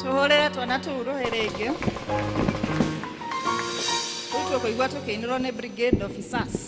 Tuhurire twana tuu ruhi ringi. Riu tukuigua tukiinirwo ni brigade officers.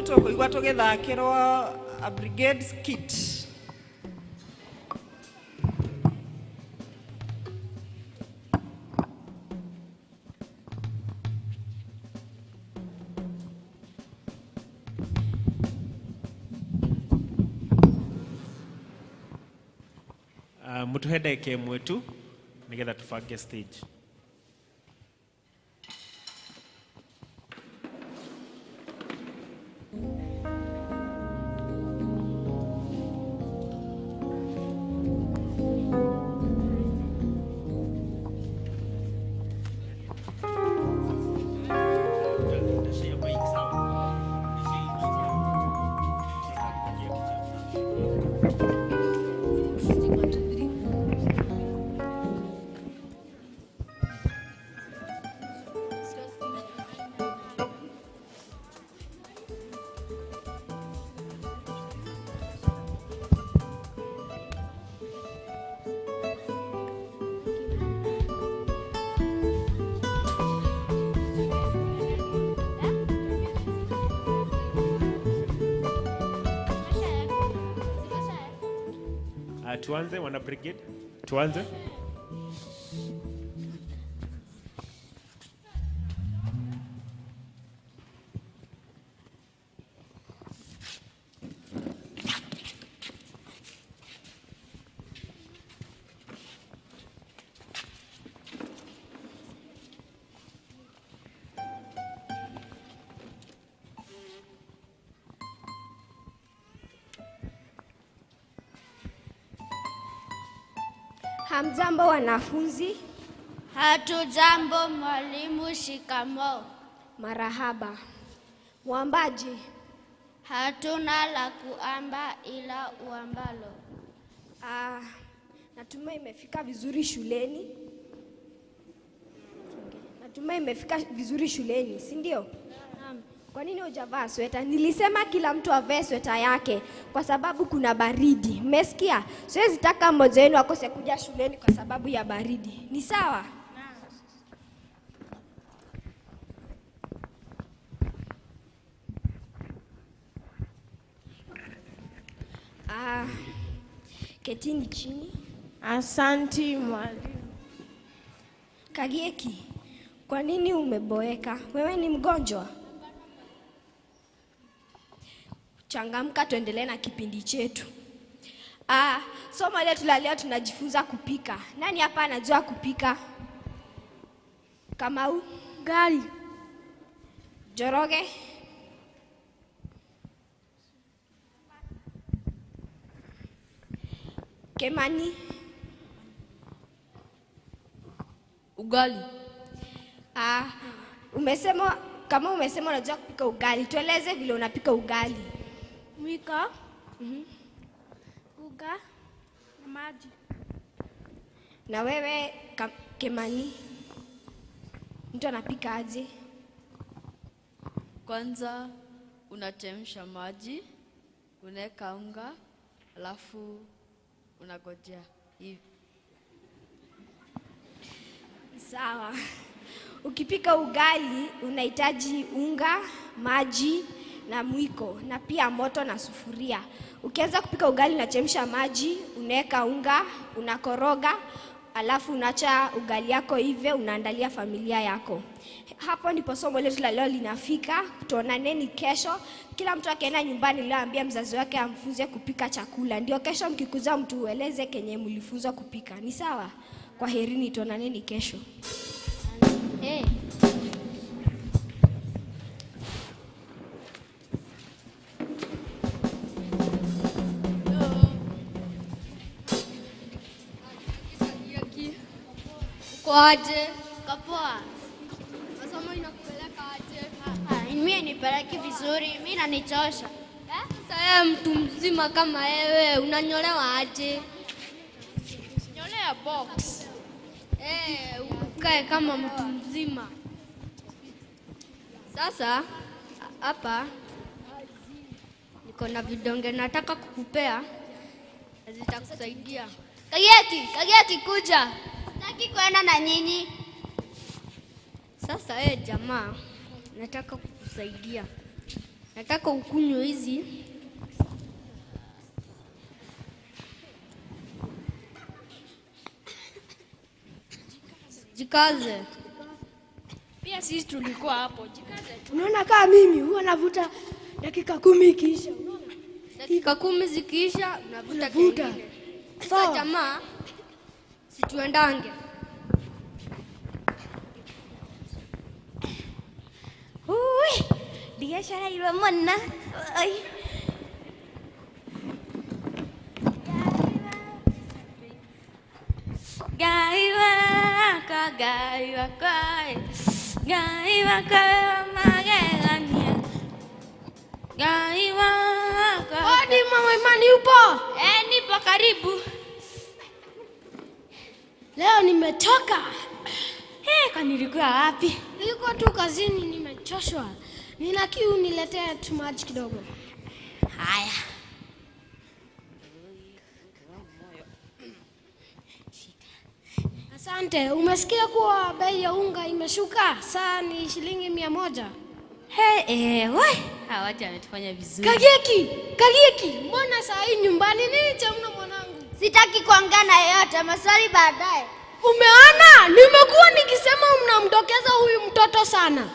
Tukuigua tugithakirwo a brigade skit. Mutuhe ndagika ĩmwe tu nigetha tubange stage. Tuanze wana brigade, tuanze. Hamjambo wanafunzi. Hatujambo mwalimu. Shikamoo. Marahaba. Mwambaji? Hatuna la kuamba ila uambalo. Natumai imefika vizuri shuleni. Natumai imefika vizuri shuleni, si ndio? Naam. Kwa nini hujavaa sweta? Nilisema kila mtu avae sweta yake kwa sababu kuna baridi. Mmesikia? Siwezi taka mmoja wenu akose kuja shuleni kwa sababu ya baridi. Ni sawa? Naam. Ketini chini. Asanti mwalimu. Kagieki, kwa nini umeboeka? Wewe ni mgonjwa? Changamka, tuendelee na kipindi chetu. Somo letu la leo tunajifunza kupika. Nani hapa anajua kupika? Kamau? Ugali. Njoroge? Kemani? Ugali. Umesema kama umesema unajua kupika ugali, tueleze vile unapika ugali. Mwiko. Uga na maji. Na wewe Kemani, mtu anapika aje? Kwanza unachemsha maji, unaweka unga, alafu unagojea hivi. Sawa. Ukipika ugali unahitaji unga, maji na mwiko na pia moto na sufuria. Ukianza kupika ugali unachemsha maji, unaweka unga, unakoroga, alafu unaacha ugali yako ive, unaandalia familia yako. Hapo ndipo somo letu la leo linafika. Tuonaneni kesho. Kila mtu akienda nyumbani leo ambia mzazi wake amfunze kupika chakula. Ndio kesho mkikuza mtu ueleze kenye mlifunzwa kupika. Ni sawa? Kwaherini, tuonaneni kesho. Hey. Uko aje? Kapoa. Masomo inakupeleka aje? Mimi nipeleki vizuri, mimi nanichosha. Sasa wewe mtu mzima kama wewe unanyolewa aje? Nyolea box. Ukae kama mtu mzima. Sasa hapa niko na vidonge nataka kukupea, zitakusaidia. Kagieki, Kagieki kuja. Sitaki kwenda na nyinyi. Sasa jamaa, nataka kukusaidia. Nataka ukunywe hizi. Jikaze. Pia sisi tulikuwa hapo. Jikaze tu. Unaona kama mimi huwa navuta dakika 10 ikiisha. Unaona? Dakika 10 zikiisha unavuta kingine. Sasa jamaa, situendange. Ui, biashara mona. Ai. Gaiwa gaiwa kai. Gaiwa kai magegania. Gaiwa kai. Hodi mama Imani upo? Nipo karibu. Leo nimechoka. Kwani nilikuwa wapi? Nilikuwa tu kazini, nimechoshwa. Nina kiu, niletee tu maji kidogo. Haya. Asante. Umesikia kuwa bei ya unga imeshuka? Saa ni shilingi 100. We. Hawa watu wametufanya vizuri. Kagieki, Kagieki, mbona saa hii nyumbani nini cha mno mwanangu? Sitaki kuongea na yeyote, maswali baadaye. Umeona? Nimekuwa nikisema mnamdokeza huyu mtoto sana.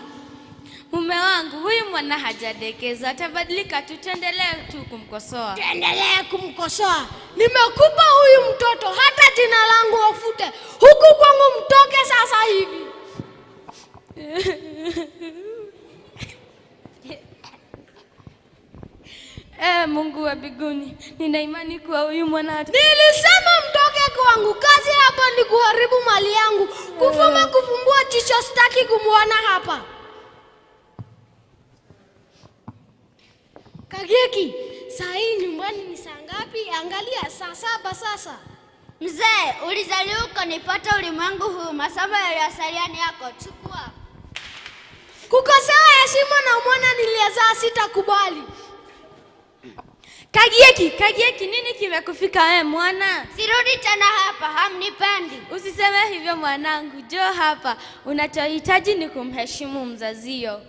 Mume wangu huyu mwana hajadekeza, atabadilika tu, tuendelee tu kumkosoa. Tuendelee kumkosoa. Nimekupa huyu mtoto, hata jina langu wafute. Huku kwangu mtoke sasa hivi. Mungu wa mbinguni, nina imani kuwa huyu mwana Nilisema mtoke kwa wangu. Kazi hapa ni kuharibu mali yangu. Kufuma kufumbua jicho, sitaki kumwona hapa. Kageki, saa hii nyumbani ni saa ngapi? Angalia saa 7 sasa. Mzee, ulizaliwa ukanipata ulimwengu huu. Masomo yaliyosalia ni yako, chukua. Kukosewa heshima na mwana niliyezaa sitakubali. Kagieki, Kagieki, nini kimekufika wewe mwana? Sirudi tena hapa, hamnipendi. Usiseme hivyo mwanangu, njoo hapa. Unachohitaji ni kumheshimu mzazio.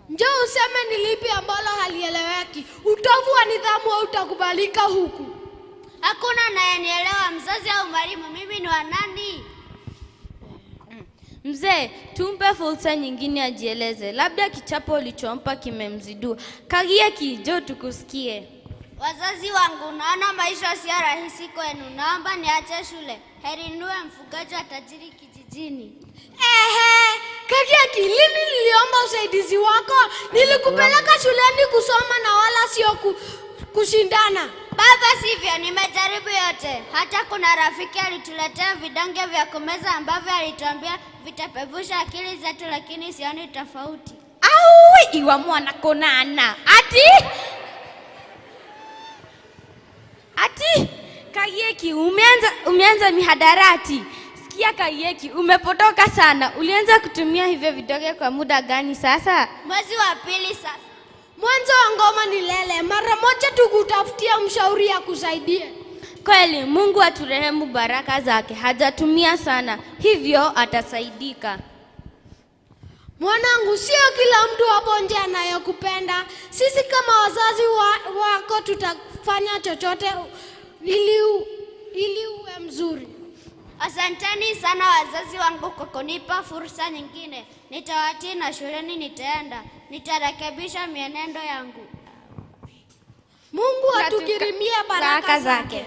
Njoo useme ni lipi ambalo halieleweki. Utovu wa nidhamu hautakubalika huku. Hakuna anayenielewa, mzazi au mwalimu. Mimi ni wa nani? Mzee, tumpe fursa nyingine ajieleze. Labda kichapo ulichompa kimemzidua. Kagieki, njoo tukusikie. Wazazi wangu, naona maisha sio rahisi kwenu. Naomba niache shule. Heri niwe mfugaji wa tajiri kijijini. Ehe, Kagieki, lini niliomba usaidizi wako? Nilikupeleka shuleni kusoma na wala sio kushindana. Baba, sivyo, nimejaribu yote. Hata kuna rafiki alituletea vidonge vya kumeza ambavyo alituambia vitapevusha akili zetu, lakini sioni tofauti. Au iwa mwana konana. Ati Ati Kagieki, umeanza mihadarati. Sikia Kagieki, umepotoka sana. Ulianza kutumia hivyo vidonge kwa muda gani sasa? Mwezi wa pili sasa. Mwanzo wa ngoma ni lele, mara moja tukutafutia mshauri akusaidie. Kweli Mungu aturehemu baraka zake, hajatumia sana, hivyo atasaidika. Mwanangu, sio kila mtu hapo nje anayekupenda. Sisi kama wazazi wako tutafanya chochote ili uwe mzuri. Asanteni sana wazazi wangu kwa kunipa fursa nyingine. Nitawatii na shuleni nitaenda. Nitarekebisha mienendo yangu. Mungu atukirimie baraka zake.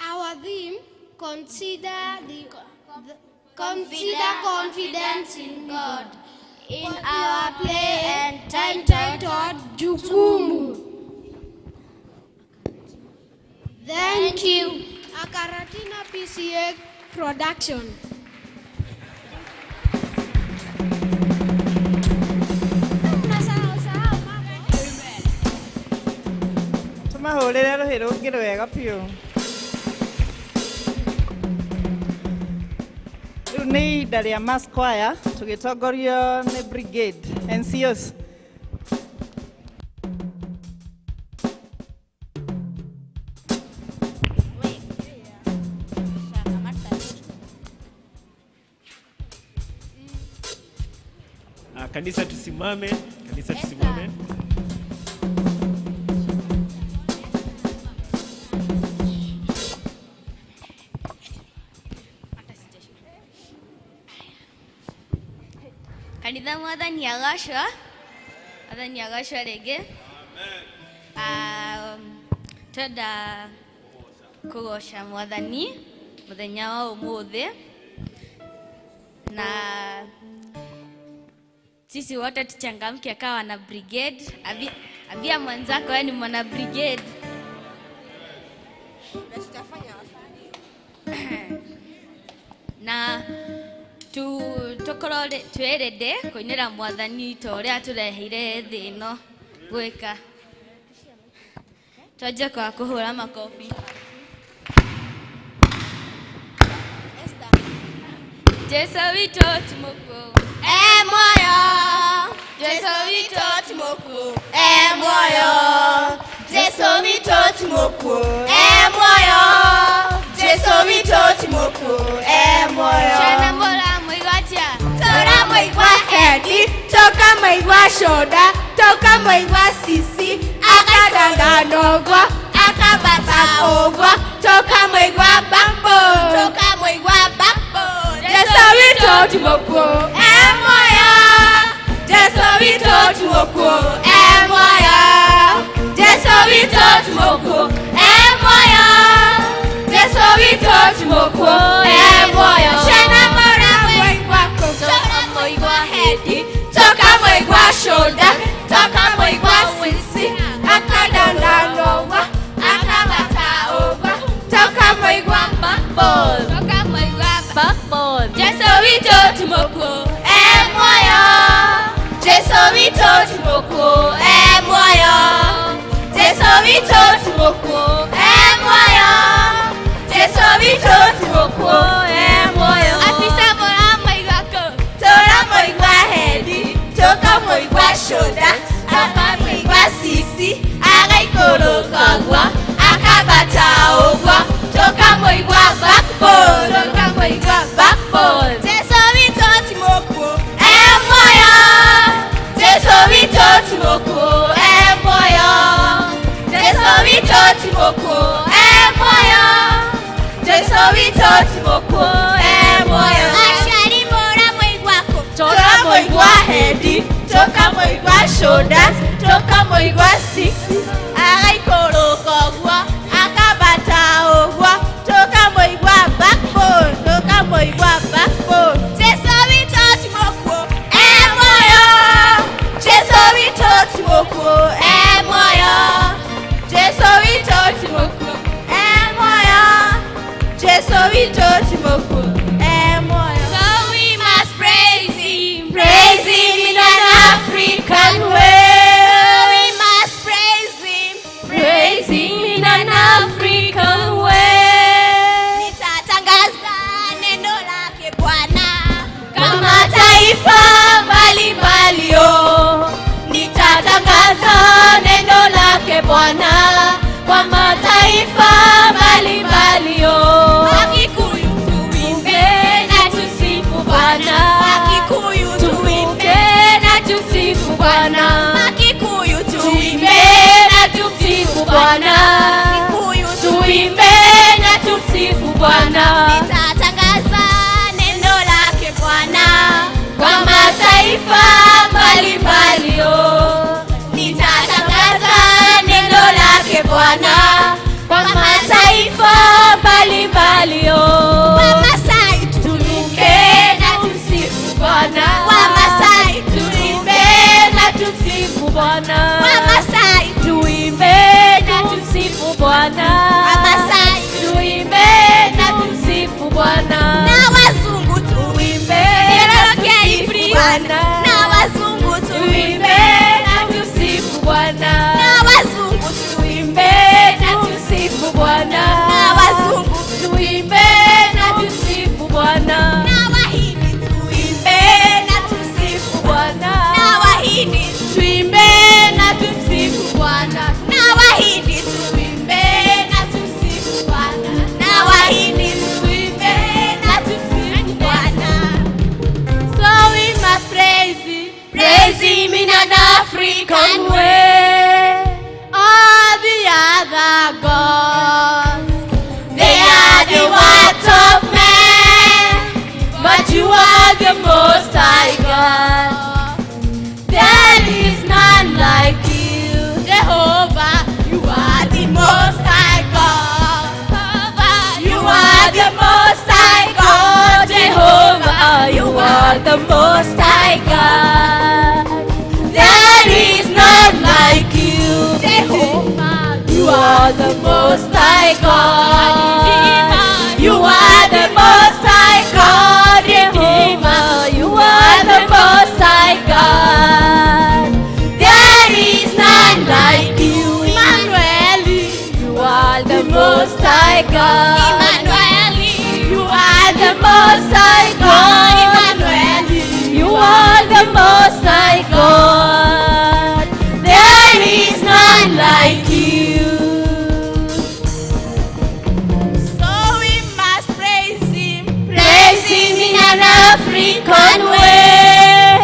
Our theme, consider confidence in God. In our play and entitled Jukumu. Thank you. Akaratina PCA Production. Tumahũrĩre rũhĩ rũngĩ rwega biũ. Rĩu nĩ ihinda rĩa mass choir tũgĩtongorio nĩ brigade NCOs. Kanisa tusimame, kanisa tusimame. Kanitha mwathani agocwo, mwathani agocwo rĩngĩ. Twenda kũgoca mwathani mũthenya wa ũmũthĩ, na sisi wote tuchangamke kama wana brigade. Abia mwenzako wewe ni mwana brigade. Na tukorwo twĩrĩndĩ kũinĩra mwathani ta ũrĩa atũreheire thĩ ĩno gwĩka. Twanjie kwa kũhũra makobi. Jesu witũ ti mũkuũ. E moyo. Jesu witũ ti mũkuũ. E moyo. Jesu witũ ti mũkuũ. E moyo. Jesu witũ ti mũkuũ. E moyo. muoyo. Ciana mũramũigua atĩa? Tũramũigua Hedi, tũkamũigua Shoda, tũkamũigua Sisi, akaganganogwa, akabata ogwa, tũkamũigua Bambo, tũkamũigua Bambo. Jesu witũ ti mũkuũ, e muoyo. Jesu witũ ti mũkuũ, e muoyo. Jesu witũ ti mũkuũ, e muoyo. Jesu witũ ti mũkuũ, e muoyo. Ciana mũramũigua kũ? Tũramũigua Hedi, tũkamũigua Shoda, tũkamũigua Sisi, akadandanogwa, akabata ogwa, tũkamũigua Bambo, tũkamũigua Bambo. Jesu witũ ti mũkuũ, e muoyo. Jesu witũ ti mũkuũ, e muoyo. Jesu witũ ti mũkuũ, e muoyo. Jesu witũ ti mũkuũ, e muoyo. Afisa mũramũigua kũ? Tũramũigua Hedi, tũkamũigua Shoda, tũkamũigua Sisi, agaikũrũka ũguo, akambata ũguo, tũkamũigua Backbone, tũkamũigua Backbone. Jesu witũ ti mũkuũ, e muoyo. Jesu witũ ti mũkuũ, e muoyo. Jesu witũ ti mũkuũ, e muoyo. Jesu witũ ti mũkuũ, e muoyo. Aciari mũramũigua kũ? Tũramũigua Hedi, tũkamũigua Shoda, tũkamũigua Sisi, agaikũrũka ũguo, akambata ũguo, tũkamũigua Backbone, tũkamũigua Backbone. Jesu witũ ti mũkuũ, e muoyo. Jesu witũ ti mũkuũ, e muoyo. Jesu witũ ti mũkuũ, e muoyo. Jesu witũ ti mũkuũ, e muoyo. So we must praise him. Praise him in an African way. So we must praise him. Praise him in an African way. Nitatangaza neno lake Bwana. Kama taifa mbalimbali, oh, nitatangaza neno lake Bwana kwa mataifa mbalimbali, oh. Wakikuyu tuimbe, na tusifu Bwana, Wakikuyu tuimbe, na tusifu Bwana, Wakikuyu tuimbe, tuimbe na tusifu Bwana, Wakikuyu tuimbe na tusifu Bwana Nitatangaza neno lake Bwana. kwa mataifa mbalimbali, oh. Nitatangaza neno lake Bwana kwa mataifa mbalimbali, oh. Wamasai Tuimbe na tusifu Bwana, Wamasai tuimbe na tusifu Bwana, Wamasai tuimbe na tusifu Bwana, Wamasai tuimbe na tusifu Bwana, na wazungu tuimbe na tusifu Bwana, na wazungu tuimbe na tusifu Bwana, na wazungu tuimbe na tusifu Bwana, na wazungu tuimbe na tusifu Bwana, na wahindi tuimbe na tusifu Bwana, na wahindi tuimbe na tusifu Bwana, na wahindi tuimbe na tusifu Bwana, na wahindi tuimbe na tusifu Bwana. So we must praise him. Praise him in an African way. All the other gods, they are the works of men, but you are the most high God. There is none like you, Jehovah. You are the most high God. You are the most high God, Jehovah. You are the most high God. There is none like you, Jehovah. You are the most high God. You are the most high God, Jehovah. You are the most high God. There is none like you, Emmanuel. You are the most high God. Emmanuel. You are the most high God. Emmanuel. You are the most high God. There is none like you. So we must praise him. Praise Can't wait.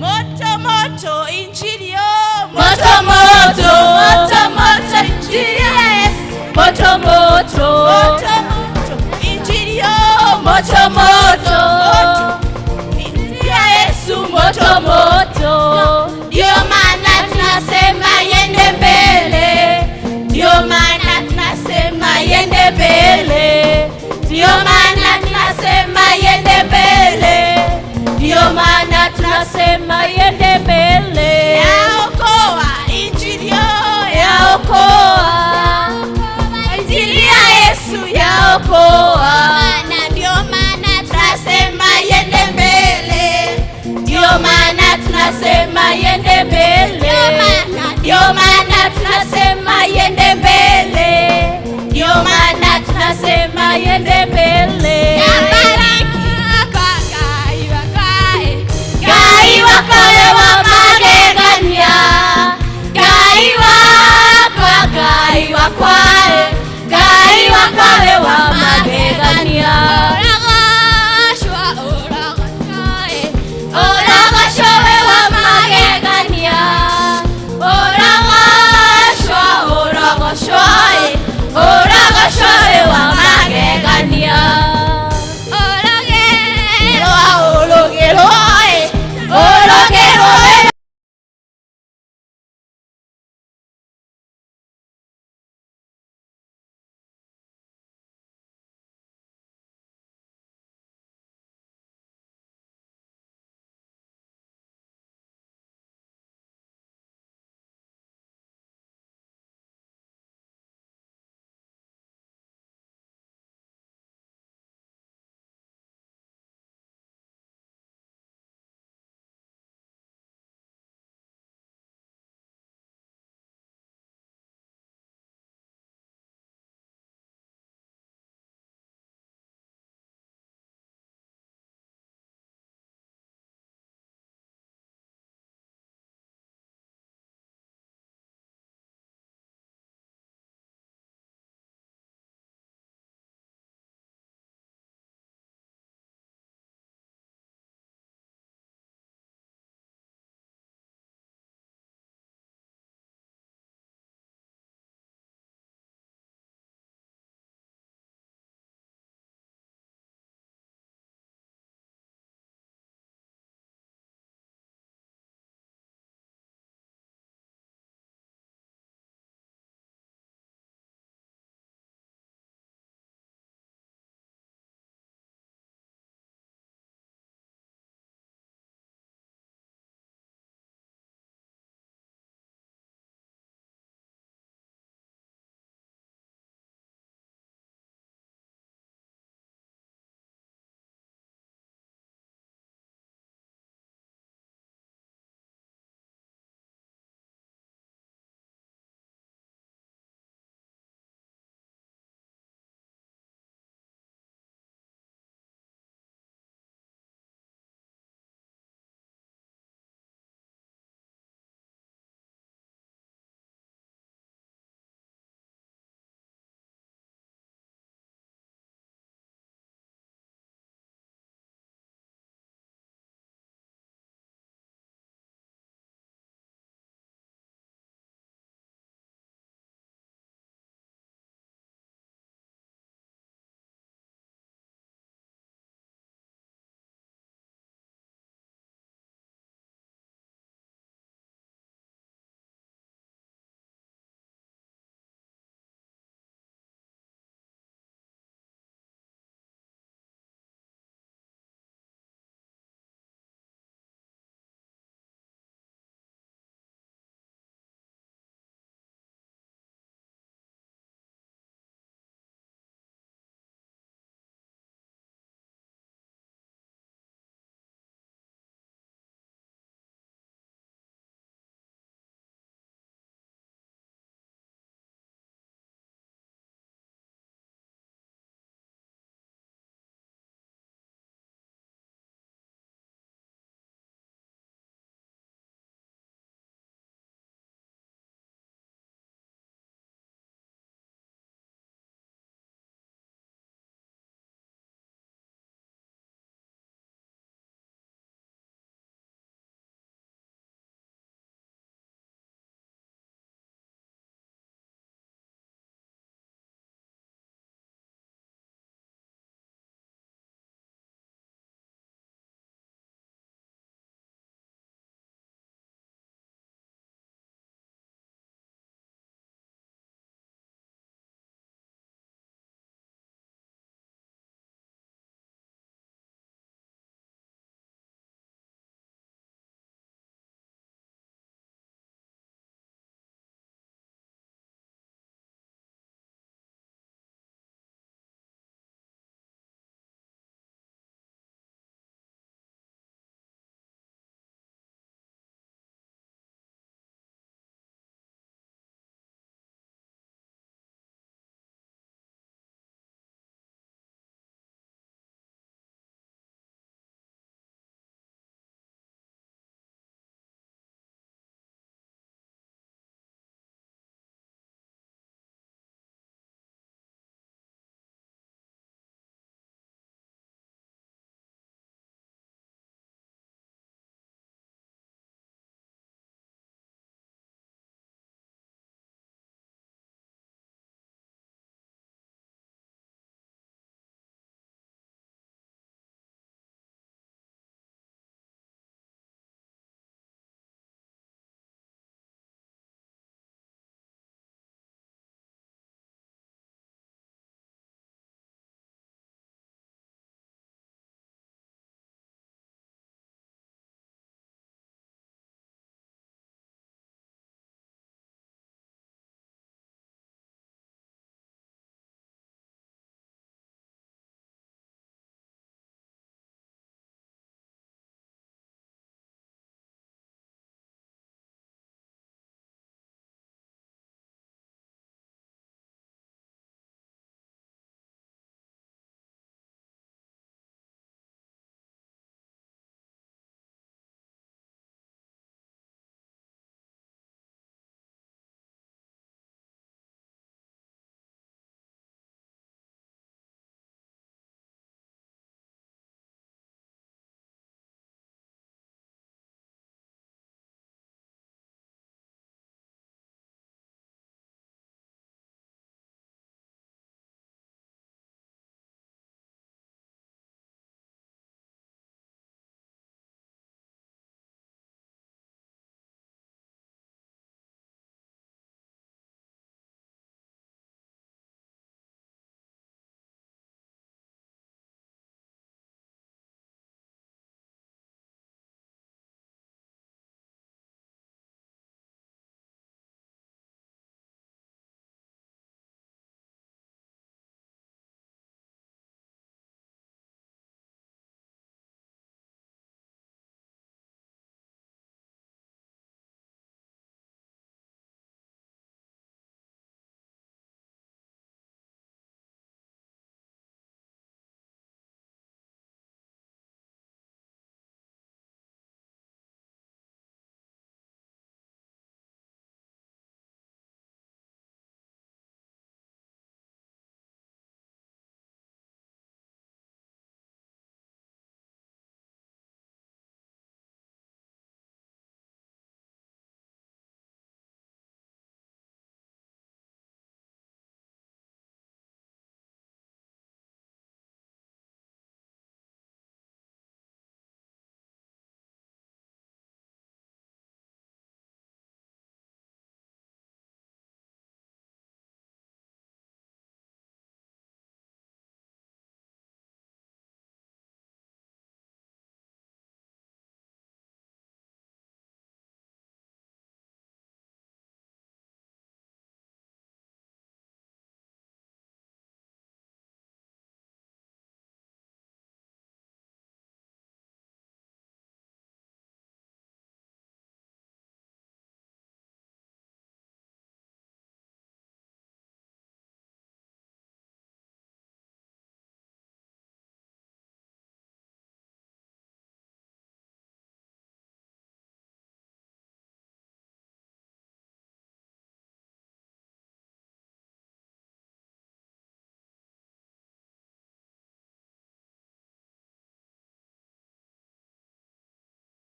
Moto moto injili yo. Moto moto, moto moto injili yes. Moto moto, moto moto injili yo. Moto moto, injili ya Yesu moto moto. Ndio maana tunasema yende mbele, ndio maana tunasema yende mbele, ndio maana tunasema yende mbele, ndio maana tunasema yende mbele. Yaokoa injili yo, yaokoa injili ya Yesu, yaokoa. Ndio maana tunasema yende mbele, ndio maana tunasema yende mbele, ndio maana tunasema yende mbele, ndio maana tunasema yende mbele. Ngai wakawe wa magegania, Ngai wakwa, Ngai wakwae, Ngai wakawe wa magegania. Oragocwo we wa magegania, oragocwo, oragocwo, oragocwo we wa magegania. Oragĩrwo, oragĩrwo, oragĩrwo.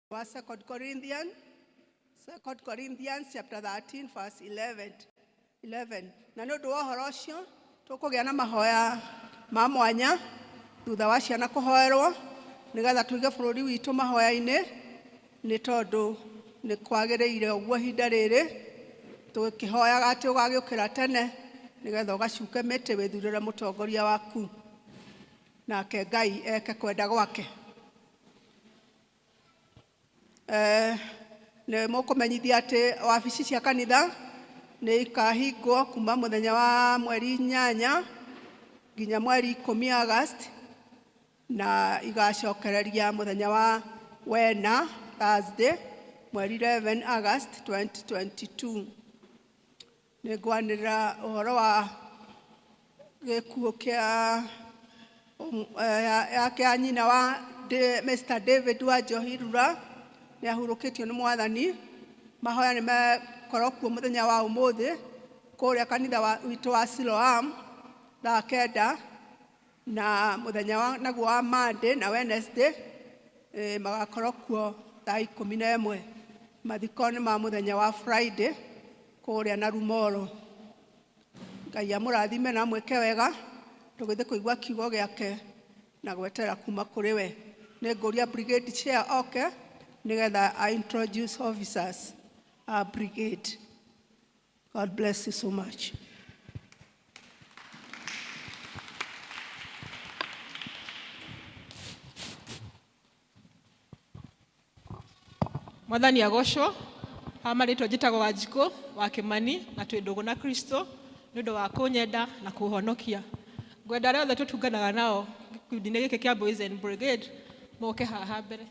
Wa Second Corinthians, Second Corinthians chapter 13 verse 11. 11. Na nĩ ũndũ wa ũhoro ũcio tũkũgĩa na mahoya ma mwanya thutha wa ciana kũhoerwo nĩgetha tũige bũrũri witũ mahoya-inĩ nĩ tondũ nĩ kwagĩrĩire ũguo ihinda rĩrĩ tũkĩhoyaga atĩ ũgagĩũkĩra tene nĩgetha ũgacuke mĩtĩ wĩthurĩre mũtongoria waku nake Ngai eke kwenda gwake. Nĩ mũkũmenyithia atĩ wabici cia kanitha nĩ ikahingwo kuma mũthenya wa mweri 8 nginya mweri 10 August na igacokereria mũthenya wa wena Thursday mweri 11 August 2022. Nĩ ngwanĩrĩra ũhoro wa gĩkuũ kĩa ya nyina wa Mr. David wa Johirura nĩ ahurũkĩtio nĩ Mwathani. Mahoya nĩ mekorwo kuo mũthenya wa ũmũthĩ kũrĩa kanitha witũ wa Siloam thaa 9 na mũthenya wa naguo wa Monday na Wednesday magakorwo kuo thaa 11. Mathiko nĩ ma mũthenya wa Friday kũrĩa Narumoro. Ngai amũrathime na amwĩke wega tũgĩthiĩ kũigua kiugo gĩake na gwetera kuma kũrĩ we. Nĩ ngũria brigade chair oke nĩgetha I introduce officers a brigade. God bless you so much. Mwathani agocwo. Ha marĩtwa njĩtagwo Wanjikũ wa Kĩmani na twĩ ndũgũ na Kristo nĩ ũndũ wa kũnyenda na kũhonokia. Ngwenda arĩa othe tũtunganaga nao gĩkundi-inĩ gĩkĩ kĩa Boys and Brigade moke haha mbere.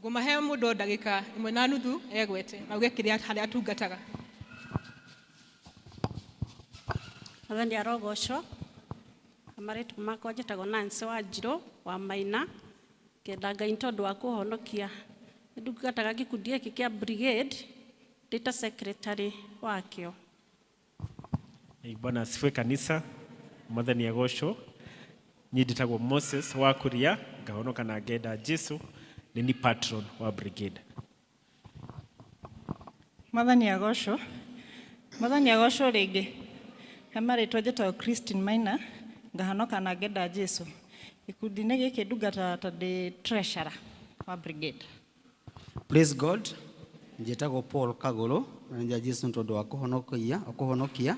Ngũmahe mũndũ ndagĩka 1.5 egwete na uge kĩrĩa harĩa atungataga. Mwathani arogocwo. Marĩtwa makwa njĩtagwo Nancy Wanjirũ wa Maina. Ngenda Ngai tondũ wa kũhonokia. Ndungataga gĩkundi gĩkĩ kĩa brigade ndĩ ta secretary wakĩo. Bwana asifiwe kanisa. Mwathani agocwo. Niĩ njĩtagwo Moses wa Kuria, ngahonoka na ngenda Jesu, nĩ ni patron wa brigade. Mwathani agocwo. Mwathani agocwo rĩngĩ. He marĩtwa njĩtagwo Christine Maina, ngahonoka na ngenda Jesu. Gĩkundi-inĩ gĩkĩ ndungataga ta ndĩ treasurer wa brigade. Praise God. Njĩtagwo Paul Kagũrũ na nĩ Jesu nĩ tondũ wa kũhonokia.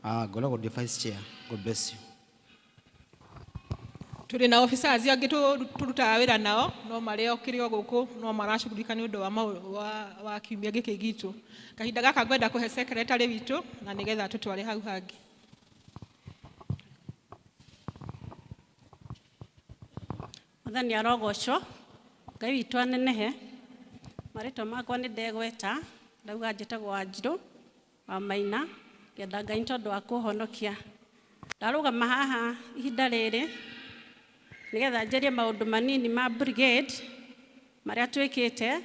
Ngoragwo ndĩ vice chair. God bless you. Tũrĩ na officers angĩ tũrutaga wĩra nao no marĩ o kĩrĩ o gũkũ no maracugurika nĩ ũndũ wa kiumia gĩkĩ gitũ. Kahinda gaka ngwenda kũhe secretary witũ na nĩgetha tũtware hau hangĩ. Mwathani arogocwo. Ngai witũ anenehe. Marĩtwa makwa nĩ ndegweta, ndauga njĩtagwo Wanjirũ wa Maina, ngenda Ngai tondũ wa kũhonokia. Ndarũgama haha ihinda rĩrĩ nĩgetha njarie maũndũ manini ma brigade marĩa twĩkĩte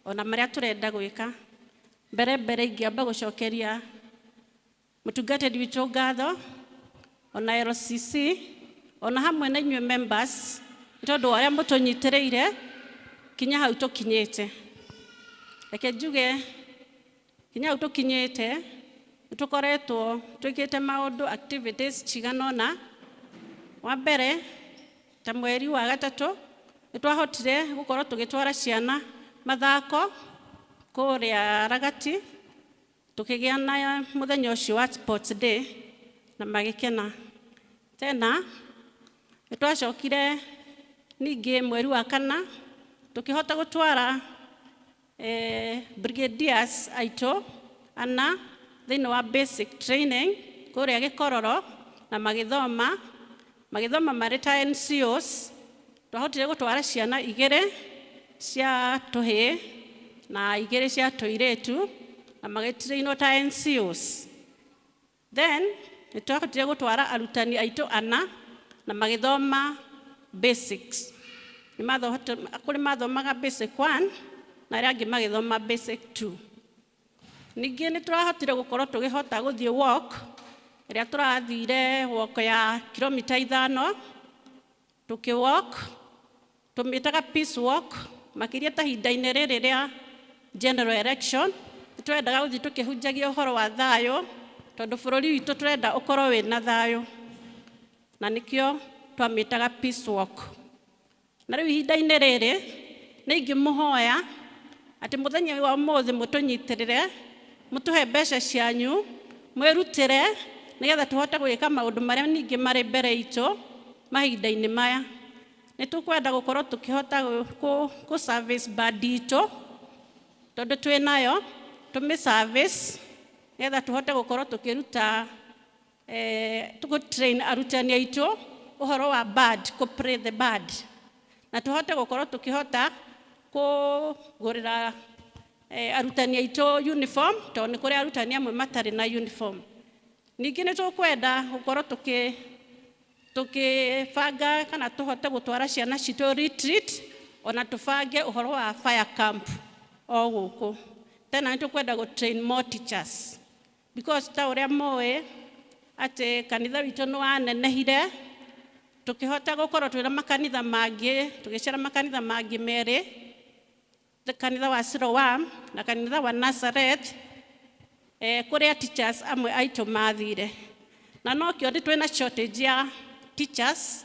ona marĩa tũrenda gwĩka. Mbere mbere ingĩamba gũcokeria mũtungatĩri witũ ngatho ona LCC ona hamwe na inyuĩ members nĩ tondũ wa ũrĩa mũtũnyitĩrĩire kinya hau tũkinyĩte. Reke njuge kinya hau tũkinyĩte nĩ tũkoretwo twĩkĩte maũndũ activities cigana ũna. Wa mbere ta mweri wa 3 nĩ twahotire gũkorwo tũgĩtwara ciana mathako kũrĩa Ragati, tũkĩgĩa na mũthenya ũcio wa sports day na magĩkena. Tena nĩ twacokire ningĩ mweri wa 4 tũkĩhota gũtwara brigadiers aitũ ana thĩinĩ wa basic training kũrĩa Gĩkororo na magĩthoma marĩ ta NCOs. Twahotire gũtwara ciana 2 cia tũhĩĩ na 2 cia tũirĩtu na magĩtrainwo ta NCOs. Then nĩ twahotire gũtwara arutani aitũ 4 na magĩthoma basics. Nĩ kũrĩ mathomaga basic 1 na na arĩa angĩ magĩthoma basic 2. Ningĩ nĩ tũrahotire gũkorwo tũgĩhota gũthiĩ walk ĩrĩa tũrathire walk ya kilomita 5 tũkĩ walk tũmĩtaga peace walk, makĩria ta ihinda-inĩ rĩrĩ rĩa general election nĩ tũrendaga gũthiĩ tũkĩhunjagia ũhoro wa thayũ, tondũ bũrũri witũ tũrenda ũkorwo wĩna thayũ, na nĩkĩo twamĩtaga peace walk. Na rĩu ihinda-inĩ rĩrĩ nĩ ingĩmũhoya atĩ mũthenya wa ũmũthĩ mũtũnyitĩrĩre, mũtũhe mbeca cianyu, mwĩrutĩre nĩgetha tũhote gwĩka maũndũ marĩa ningĩ marĩ mbere itũ mahinda-inĩ maya. Nĩ tũkwenda gũkorwo tũkĩhota kũ service band itũ, tondũ twĩ nayo, tũmĩ service nĩgetha tũhote gũkorwo tũkĩruta tũgũ train arutani aitũ ũhoro wa band, kũ play the band, na tũhote gũkorwo tũkĩhota kũgũrĩra arutani aitũ uniform, tondũ nĩ kũrĩ arutani amwe matarĩ na uniform. Ningĩ nĩ tũkwenda gũkorwo tũkĩbanga kana tũhote gũtwara ciana citũ retreat, ona tũbange ũhoro wa fire camp o gũkũ. Tena nĩ tũkwenda gũ train more teachers, because ta ũrĩa mũĩ atĩ kanitha witũ nĩ wanenehire, tũkĩhota gũkorwo twĩna makanitha mangĩ, tũgĩcera makanitha mangĩ merĩ, kanitha wa Siloam na kanitha wa Nazareth, kũrĩa teachers amwe aitũ mathire. Na nokĩo nĩ twĩna shortage ya teachers,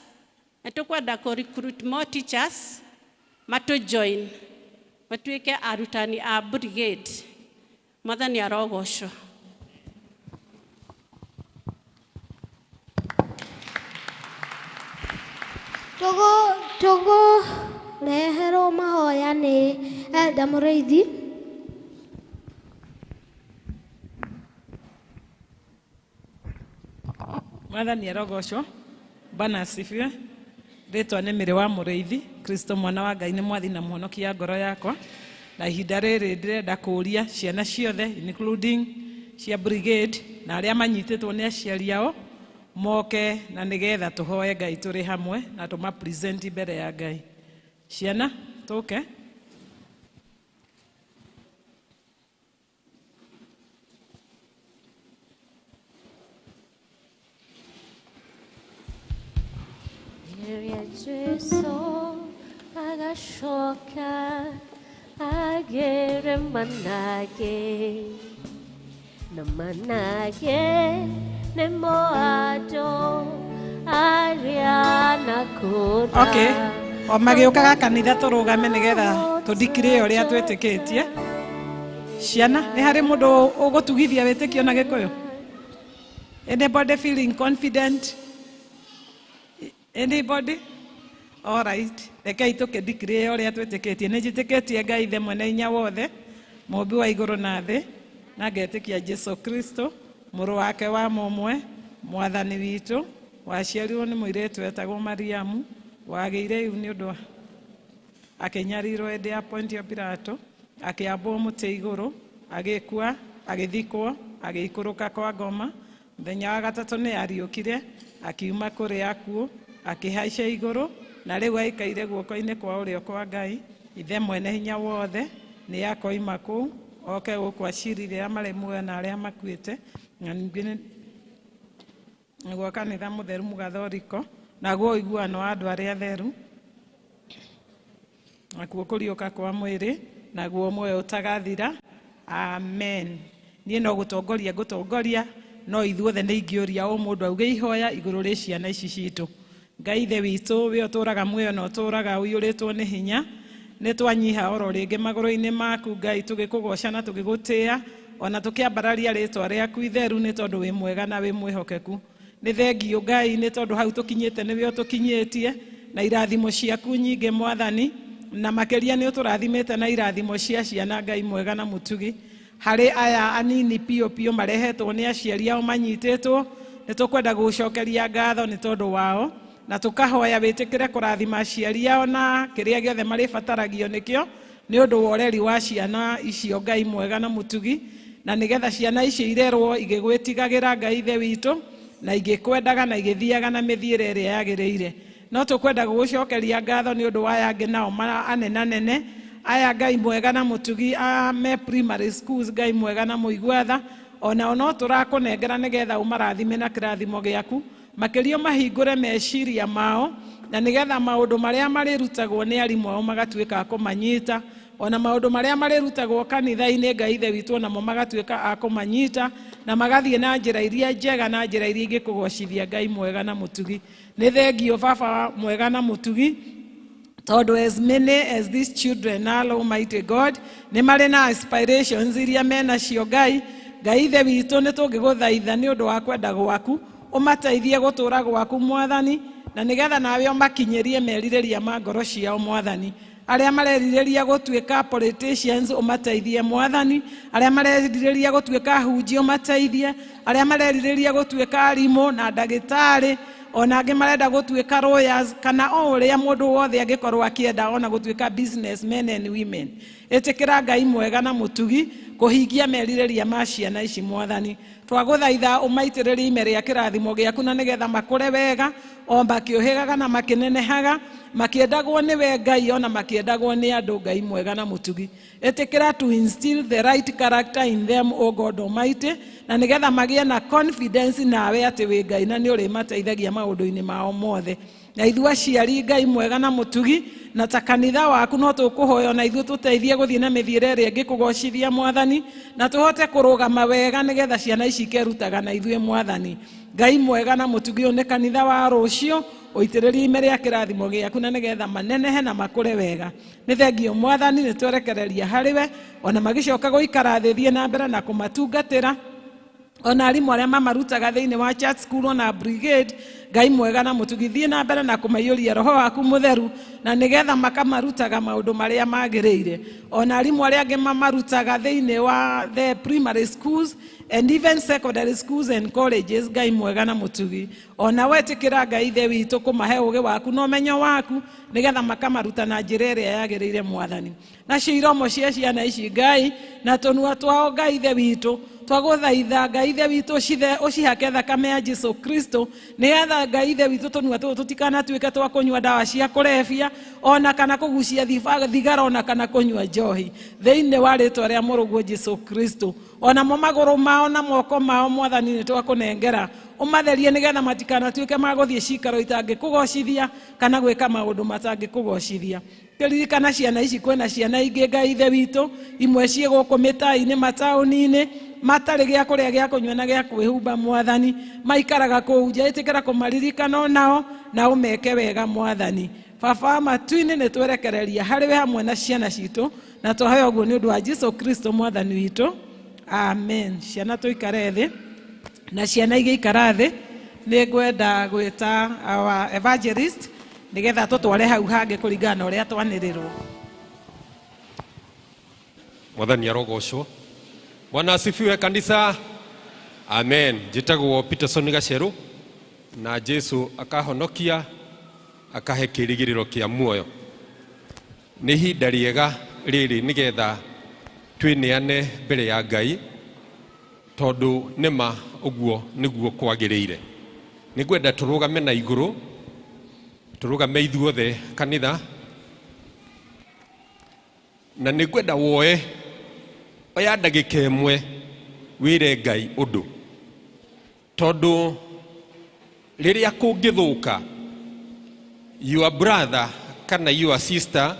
nĩ tũkwenda kũ recruit more teachers matũ join matuĩke arutani a brigade. Mwathani arogocwo. Tũkũreherwo mahoya nĩ Elder Mũrĩithi. Mwathani arogocwo. Bwana asifiwe. Rĩtwa nĩ Mĩrĩ wa Mũrĩithi. Kristo mwana wa Ngai nĩ mwathi na mũhonokia ngoro yakwa. Na ihinda rĩrĩ ndĩrenda kũũria ciana ciothe including cia brigade na arĩa manyitĩtwo nĩ aciari ao moke na nĩgetha tũhoe Ngai tũrĩ hamwe na tũma present mbere ya Ngai. Ciana tũke. Rĩrĩa Jesũ agacoka agĩre manage na manage nĩmo andũ arĩa nakũra. Okay. O magĩũkaga kanitha tũrũgame nĩgetha tũndikire ũrĩa twĩtĩkĩtie. Ciana, nĩ harĩ mũndũ ũgũtugithia wĩtĩkio na Gĩkũyũ? Anybody feeling confident? Anybody? All right. Rekei tũkĩndikire ũrĩa twĩtĩkĩtie. Nĩ njĩtĩkĩtie Ngai Ithe mwene hinya wothe, mũũmbi wa igũrũ na thĩ, na ngetĩkia Jesu Kristo, mũrũ wake wa mũmwe, mwathani witũ, waciarirwo nĩ mũirĩtu wetagwo Mariamu, wagĩire ihu nĩ ũndũ wa akĩnyarirwo hĩndĩ ya Pontio Pilato, akĩambwo mũtĩ igũrũ, agĩkua, agĩthikwo, agĩikũrũka kwa ngoma. Mũthenya wa gatatũ nĩ ariũkire, akiuma kũrĩ akuũ, akĩhaica igũrũ, na rĩu aikaire guoko-inĩ kwa ũrĩo kwa Ngai, Ithe mwene hinya wothe, nĩ akoima kũu, oke gũkũ acirithie arĩa marĩ muoyo na arĩa makuĩte. Na ningĩ nĩguo kanitha mũtheru mũgathoriko, naguo ũiguano wa andũ arĩa atheru, nakuo kũriũka kwa mwĩrĩ, naguo muoyo ũtagathira. Amen. Niĩ no gũtongoria ngũtongoria, no ithuothe nĩ ingĩũria o mũndũ auge ihoya igũrũ rĩ ciana ici citũ. Ngai Ithe witũ, we ũtũũraga muoyo na ũtũũraga ũiyũrĩtwo nĩ hinya, nĩ twanyiha oro rĩngĩ magũrũ-inĩ maku Ngai, tũgĩkũgoca na tũgĩgũtĩĩa, ona tũkĩambararia rĩtwa rĩaku itheru, nĩ tondũ wĩ mwega na wĩ mwĩhokeku. Nĩ thengiũ Ngai, nĩ tondũ hau tũkinyĩte nĩwe ũtũkinyĩtie, na irathimo ciaku nyingĩ Mwathani, na makĩria nĩ ũtũrathimĩte na irathimo cia ciana Ngai mwega na mũtugi. Harĩ aya anini piũ piũ marehetwo nĩ aciari ao manyitĩtwo, nĩ tũkwenda gũgũcokeria ngatho nĩ tondũ wao, na tũkahoya wĩtĩkĩre kũrathima aciari ao na kĩrĩa gĩothe marĩbataragio nĩkĩo, nĩ ũndũ wa ũreri wa ciana icio Ngai mwega na mũtugi, na nĩgetha ciana icio irerwo igĩgwĩtigagĩra Ngai Ithe witũ, na igĩkwendaga na igĩthiaga na mĩthiĩre ĩrĩa yagĩrĩire. No tũkwenda gũgũcokeria ngatho nĩ ũndũ wa aya angĩ nao anenanene Aya Ngai mwega na mũtugi a me primary schools, Ngai mwega na mũigua tha, onao no tũrakũnengera nĩgetha ũmarathime na kĩrathimo gĩaku, makĩria mahingũre meciria mao, na nĩgetha maũndũ marĩa marĩrutagwo nĩ arimũ ao magatuĩka a kũmanyita, ona maũndũ marĩa marĩrutagwo kanitha-inĩ Ngai ithe witũ onamo magatuĩka a kũmanyita, na magathiĩ na njĩra iria njega na njĩra iria ingĩkũgocithia Ngai mwega na mũtugi. Nĩ thengio baba mwega na mũtugi, tondũ as many as these children are, Almighty God, nĩ marĩ na aspirations iria menacio Ngai. Ngai ithe witũ, nĩ tũngĩgũthaitha nĩ ũndũ wa kwenda gwaku ũmateithie gũtũra gwaku Mwathani, na nĩgetha nawe ũmakinyĩrie merirĩria ma ngoro ciao Mwathani. Arĩa marerirĩria gũtuĩka politicians ũmateithie Mwathani, arĩa marerirĩria gũtuĩka ahunjia ũmateithie, arĩa marerirĩria gũtuĩka arimũ na ndagĩtarĩ, ona angĩ marenda gũtuĩka lawyers, kana o ũrĩa mũndũ wothe angĩkorwo akĩenda ona gũtuĩka businessmen and women. Ĩtĩkĩra Ngai mwega na mũtugi kũhingia merirĩria ma ciana ici Mwathani. Twagũthaitha ũmaitĩrĩrie ime rĩa kĩrathimo gĩaku, na nĩgetha makũre wega o makĩũhĩgaga na makĩnenehaga, makĩendagwo nĩwe Ngai ona makĩendagwo nĩ andũ. Ngai mwega na mũtugi, ĩtĩkĩra to instill the right character in them, O God Almighty, na nĩgetha magĩe na confidence nawe atĩ wĩ Ngai na nĩ ũrĩmateithagia maũndũ-inĩ mao mothe. Na ithuĩ aciari, Ngai mwega na mũtugi, na ta kanitha waku no tũkũhoya ona ithuĩ tũteithie gũthiĩ na mĩthiĩre ĩrĩa ĩngĩkũgocithia Mwathani, na tũhote kũrũgama wega nĩgetha ciana ici ikerutaga na ithuĩ Mwathani. Ngai mwega na mũtugi, ũyũ nĩ kanitha wa rũciũ, ũitĩrĩrie ime rĩa kĩrathimo gĩaku na nĩgetha manenehe na makũre wega. Nĩ thengio Mwathani, nĩ twerekereria harĩ we, ona magĩcoka gũikara thĩ thiĩ na mbere na kũmatungatĩra, ona arimũ arĩa mamarutaga thĩinĩ wa church school ona brigade. Ngai mwega na mũtugi, thiĩ na mbere na kũmaiyũria roho waku mũtheru, na nĩgetha makamarutaga maũndũ marĩa magĩrĩire, ona arimũ arĩa angĩ mamarutaga thĩinĩ wa the primary schools and even secondary schools and colleges. Ngai mwega na mũtugi, ona wetĩkĩra Ngai ithe witũ kũmahe ũgĩ waku na ũmenyo waku, nĩgetha makamaruta na njĩra ĩrĩa yagĩrĩire Mwathani. Nacio iromo cia ciana ici Ngai na tũnua twao, Ngai ithe witũ, twagũthaitha Ngai ithe witũ ũcihake thakame ya Jesu Kristo, nĩgetha Ngai ithe witũ tũnua tũtũ tũtikanatuĩke twa kũnyua ndawa cia kũrebia, ona kana kũgucia thigara, ona kana kũnyua njohi, thĩinĩ wa rĩtwa rĩa mũrũguo Jesu Kristo. Onamo magũrũ mao na moko mao Mwathani nĩ twakũnengera, ũmatherie nĩgetha matikanatuĩke ma gũthiĩ cikaro itangĩkũgocithia kana gwĩka maũndũ matangĩkũgocithia. Kĩririkana ciana ici, kwĩna ciana ingĩ Ngai ithe witũ, imwe ciĩ gũkũ mĩtai-inĩ, mataũni-inĩ, matarĩ gĩa kũrĩa, gĩa kũnyua na gĩa kwĩhumba Mwathani, maikaraga kũu nja. Ĩtĩkĩra kũmaririkana onao na ũmeke wega Mwathani. Baba wa matu-inĩ, nĩ twerekereria harĩ we hamwe na ciana citũ, na twahoya ũguo nĩ ũndũ wa Jesu Kristo Mwathani witũ, amen. Ciana tũikare thĩ, na ciana igĩikara thĩ nĩ ngwenda gwĩta our evangelist nĩgetha tũtware hau hangĩ kũringana na ũrĩa twanĩrĩrwo. Mwathani arogocwo. Bwana asifiwe kanisa. Amen. Njĩtagwo Peterson Gacheru, na Jesu akahonokia akahe kĩrĩgĩrĩro kĩa muoyo. Nĩ ihinda rĩega rĩrĩ nĩgetha twĩneane mbere ya Ngai, tondũ nĩma ũguo nĩguo kwagĩrĩire. Nĩ ngwenda tũrũgame na igũrũ, tũrũgame ithuothe kanitha, na nĩ ngwenda woe oya ndagĩka ĩmwe wĩre Ngai ũndũ, tondũ rĩrĩa kũngĩthũka, your brother kana your sister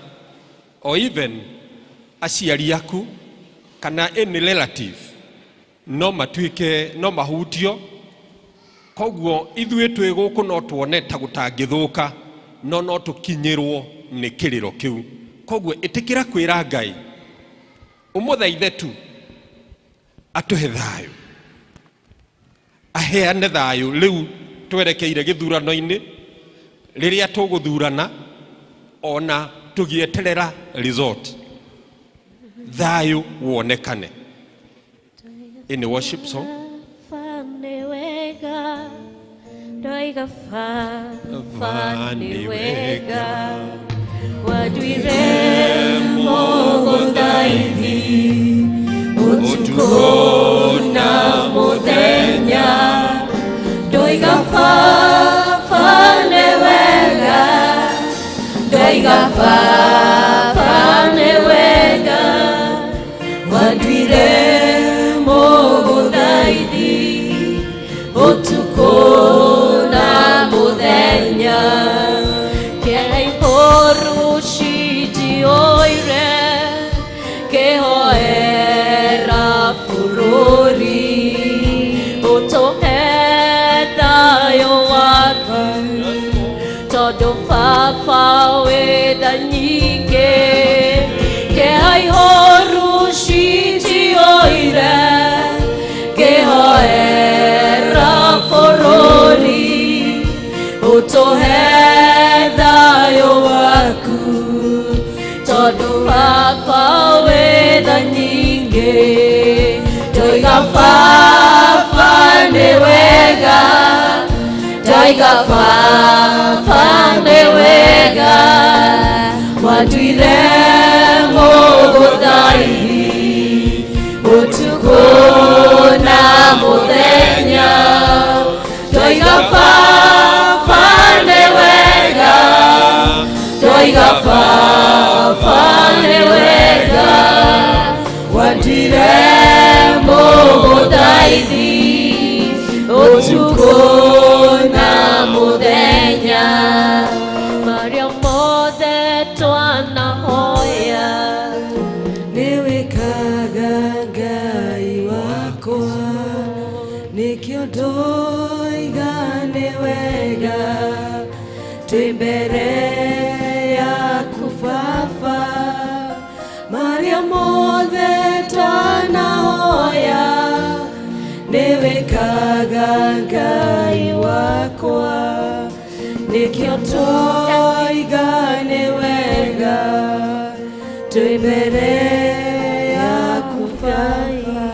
or even aciari aku kana any relative no matuĩke no mahutio. Koguo ithuĩ twĩ gũkũ no tuone ta gũtangĩthũka, no no tũkinyĩrwo nĩ kĩrĩro kĩu. Koguo ĩtĩkĩra kwĩra Ngai, ũmũthaithe tu atũhe thayũ, aheane thayũ. Rĩu twerekeire gĩthurano-inĩ, rĩrĩa tũgũthurana ona tũgĩeterera result, thayũ wonekane. In worship song. Baba nĩ wega, ndoiga Baba nĩ wega, wanduire mũgũthaithi ũtukũ na mũthenya, ndoiga Baba nĩ wega, ndoiga Baba nĩ wega. Tondũ baba wĩtha nyingĩ kĩeha ihoru citioire ngĩhoera bũrũri ũtũhe thayũ waku tondũ baba wĩtha nyingĩ ndoiga baba nĩ wega ndoiga baba nĩ wega watuire mũgũthaithi ũtukũ na mũthenya ndoiga baba nĩ wega ndoiga baba nĩ wega watuire mũgũthaithi ũtukũ na mũthenya marĩa mothe twanahoya nĩwĩkaga Ngai wakwa nĩkĩo ndoiga nĩ wega twĩ mbere yaku baba marĩa mothe twanahoya nĩwĩkaga Ngai wakwa nĩkĩo ndoiga nĩ wega twĩ mbere yaku baba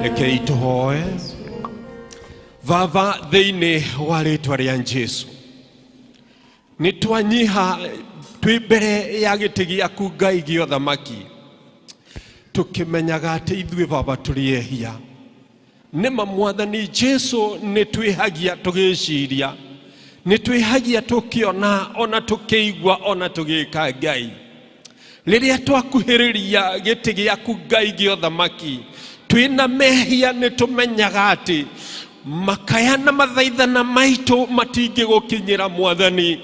Rekei tũhoe. Baba, thĩinĩ wa rĩtwa rĩa Jesu nĩ twanyiha twĩ mbere ya gĩtĩ gĩaku Ngai gĩa ũthamaki tũkĩmenyaga atĩ ithuĩ baba tũrĩ ehia nĩma mwathani Jesu nĩ twĩhagia tũgĩciria nĩ twĩhagia tũkĩona ona tũkĩigua ona tũgĩka Ngai rĩrĩa twakuhĩrĩria gĩtĩ gĩaku Ngai gĩa ũthamaki twĩna mehia nĩ tũmenyaga atĩ makaya na mathaithana maitũ matingĩgũkinyĩra mwathani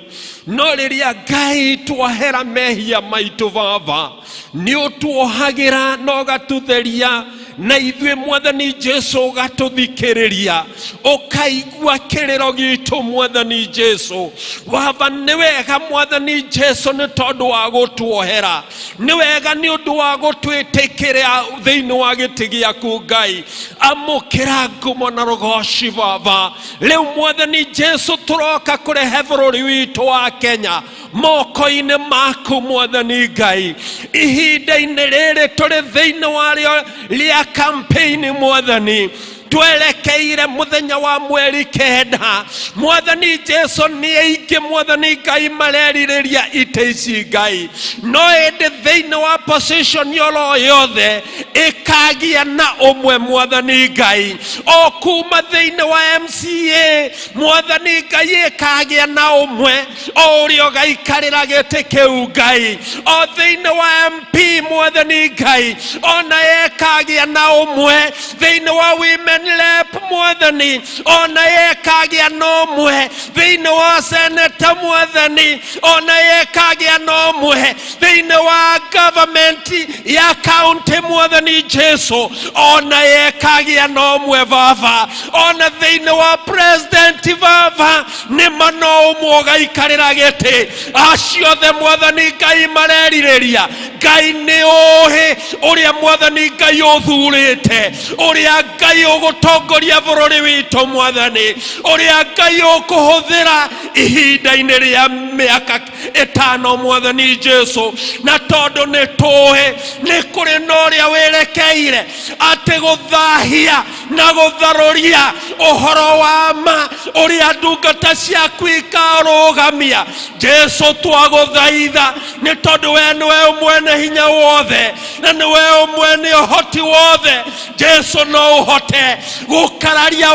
no rĩrĩa Ngai twahera mehia maitũ baba nĩ ũtuohagĩra na ũgatũtheria na ithuĩ mwathani Jesu ũgatũthikĩrĩria ũkaigua kĩrĩro gitũ mwathani Jesu waba nĩ wega mwathani Jesu nĩ tondũ wa gũtuohera nĩ wega nĩ ũndũ wa gũtwĩtĩkĩra thĩinĩ wa gĩtĩ gĩaku Ngai amũkĩra ngumo na rũgoci baba rĩu mwathani Jesu tũroka kũrehe bũrũri witũ wa Kenya moko-inĩ maku mwathani Ngai ihinda-inĩ rĩrĩ tũrĩ thĩinĩ warĩo rĩa campaign mwathani twerekeire muthenya wa mweri kenda mwathani Jesu nĩ aingĩ mwathani Ngai marerirĩria itĩ ici Ngai no ĩndĩ thĩinĩ wa position oro yothe ĩkagia na ũmwe mwathani Ngai o kuma thĩinĩ wa MCA mwathani Ngai ĩkagĩa na ũmwe o ũrĩa ũgaikarĩra gĩtĩ kĩu Ngai o thĩinĩ wa MP mwathani Ngai ona ĩkagĩa na ũmwe thĩinĩ wa women rep mwathani ona ĩkagĩa na ũmwe thĩinĩ wa seneta mwathani ona ĩkagĩa na ũmwe thĩinĩ wa government ya county mwathani Jesu ona ĩkagĩa na ũmwe baba ona thĩinĩ wa president baba nĩ mano ũmwe ũgaikarĩra gĩtĩ aciothe mwathani Ngai marerirĩria Ngai nĩ ũĩ ũrĩa mwathani Ngai ũthurĩte ũrĩa Ngai ũgũtongoria bũrũri witũ mwathani ũrĩa Ngai ũkũhũthĩra ihinda-inĩ rĩa mĩaka ĩtano mwathani Jesu na tondũ nĩ tũĩ nĩ kũrĩ na ũrĩa wĩrekeire atĩ gũthahia na gũtharũria ũhoro wa ma ũrĩa ndungata ciaku ikarũgamia Jesu twagũthaitha nĩ tondũ we nĩwe mwene hinya wothe na nĩwe mwene ũhoti wothe Jesu no ũhote gũkararia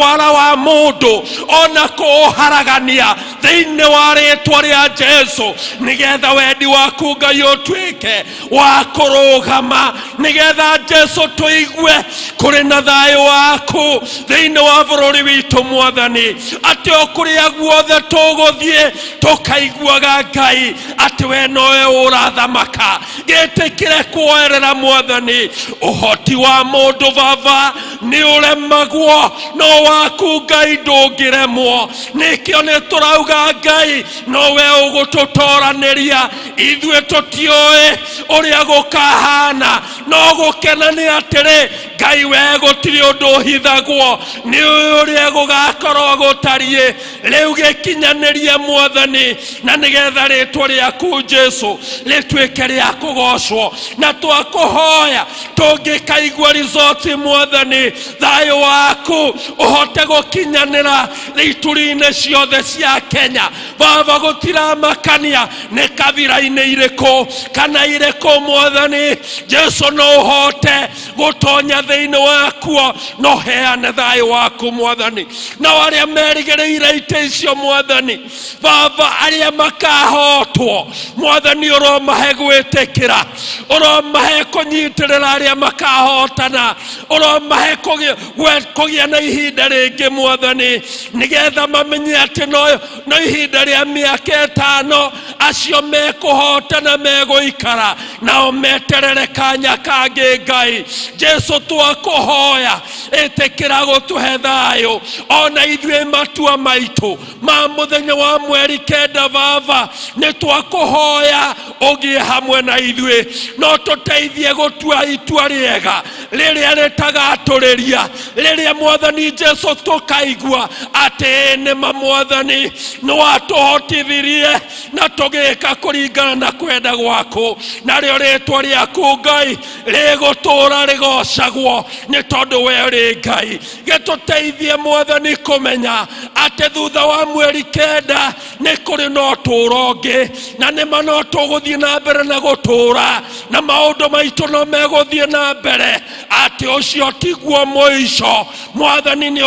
wara wa mũndũ ona kũũharagania thĩinĩ wa rĩtwa rĩa Jesu nĩgetha wendi waku Ngai ũtuĩke wa kũrũgama nĩgetha Jesu tũigue kũrĩ na thayũ waku thĩinĩ wa bũrũri witũ mwathani atĩ o kũrĩa guothe tũgũthiĩ tũkaiguaga Ngai atĩ we nowe ũrathamaka gĩtĩkĩre kuoerera mwathani ũhoti wa mũndũ baba nĩ ũremagwo no waku Ngai ndũngĩremwo nĩkĩo nĩ tũrauga Tũrauga Ngai nowe ũgũtũtoranĩria, ithuĩ tũtiũĩ ũrĩa gũkahana, no gũkena nĩ atĩrĩ, Ngai we gũtirĩ ũndũ ũhithagwo, nĩ ũĩ ũrĩa gũgakorwo gũtariĩ. Rĩu gĩkinyanĩrie Mwathani, na nĩgetha rĩtwa rĩaku Jesu rĩtuĩke rĩa kũgocwo. Na twakũhoya tũngĩkaigua result Mwathani, thayũ waku ũhote gũkinyanĩra ituri-inĩ ciothe cia Kenya. Baba, gũtiramakania nĩ kabira-inĩ irĩkũ kana irĩkũ, Mwathani Jesu no ũhote gũtonya thĩinĩ wakuo, no heane thayũ waku Mwathani. Nao arĩa merĩgĩrĩire itĩ icio Mwathani, Baba, arĩa makahotwo Mwathani, ũromahe gwĩtĩkĩra, ũromahe kũnyitĩrĩra arĩa makahotana, ũromahe kũgĩa na ihinda rĩngĩ Mwathani, nĩgetha mamenye atĩ no ihinda rĩa mĩaka 5 acio mekũhotana megũikara, nao meterere kanya kangĩ. Ngai Jesu, twakũhoya ĩtĩkĩra gũtũhe thayũ ona ithuĩ matua maitũ ma mũthenya wa mweri 9. Baba, nĩ twakũhoya ũgĩe hamwe na ithuĩ, no tũteithie gũtua itua rĩega rĩrĩa rĩtagatũrĩria, rĩrĩa Mwathani Jesu tũkaigua atĩ nĩma Mwathani nĩ watũhotithirie na tũgĩka kũringana na kwenda gwaku, narĩo rĩtwa rĩaku Ngai rĩgũtũra rĩgocagwo nĩ tondũ we ũrĩ Ngai. Gĩtũteithie Mwathani kũmenya atĩ thutha wa mweri 9 nĩ kũrĩ na ũtũũro ũngĩ, na nĩma no tũgũthiĩ na mbere na gũtũũra, na maũndũ maitũ no megũthiĩ na mbere, atĩ ũcio tiguo mũico. Mwathani, nĩ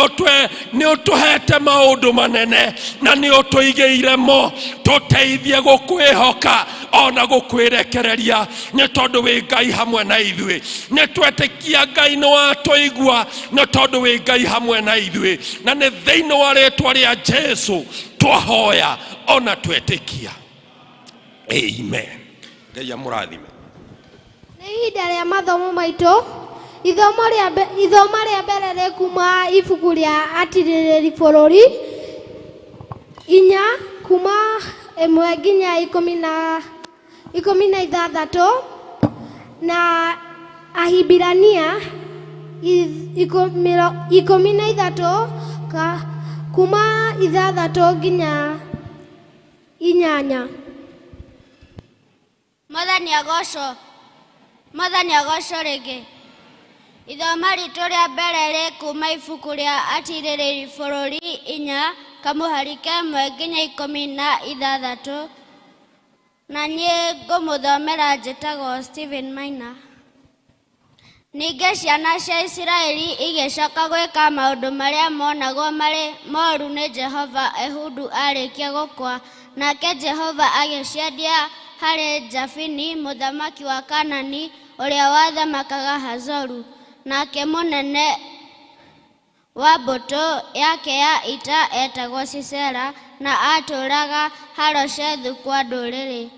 ũtũhete maũndũ manene na nĩ ũtũigĩire mo, tũteithie gũkwĩhoka ona gũkwĩrekereria, nĩ tondũ wĩ Ngai hamwe na ithuĩ. Nĩ twetĩkia Ngai nĩ watũigua, nĩ tondũ wĩ Ngai hamwe na ithuĩ, na nĩ thĩinĩ wa rĩtwa rĩa Jesu twahoya ona twetĩkia, amen. Ngai amũrathime. Nĩ ihinda rĩa mathomo maitũ. Ithomo rĩa mbere rĩ kuma ibuku rĩa Atirĩrĩri Bũrũri 4 kuma 1 nginya 16, na Ahibirania 13 kuma 6 nginya 8. Mwathani agocwo. Mwathani agocwo rĩngĩ. Ithoma ritũ rĩa mbere rĩ kuma ibuku rĩa Atirĩrĩri Bũrũri 4 kamũhari 1 nginya 16, na niĩ ngũmũthomera njĩtagwo Stephen Maina. Ningĩ ciana cia Isiraeli igĩcoka gwĩka maũndũ marĩa monagwo marĩ moru nĩ Jehova Ehudu arĩkia gũkua. Nake Jehova agĩciendia harĩ Jabini mũthamaki wa Kaanani ũrĩa wathamakaga Hazoru. Nake mũnene wa mbũtũ yake ya ita etagwo Sisera, na aatũũraga Haroshethu kwa ndũrĩrĩ.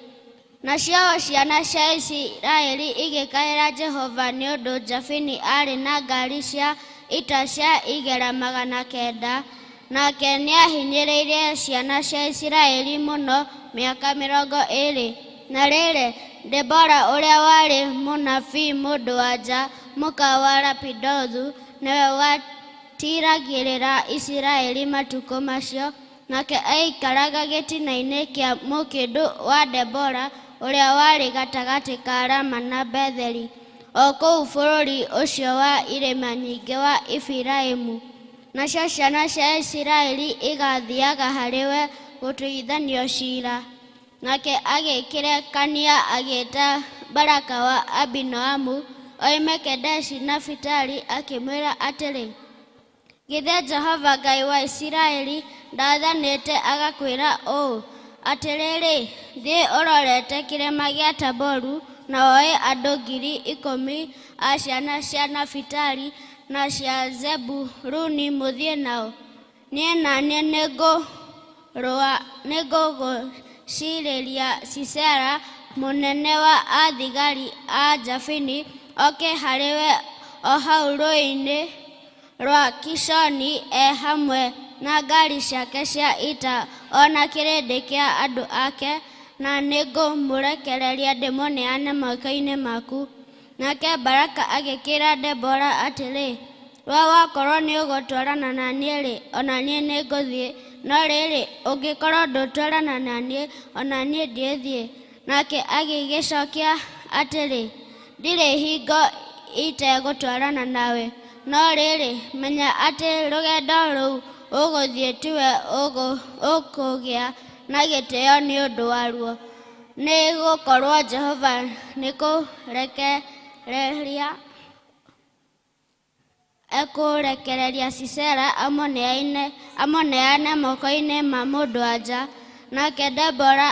Nacio ciana cia Isiraeli igĩkaĩra Jehova nĩ ũndũ Jabini aarĩ na ngaari cia ita cia igera 900, nake nĩahinyĩrĩirie ciana cia Isiraeli mũno mĩaka 20. Na rĩrĩ, Debora ũrĩa warĩ mũnabii mũndũ-wa-nja mũka wa Lapidothu, nĩwe watiragĩrĩra Isiraeli matukũ macio, nake aikaraga gĩtina-inĩ kĩa mũkĩndũ wa Debora ũrĩa warĩ gatagatĩ ka Rama na Betheli, o kũu bũrũri ũcio wa irĩma nyingĩ wa Efiraimu. Nacio ciana cia Isiraeli igathiiaga harĩ we gũtuithanio ciira. Nake agĩkĩrekania agĩĩta Baraka wa Abinoamu oime Kedeshi Nafitali, akĩmwĩra atĩrĩ, Githĩ Jehova Ngai wa Isiraeli ndaathanĩte agakwĩra ũũ, Atĩrĩrĩ, thiĩ ũrorete kĩrĩma gĩa Taboru, na woe andũ 10,000 a ciana cia Nafitali na cia Zebuluni mũthiĩ nao. Niĩ na niĩ nĩngũgũcirĩria Sisera, mũnene wa athigari a Jabini, oke harĩ we o hau rũũĩ-inĩ rwa Kishoni e hamwe na ngaari ciake cia ita o na kĩrĩndĩ kĩa andũ ake, na nĩngũmũrekereria ndĩmũneane moko-inĩ maku. Nake Baraka agĩkĩĩra Debora atĩrĩ, we wakorwo nĩũgũtwarana na niĩ-rĩ, o na niĩ nĩngũthiĩ, no rĩrĩ, ũngĩkorwo ndũtwarana na niĩ, o na niĩ ndiĩthiĩ. Nake agĩgĩcokia atĩrĩ, ndirĩ hingo itegũtwarana nawe, no rĩrĩ, menya atĩ rũgendo rũu ũgũthiĩ tiwe ũkũgĩa na gĩtĩo nĩ ũndũ waruo, nĩ gũkorwo Jehova nĩkũrekereria ekũrekereria Sisera amũneane moko-inĩ ma mũndũ-wa-nja. Nake Debora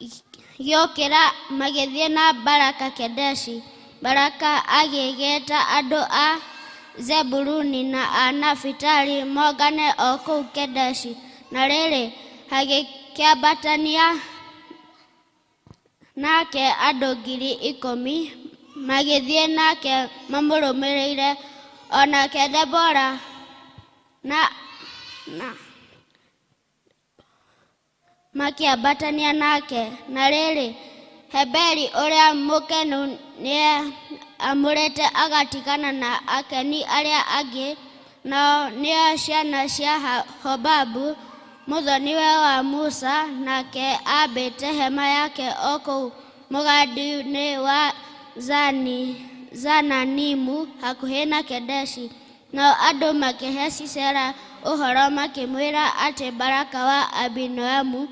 agĩũkĩra magĩthiĩ na Baraka Kedeshi. Baraka agĩgĩta andũ a Zebuluni na a Nafitali mongane o kũu Kedeshi. Na rĩrĩ, hagĩkĩambatania nake andũ 10,000 magĩthiĩ nake mamũrũmĩrĩire. O nake Debora na makĩambatania nake. Na rĩrĩ, Heberi ũrĩa Mũkenu nĩamũrĩte agatigana na Akeni arĩa angĩ, nao nĩo ciana cia Hobabu mũthoniwe wa Musa, nake aambĩte hema yake o kũu mũgandi-inĩ wa Zananimu hakuhĩ na Kedeshi. Nao andũ makĩhe Sisera ũhoro makĩmwĩra atĩ Baraka wa Abinoamu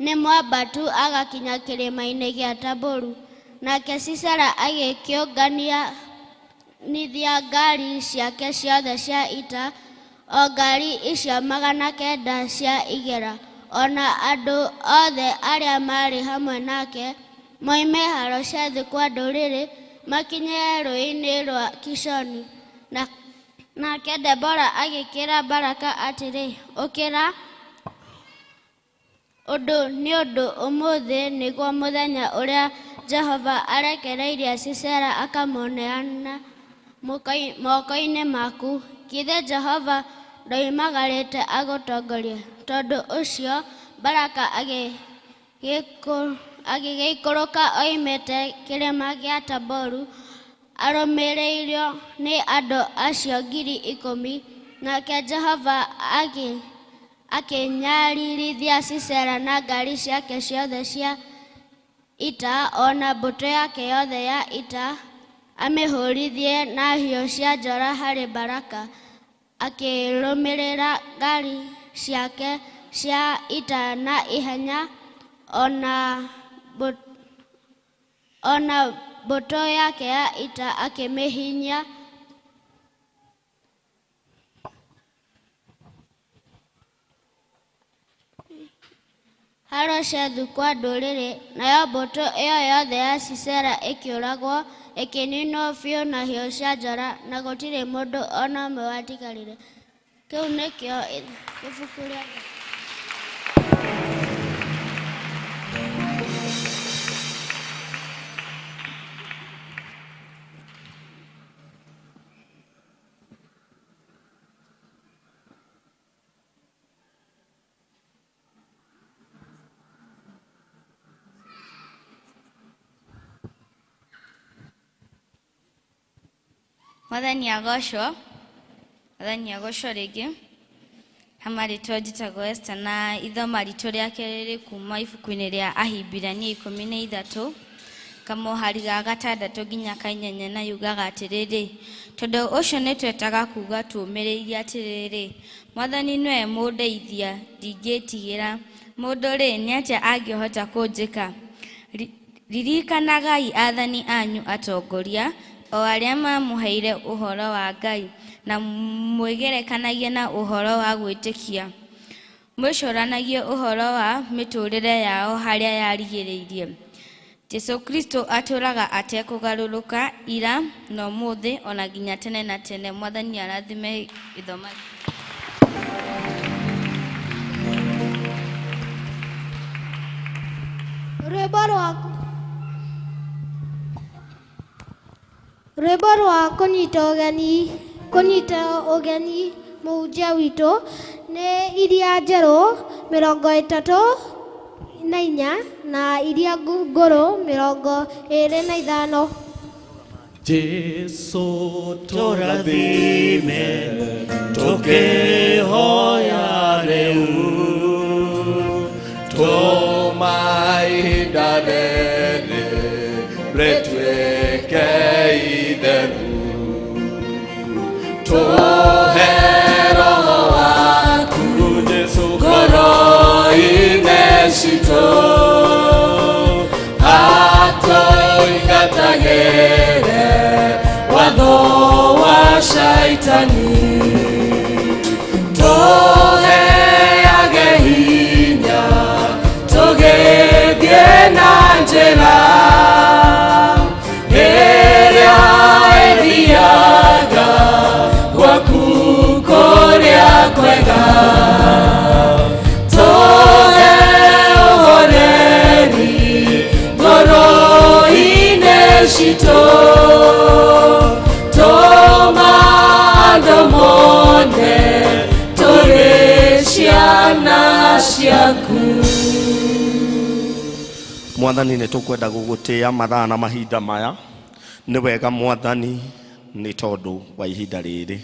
nĩ mwambatu agakinya kĩrĩma-inĩ gĩa Taboru. Nake Sisera agĩkĩũnganithia ngaari ciake ciothe cia ita, o ngaari icio 900 cia igera, o na andũ othe arĩa maarĩ hamwe nake, moime Haroshethu kwa ndũrĩrĩ makinye rũũĩ-inĩ rwa Kishoni. Nake Debora agĩkĩĩra Baraka atĩrĩ, ũkĩra, ũndũ nĩ ũndũ ũmũthĩ nĩguo mũthenya ũrĩa Jehova arekereirie Sisera akamũneana moko-inĩ maku. Githĩ Jehova ndoimagarĩte agũtongorie? Tondũ ũcio Baraka agĩgĩikũrũka oimĩte kĩrĩma gĩa Taboru arũmĩrĩirwo nĩ andũ acio 10,000. Nake Jehova akĩnyariirithia Sisera na ngaari ciake ciothe cia ita o na mbũtũ yake yothe ya ita, amĩhũũrithie na hiũ cia njora harĩ Baraka. Akĩrũmĩrĩra ngaari ciake cia ita na ihenya, o na mbũtũ yake ya ita akĩmĩhihinya. Haroshethu kwa ndũrĩrĩ. Nayo mbũtũ ĩyo yothe ya Sisera ĩkĩũragwo, ĩkĩniinwo biũ na hiũ cia njora, na gũtirĩ mũndũ o na ũmwe watigarire. Kĩu nĩkĩo ibuku rĩa Mwathani agocwo, Mwathani agocwo rĩngĩ. Hama rĩtwa njĩtagwo Esther na ithoma ritũ rĩa kerĩ rĩ kuma ibuku-inĩ rĩa Ahibirania 13 kamũhari ga 6 nginya ka 8, na yugaga atĩrĩrĩ, tondũ ũcio nĩtwetaga kuga tũũmĩrĩirie atĩrĩrĩ, Mwathani nĩwe mũndeithia, ndingĩtigĩra. Mũndũ rĩ, nĩ atĩa angĩhota kũnjĩka? Ririkanagai athani anyu atongoria, o arĩa mamũheire ũhoro wa Ngai, na mwĩgerekanagie na ũhoro wa gwĩtĩkia. Mwĩcũranagie ũhoro wa mĩtũũrĩre yao harĩa yarigĩrĩirie. Jesũ Kristo atũũraga atekũgarũrũka ira na ũmũthĩ ona nginya tene na tene. Mwathani arathime ithoma. Rwĩmbo rwa kũnyita ũgeni mũhunjia witũ Nĩ iria njerũ 34 na iria ngũrũ 25. Jesu tũrathime tũkĩhoya rĩu tũma ihinda rĩrĩ rĩtuĩke itheru tũhe Roho waku Jesu ngoro-inĩ citũ atũingatagĩre watho wa shaitani tũheage hinya tũgĩthiĩ na njĩra ĩrĩa ĩthiaga gwaku kũrĩa kwega tũhe ũhoreri ngoro-inĩ citũ tũma andũ mone tũrĩ ciana ciaku. Mwathani nĩ tũkwenda gũgũtĩĩa mathaa na mahinda maya. Nĩ wega Mwathani nĩ tondũ wa ihinda rĩrĩ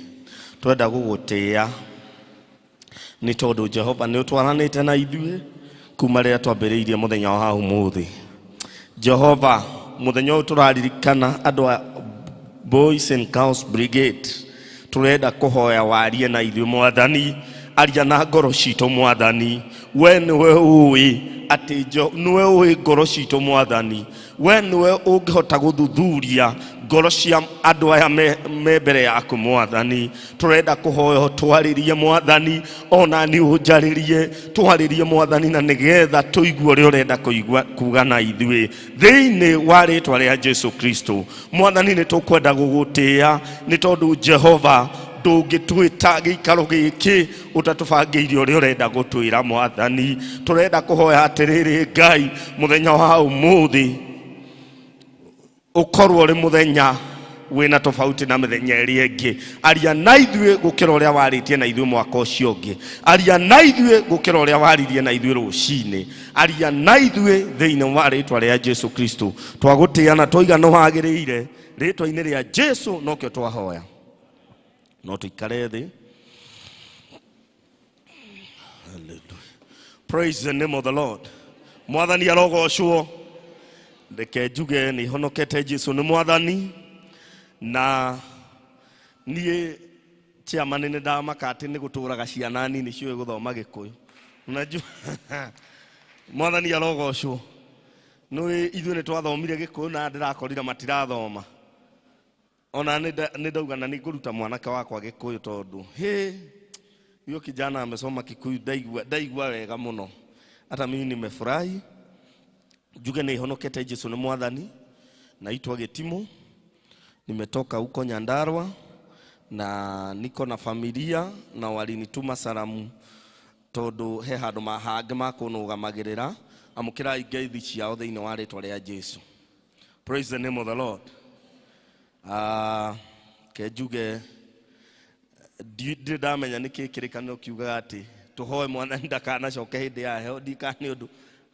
twenda gũgũtĩĩa nĩ tondũ Jehova nĩ ũtwaranĩte na ithuĩ kuma rĩrĩa twambĩrĩirie mũthenya wa ũmũthĩ. Jehova mũthenya ũyũ tũraririkana andũ a Boys and Girls Brigade tũrenda kũhoya warie na ithuĩ Mwathani, aria na ngoro citũ Mwathani. We nĩwe ũĩ atĩ nĩwe ũĩ ngoro citũ Mwathani, we nĩwe ũngĩhota gũthuthuria ngoro cia andũ aya me mbere yaku Mwathani. Tũrenda kũhoya twarĩrie Mwathani, ona niĩ ũnjarĩrie, twarĩrie Mwathani na nĩgetha tũigue ũrĩa ũrenda kũigua kuga na ithuĩ thĩinĩ wa rĩtwa rĩa Jesu Kristo. Mwathani nĩ tũkwenda gũgũtĩĩa nĩ tondũ Jehova ndũngĩtwĩta gĩikaro gĩkĩ ũtatũbangĩire ũrĩa ũrenda gũtwĩra Mwathani. Tũrenda kũhoya atĩrĩrĩ Ngai, mũthenya wa ũmũthĩ ũkorwo ũrĩ mũthenya wĩna tofauti na mĩthenya ĩrĩa ĩngĩ. Aria na ithuĩ gũkĩra ũrĩa warĩtie na ithuĩ mwaka ũcio ũngĩ. Aria na ithuĩ gũkĩra ũrĩa waririe na ithuĩ rũcinĩ. Aria na ithuĩ thĩinĩ wa rĩtwa rĩa Jesu Kristo. Twagũtĩĩa na twaiga nĩ wagĩrĩire rĩtwa-inĩ rĩa Jesu nokĩo twahoya. No tuikare thĩ. Hallelujah. Praise the name of the Lord. Mwathani arogocwo. Reke njuge nĩ honokete Jesu nĩ Mwathani na niĩ chairman nĩ ndamaka atĩ nĩ gũtũraga ciana nini ciũĩ gũthoma Gĩkũyũ. Unajua Mwathani arogocwo. Nĩ ithuĩ nĩ twathomire Gĩkũyũ na ndĩrakorire matirathoma. Ona nĩ ndauga na nĩ ngũruta mwanake wakwa Gĩkũyũ tondũ he huyo kijana amesoma Kikuyu, ndaigua wega mũno. Hata mimi nimefurahi. Njuge nĩ honokete Jesu nĩ Mwathani. Naitwa Gĩtimo, nimetoka huko Nyandarua na niko na familia na walinituma salamu tondũ he handũ hangĩ makũnũgamagĩrĩra. Amũkĩrai ngeithi ciao thĩinĩ wa rĩtwa rĩa Jesu. Praise the name of the Lord. Ke njuge ndirĩ ndamenya nĩkĩ kĩrĩkanĩro kiugaga atĩ tũhoe Mwathani ndakanacoke hĩndĩ ya heho ndikana nĩ ũndũ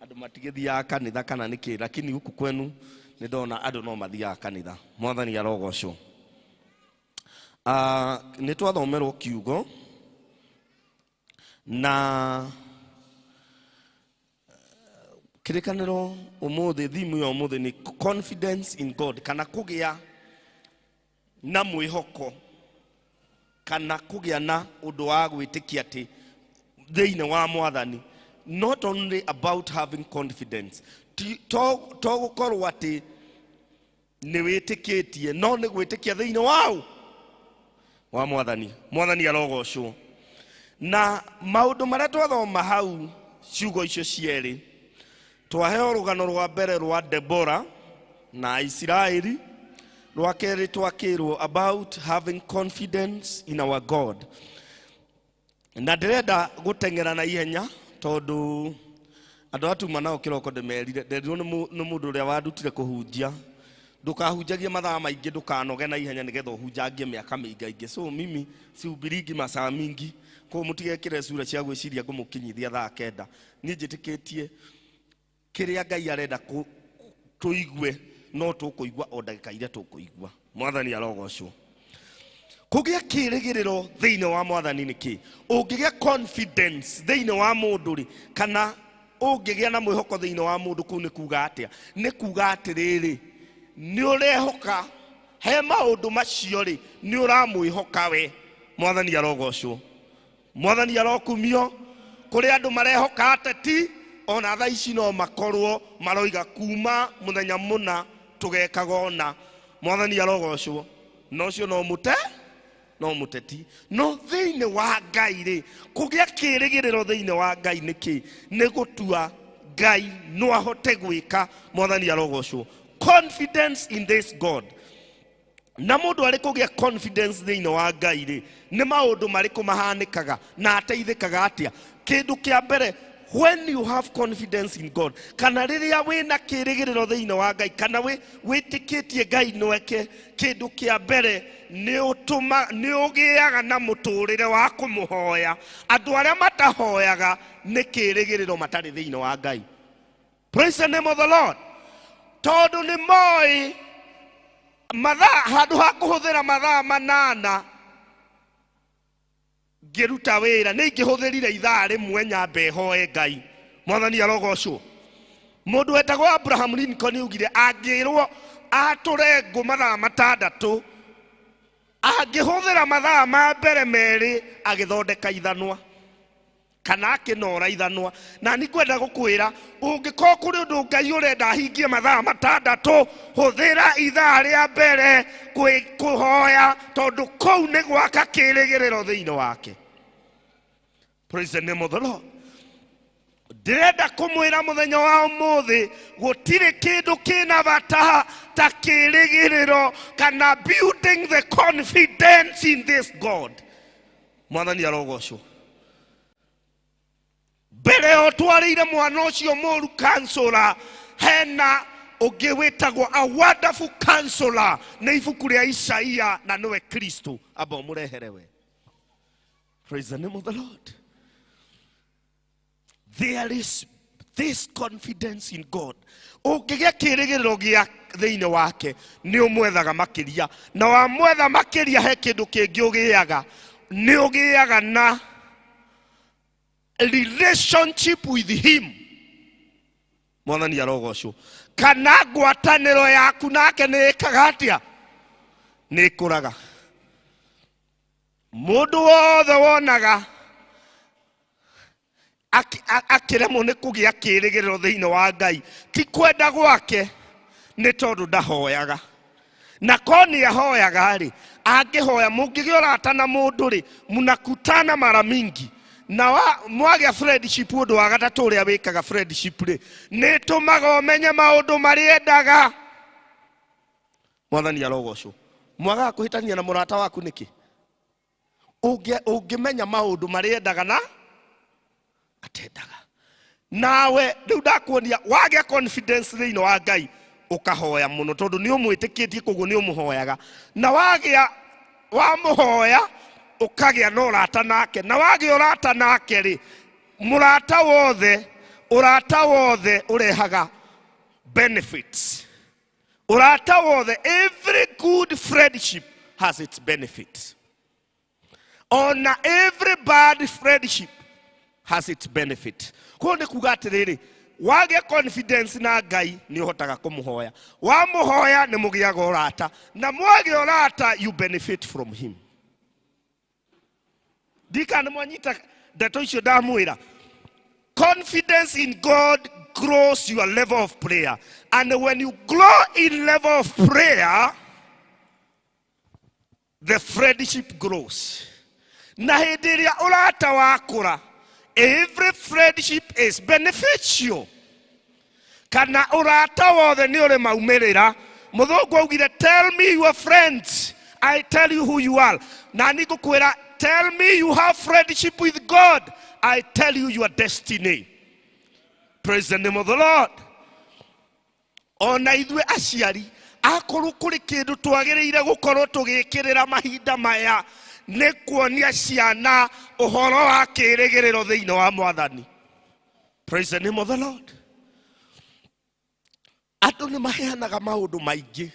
andũ matigĩthiaga kanitha kana nĩkĩ, lakini huku kwenu nĩ ndona andũ no mathiaga kanitha. Mwathani arogocwo. Nĩ twathomerwo kiugo na kĩrĩkanĩro ũmũthĩ, thimu ya ũmũthĩ nĩ confidence in God, kana kũgĩa na mwĩhoko kana kũgĩa na ũndũ wa gwĩtĩkia atĩ thĩinĩ wa Mwathani. Not only about having confidence, to gũkorwo atĩ nĩ wĩtĩkĩtie, no nĩ gwĩtĩkia thĩinĩ wa Mwathani. Mwathani arogocwo. Na maũndũ marĩa twathoma hau ciugo icio cierĩ, twaheo rũgano rwa mbere rwa Debora na Isiraeli, rwa kerĩ twakĩrwo about having confidence in our God. Na ndĩrenda gũteng'era na ihenya tondũ andũ atuma nao kĩroko ndĩmerire, nderirwo nĩ mũndũ ũrĩa wandutire kũhunjia, Ndũkahunjagie mathaa maingĩ, ndũkanoge na ihenya nĩgetha ũhunjangie mĩaka mĩingaingĩ. So mimi sihubiringi masaa mingi, koguo mũtigekĩre cura cia gwĩciria ngũmũkinyithia thaa 9. Niĩ njĩtĩkĩtie kĩrĩa Ngai arenda tũigue no tũkũigua o ndagĩka iria tũkũigua. Mwathani arogocwo. Kũgĩa kĩrĩgĩrĩro thĩinĩ wa mwathani nĩ kĩ? Ũngĩgĩa confidence thĩinĩ wa mũndũ rĩ, kana ũngĩgĩa na mwĩhoko thĩinĩ wa mũndũ, kũu nĩ kuga atĩa? Nĩ kuga atĩrĩrĩ, nĩ ũrehoka he maũndũ macio rĩ, nĩ ũramwĩhoka we. Mwathani arogocwo. Mwathani arokumio. Kũrĩ andũ marehoka ateti ona thaa ici no makorwo maroiga kuma mũthenya mũna tũgekaga ũna. Mwathani arogocwo. Na ũcio no mũte, no mũteti. No thĩinĩ wa Ngai rĩ, kũgĩa kĩrĩgĩrĩro thĩinĩ wa Ngai nĩ kĩ? Nĩ gũtua Ngai no ahote gwĩka. Mwathani arogocwo. Confidence in this God. Na mũndũ arĩ kũgĩa confidence thĩinĩ wa Ngai rĩ, nĩ maũndũ marĩkũ mahanĩkaga na ateithĩkaga atĩa? Kĩndũ kĩa mbere, when you have confidence in God, kana rĩrĩa wĩna kĩrĩgĩrĩro thĩinĩ wa Ngai, kana wĩtĩkĩtie Ngai no eke, kĩndũ kĩa mbere nĩ ũgĩaga na mũtũrĩre wa kũmũhoya. Andũ arĩa matahoyaga nĩ kĩrĩgĩrĩro matarĩ thĩinĩ wa Ngai. Praise the name of the Lord. Tondũ nĩ moĩ mathaa, handũ ha kũhũthĩra mathaa 8 ngĩruta wĩra, nĩ ingĩhũthĩrire ithaa rĩmwe nyambe hoe Ngai. Mwathani arogocwo. Mũndũ wetagwo Abraham Lincoln augire angĩrwo atũre ngũ mathaa 6, angĩhũthĩra mathaa ma mbere 2 agĩthondeka ithanwa kana akĩnora ithanwa. Na nĩ ngwenda gũkwĩra, ũngĩkorwo kũrĩ ũndũ Ngai ũrenda ahingie mathaa 6, hũthĩra ithaa rĩa mbere kũhoya, tondũ kũu nĩ gwaka kĩrĩgĩrĩro thĩinĩ wake. Praise the name of the Lord. Ndĩrenda kũmwĩra mũthenya wa ũmũthĩ, gũtirĩ kĩndũ kĩna bata ta kĩrĩgĩrĩro kana building the confidence in this God. Mwathani arogocwo. Mbere yo twarĩire mwana ũcio mũru counselor, hena ũngĩ wĩtagwo a wonderful counselor, nĩ ibuku rĩa Isaia na nĩwe Kristo. Amba ũmũrehere we. Praise the name of the Lord. There is this confidence in God. Ũngĩgĩa kĩrĩgĩrĩro gĩa thĩinĩ wake, nĩ ũmwethaga makĩria. Na wamwetha makĩria, he kĩndũ kĩngĩ ũgĩaga. Nĩ ũgĩaga na relationship with him. Mwathani arogocwo. Kana ngwatanĩro yaku nake nĩ ĩkaga atĩa? Nĩ ĩkũraga. Mũndũ wothe wonaga akĩremwo nĩ kũgĩa kĩrĩgĩrĩro thĩinĩ wa Ngai, ti kwenda gwake, nĩ tondũ ndahoyaga. Na ko nĩ ahoyaga rĩ, angĩhoya, mũngĩgĩa ũrata na mũndũ rĩ, mnakutana mara mingi. Na mwagĩa friendship, ũndũ wa gatatũ ũrĩa wĩkaga friendship rĩ, nĩ ĩtũmaga ũmenye maũndũ marĩa endaga. Mwathani arogocwo. Mwagaga kũhĩtania na mũrata waku nĩkĩ? Ũngĩmenya maũndũ marĩa endaga na atendaga. Nawe rĩu ndakuonia wagĩa confidence thĩinĩ wa Ngai, ũkahoya mũno, tondũ nĩ ũmwĩtĩkĩtie, koguo nĩ ũmũhoyaga. Na wagĩa wamũhoya, ũkagĩa na ũrata nake. Na wagĩa ũrata nake rĩ, mũrata wothe, ũrata wothe ũrehaga benefits. Ũrata wothe, every good friendship has its benefits. Ona every bad friendship has its benefit. Koguo nĩ kuga atĩrĩrĩ, wagĩa confidence na Ngai nĩ ũhotaga kũmũhoya. Wamũhoya nĩ mũgĩaga ũrata. Na mwagĩa ũrata, you benefit from him. Ndikana nĩ mwanyita ndeto icio ndamwĩra. Confidence in God grows your level of prayer. And when you grow in level of prayer, the friendship grows. Na hĩndĩ ĩrĩa ũrata wakũra, every friendship is beneficial. Kana ũrata wothe nĩ ũrĩ maumĩrĩra. Mũthũngũ augire, tell me your friends, I tell you who you are. Na niĩ ngũkwĩra, tell me you have friendship with God, I tell you your destiny. Praise the name of the Lord. Ona ithuĩ aciari, Akorwo kũrĩ kĩndũ twagĩrĩire gũkorwo tũgĩkĩrĩra mahinda maya nĩ kuonia ciana ũhoro wa kĩrĩgĩrĩro thĩinĩ wa Mwathani. Praise the name of the Lord. Andũ nĩ maheanaga maũndũ maingĩ,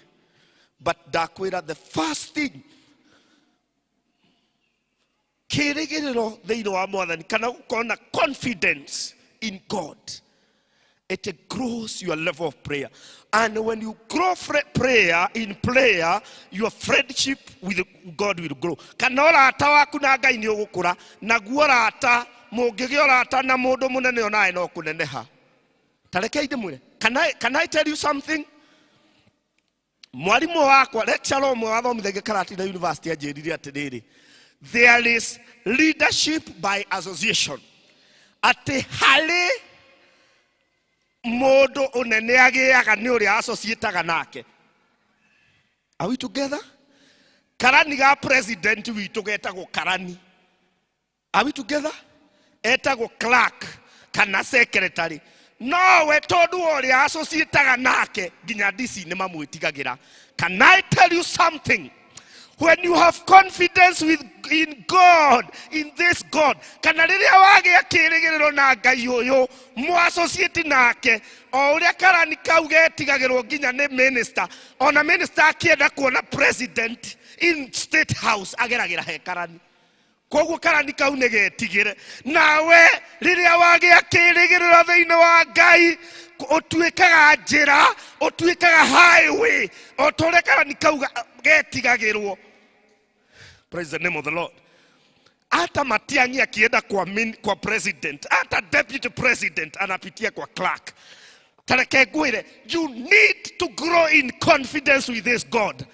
but ndakwĩra the first thing, kĩrĩgĩrĩro thĩinĩ wa Mwathani kana gũkorwo na confidence in God, it grows your level of prayer. And when you grow prayer in prayer, your friendship with God will grow. Kana ũrata waku na Ngai nĩ ũgũkũra, naguo ũrata, mũngĩgĩa ũrata na mũndũ mũnene onawe no kũneneha. Ta rekei ndĩmwĩre, can I tell you something? Mwarimũ wakwa, lecturer ũmwe wathomithagia Karatina University, anjĩrire atĩrĩrĩ, there is leadership by association, atĩ harĩ mũndũ ũnene agĩaga nĩ ũrĩa associataga nake. Are we together? Karani ga president witũ getagwo karani. Are we together? Etagwo clerk kana secretary, nowe tondũ wa ũrĩa associataga nake nginya DC nĩ mamwĩtigagĩra. Can I tell you something? When you have confidence with in God, in this God, kana rĩrĩa wagĩa kĩrĩgĩrĩro na Ngai ũyũ mũassociate nake, o ũrĩa karani kau getigagĩrwo nginya nĩ minister, ona minister akĩenda kuona president in State House ageragĩra he karani. Koguo karani kau nĩ getigĩre. Nawe rĩrĩa wagĩa kĩrĩgĩrĩro thĩinĩ wa Ngai, ũtuĩkaga njĩra, ũtuĩkaga highway, o ta ũrĩa karani kau getigagĩrwo. Praise the name of the Lord. Hata Matiang'i akienda kwa president, hata deputy president anapitia kwa clerk. Tareke ngwĩre, you need to grow in confidence with this God,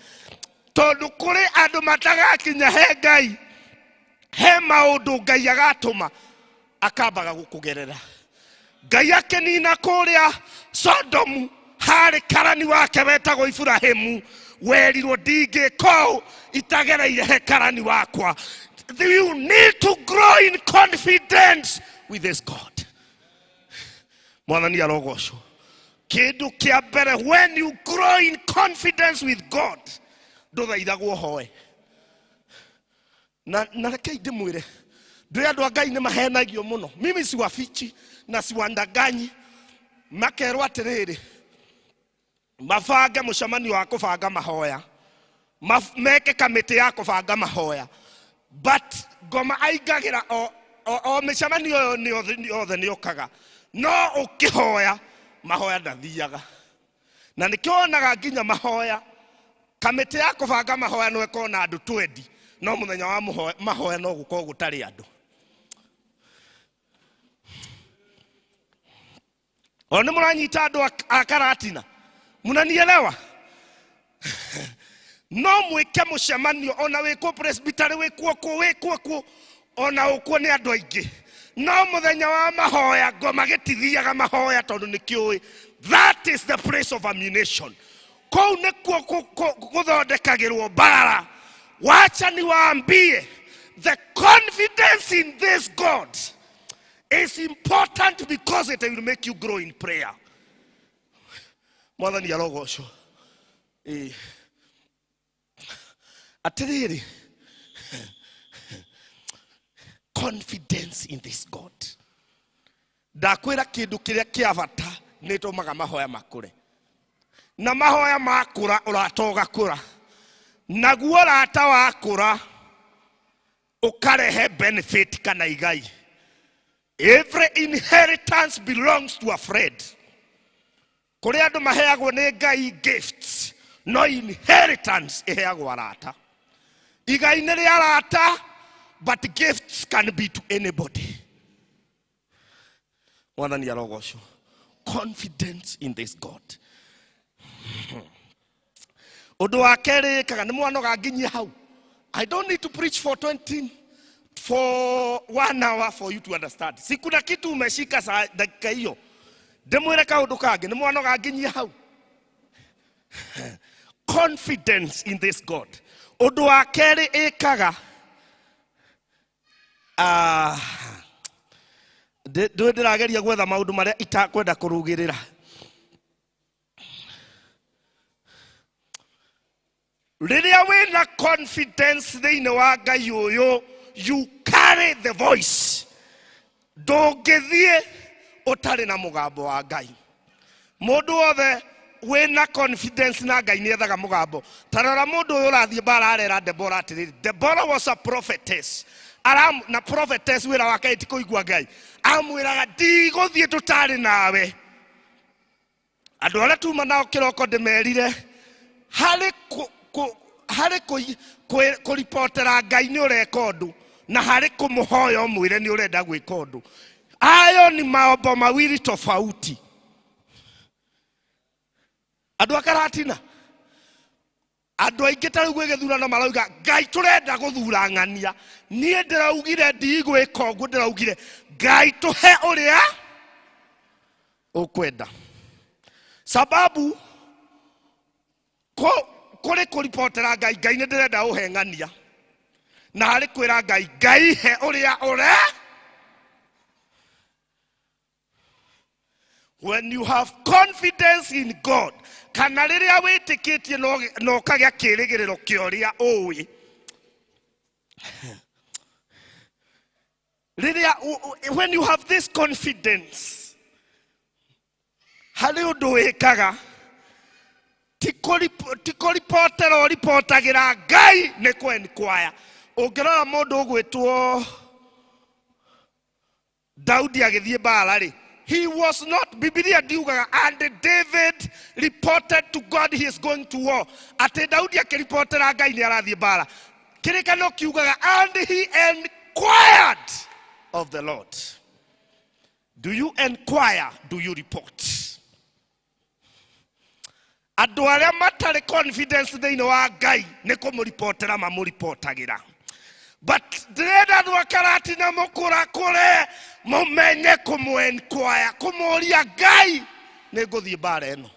tondũ kũrĩ andũ matagakinya he Ngai, he maũndũ Ngai agatũma akambaga gũkũgerera. Ngai akĩnina kũrĩa Sodomu, harĩ karani wake wetagwo Ibrahimu, werirwo ndingĩka ũũ itagereire he karani wakwa. You need to grow in confidence with this God. Mwathani arogocwo. Kĩndũ kĩa mbere, when you grow in confidence with God, ndũthaithagwo hoe. Na rekei ndĩmwĩre, ndũĩ andũ a Ngai nĩ mahenagio mũno. Mimi siwafichi na siwandaganyi. Makerwo atĩrĩrĩ, mabange mũcemanio wa kũbanga mahoya, meke kamĩtĩ ya kũbanga mahoya, but ngoma aingagĩra o mĩcemanio ĩyo nĩ yothe nĩ okaga, no ũkĩhoya mahoya ndathiaga. Na nĩkĩo wonaga nginya mahoya, kamĩtĩ ya kũbanga mahoya no ĩkorwo na andũ 20, no mũthenya wa mahoya no gũkorwo gũtarĩ andũ. O nĩ mũranyita andũ a Karatina, mnanielewa? No mwĩke mũcemanio ona wĩkwo presbytery, wĩkwo kũ, wĩkwo kũ, ona ũkwo nĩ andũ aingĩ, no mũthenya wa mahoya ngoma gĩtithiaga mahoya, tondũ nĩkĩũĩ that is the place of ammunition. Kũu nĩkuo gũthondekagĩrwo mbara. Wacha niwaambie, the confidence in this God is important because it will make you grow in prayer. Mwathani arogocwo. Atĩrĩrĩ, confidence in this God, ndakwĩra kĩndũ kĩrĩa kĩa bata nĩ tũmaga mahoya makũre, na mahoya makũra ũrata ũgakũra, naguo ũrata wakũra ũkarehe benefit kana igai. Every inheritance belongs to a friend. Kũrĩ andũ maheagwo nĩ Ngai gifts, no inheritance ĩheagwo arata. Igai nĩ rĩa arata, but gifts can be to anybody. Mwathani arogocwo. Confidence in this God. Ũndũ wa kerĩ ĩkaga nĩ mwanoga nginyie hau. I don't need to preach for 20, for 1 hour for you to understand. Si kuna kitu umeshika saa dakika hiyo. Ndĩmwĩre kaũndũ kangĩ, nĩ mwanoga nginyie hau. Confidence in this God. Ũndũ wa kerĩ ĩkaga, ndũĩ ndĩrageria gwetha maũndũ marĩa itakwenda kũrugĩrĩra. Rĩrĩa wĩna confidence thĩinĩ wa Ngai ũyũ, you carry the voice. Ndũngĩthiĩ ũtarĩ na mũgambo wa Ngai. Mũndũ wothe wĩna confidence na Ngai nĩ ethaga mũgambo. Ta rora mũndũ ũyũ ũrathiĩ mbara arera Deborah atĩrĩrĩ, Deborah was a prophetess. Aram, na prophetess wĩra wake ti kũigua Ngai. Amwĩraga ndigũthiĩ tũtarĩ nawe. Andũ arĩa tuma nao kĩroko ndĩmerire harĩ harĩ kũribotera Ngai nĩ ũreka ũndũ na harĩ kũmũhoya ũmwĩre nĩ ũrenda gwĩka ũndũ. Hayo ni mambo mawili tofauti. Andũ a Karatina, andũ aingĩ ta rĩu gwĩ gĩthurano marauga Ngai tũrenda gũthura ng'ania. Niĩ ndĩraugire ndigwĩka ũguo, ndĩraugire Ngai tũhe ũrĩa ũkwenda. Sababu kũrĩ kũribotera Ngai, Ngai nĩ ndĩrenda ũhe ng'ania, na harĩ kwĩra Ngai, Ngai he ũrĩa ũre. When you have confidence in God, kana rĩrĩa wĩtĩkĩtie na ũkagĩa kĩrĩgĩrĩro kĩa ũrĩa ũĩ, rĩrĩa when you have this confidence, harĩ ũndũ wĩkaga, ti kũribotera ũribotagĩra Ngai, nĩ kwenkwaya. Ũngĩrora mũndũ ũgwĩtwo Daudi agĩthiĩ mbara rĩ, he was not, Bibilia ndiugaga and David reported to God he is going to war. Atĩ Daudi akĩribotera Ngai nĩ arathiĩ mbara. Kĩrĩkanĩro kiugaga and he inquired of the Lord. Do you inquire? Do you report? Andũ arĩa matarĩ confidence thĩinĩ wa Ngai nĩ kũmũribotera mamũribotagĩra. But ndĩrenda andũ a Karatina mũkũrakũre mũmenye kũmũ-enquire, kũmũria Ngai nĩ ngũthiĩ mbara ĩno.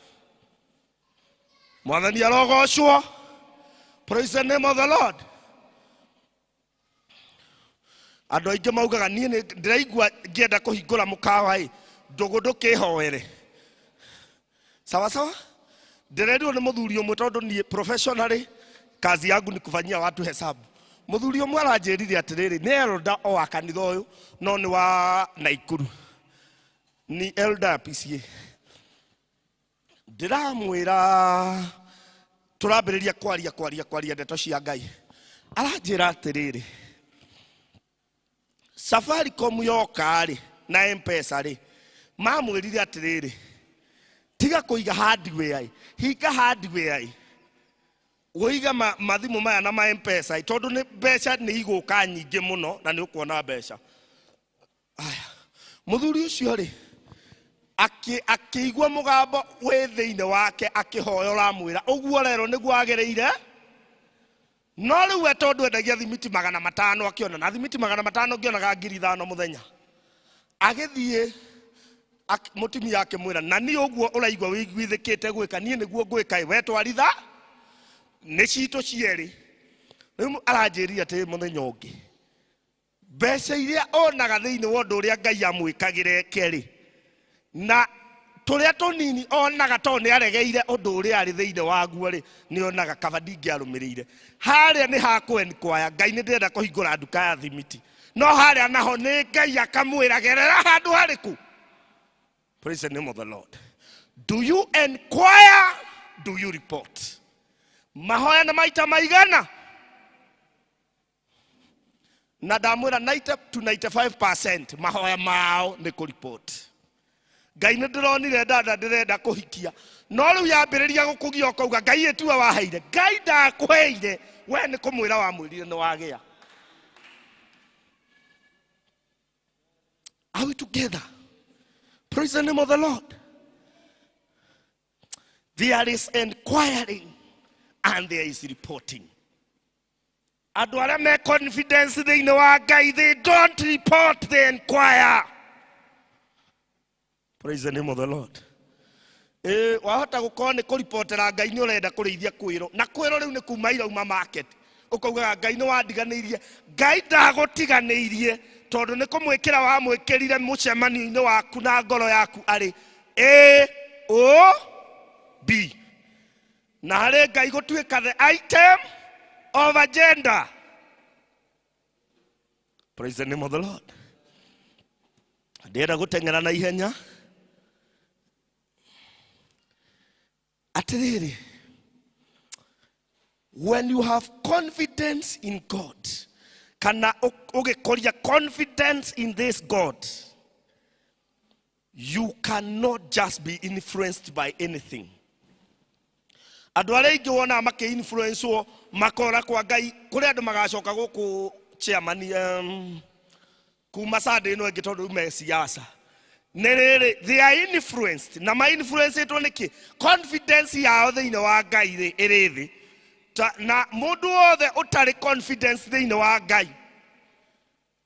Mwathani arogocwo. Praise the name of the Lord. Andũ aingĩ maugaga niĩ nĩ ndĩraigua ngĩenda kũhingũra mũkawa ĩ, ndũgũ ndũkĩhoere. Sawa sawa? Ndĩrerirwo nĩ mũthuri ũmwe tondũ niĩ professionally kazi yangu ni kufanyia watu hesabu. Mũthuri ũmwe aranjĩrire atĩrĩrĩ, nĩ elder o wa kanitha ũyũ no nĩ wa Naikuru. Ni elder ya PCA. Ndĩramwĩra tũrambĩrĩria kwaria kwaria kwaria ndeto cia Ngai. Aranjĩra atĩrĩrĩ, Safaricom yoka rĩ na M-Pesa rĩ, mamwĩrire atĩrĩrĩ, tiga kũiga hardware ĩ, hinga hardware ĩ, ũiga mathimũ maya na ma M-Pesa ĩ, tondũ nĩ mbeca nĩ igũka nyingĩ mũno na nĩ ũkuona mbeca. Aya, mũthuri ũcio rĩ, akĩigua mũgambo wĩ thĩinĩ wake akĩhoya ũramwĩra ũguo rero nĩguo agĩrĩire. No rĩu we tondũ endagia thimiti magana matano akĩona, na thimiti magana matano ngĩonaga ngiri ithano mũthenya. Agĩthiĩ, mũtumia akĩmwĩra, na niĩ ũguo ũraigua wĩiguithĩkĩte gwĩka, niĩ nĩguo ngwĩka ĩ, we twaritha nĩ citũ cierĩ. Rĩu aranjĩrire atĩ mũthenya ũngĩ, mbeca iria onaga thĩinĩ wa ũndũ ũrĩa Ngai amwĩkagĩra eke rĩ, na tũrĩa tũnini onaga tondũ nĩ aregeire ũndũ ũrĩa arĩ thĩinĩ waguo rĩ, nĩ onaga kaba ndingĩarũmĩrĩire. Harĩa nĩ ha kwenkwaya, Ngai nĩ ndĩrenda kũhingũra nduka ya thimiti, no harĩa naho nĩ Ngai akamwĩra gerera handũ harĩkũ. Praise the name of the Lord. Do you inquire? Do you report? Mahoya na maita maigana? Na ndamwĩra 90 to 95% mahoya mao nĩ kũripoti. Ngai nĩ ndĩronire dada ndĩrenda kũhikia, no rĩu yambĩrĩria gũkũgia ũkauga Ngai ĩtiwe waheire. Ngai ndakũheire, we nĩ kũmwĩra wamwĩrire nĩ wagĩa. Are we together? Praise the name of the Lord. There is inquiring and there is reporting. Andũ arĩa me confidence thĩinĩ wa Ngai, they don't report, they inquire. Praise the name of the Lord. Wahota gũkorwo nĩ kũripotera Ngai nĩ ũrenda kũrĩithia kwĩrũ, na kwĩrũ rĩu nĩ kuma irauma market. Ũkaugaga Ngai nĩ wandiganĩirie. Ngai ndagũtiganĩirie tondũ nĩ kũmwĩkĩra wamwĩkĩrire mũcemanio-inĩ waku na ngoro yaku arĩ A O B. Na harĩ Ngai gũtuĩka the item of agenda. Praise the name of the Lord. Ndĩrenda gũteng'era na ihenya. Atĩrĩrĩ, when you have confidence in God, kana ũgĩkũria confidence in this God, you cannot just be influenced by anything. Andũ arĩa aingĩ wonaga makĩ-influencewo makora kwa Ngai, kũrĩ andũ magacoka gũkũ chairman, kuma Sunday ĩno ĩngĩ tondũ me siasa. Nĩ rĩrĩ, they are influenced, na ma-influencetwo nĩkĩ? Confidence yao thĩinĩ wa Ngai rĩ, ĩrĩ thĩ. Na mũndũ wothe ũtarĩ confidence thĩinĩ wa Ngai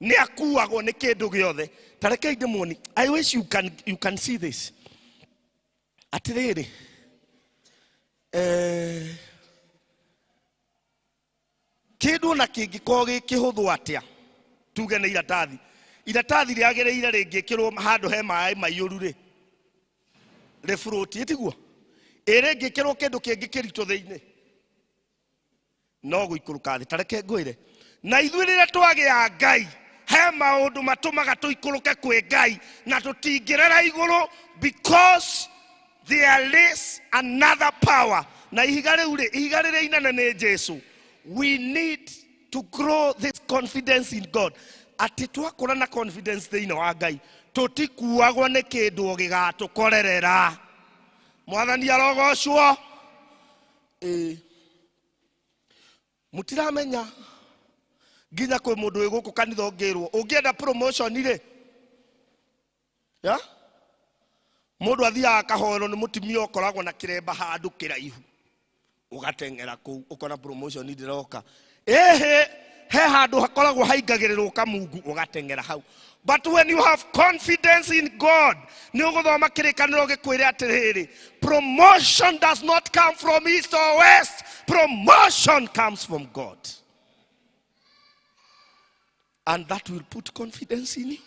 nĩ akuagwo nĩ kĩndũ gĩothe. Ta rekei ndĩmuonie. I wish you can see this. Atĩrĩrĩ, kĩndũ ona kĩngĩkorwo gĩ kĩhũthũ atĩa, tuge nĩ iratathi, iratathi rĩagĩrĩire rĩngĩkĩrwo handũ he maĩ maiyũru rĩ, rĩburũti, tiguo? Ĩ rĩngĩkĩrwo kĩndũ kĩngĩ kĩritũ thĩinĩ, no gũikũrũka thĩ. Ta reke ngwĩre, na ithuĩ rĩrĩa twagĩa Ngai, he maũndũ matũmaga tũikũrũke kwĩ Ngai na tũtingĩrera igũrũ, because there is another power. Na ihiga rĩu rĩ, ihiga rĩrĩa inene nĩ Jesu. We need to grow this confidence in God. Atĩ twakũra na confidence thĩinĩ wa Ngai, tũtikuagwo nĩ kĩndũ gĩgatũkorerera. Mwathani arogocwo. Mũtiramenya nginya kwĩ mũndũ wĩ gũkũ kanitha ũngĩrwo ũngĩenda promotion rĩ, ya mũndũ athiaga akahoerwo nĩ mũtumia ũkoragwo na kĩremba handũ kĩraihu, ũgateng'era kũu ũkona promotion ndĩroka. Ĩhĩ, he handũ hakoragwo haingagĩrĩrwo kamungu, ũgateng'era hau. But when you have confidence in God, nĩ ũgũthoma kĩrĩkanĩro gĩkwĩre atĩrĩrĩ, promotion does not come from east or west, promotion comes from God. And that will put confidence in you.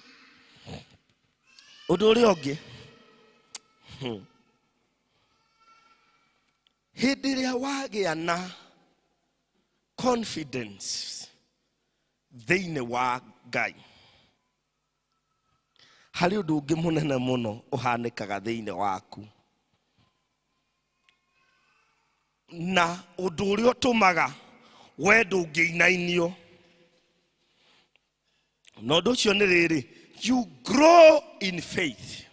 Ũndũ ũrĩa ũngĩ, hĩndĩ ĩrĩa wagĩa na confidence thĩinĩ wa Ngai, harĩ ũndũ ũngĩ mũnene mũno ũhanĩkaga thĩinĩ waku, na ũndũ ũrĩa ũtũmaga we ndũngĩinainio. Na ũndũ ũcio nĩ rĩrĩ, you grow in faith.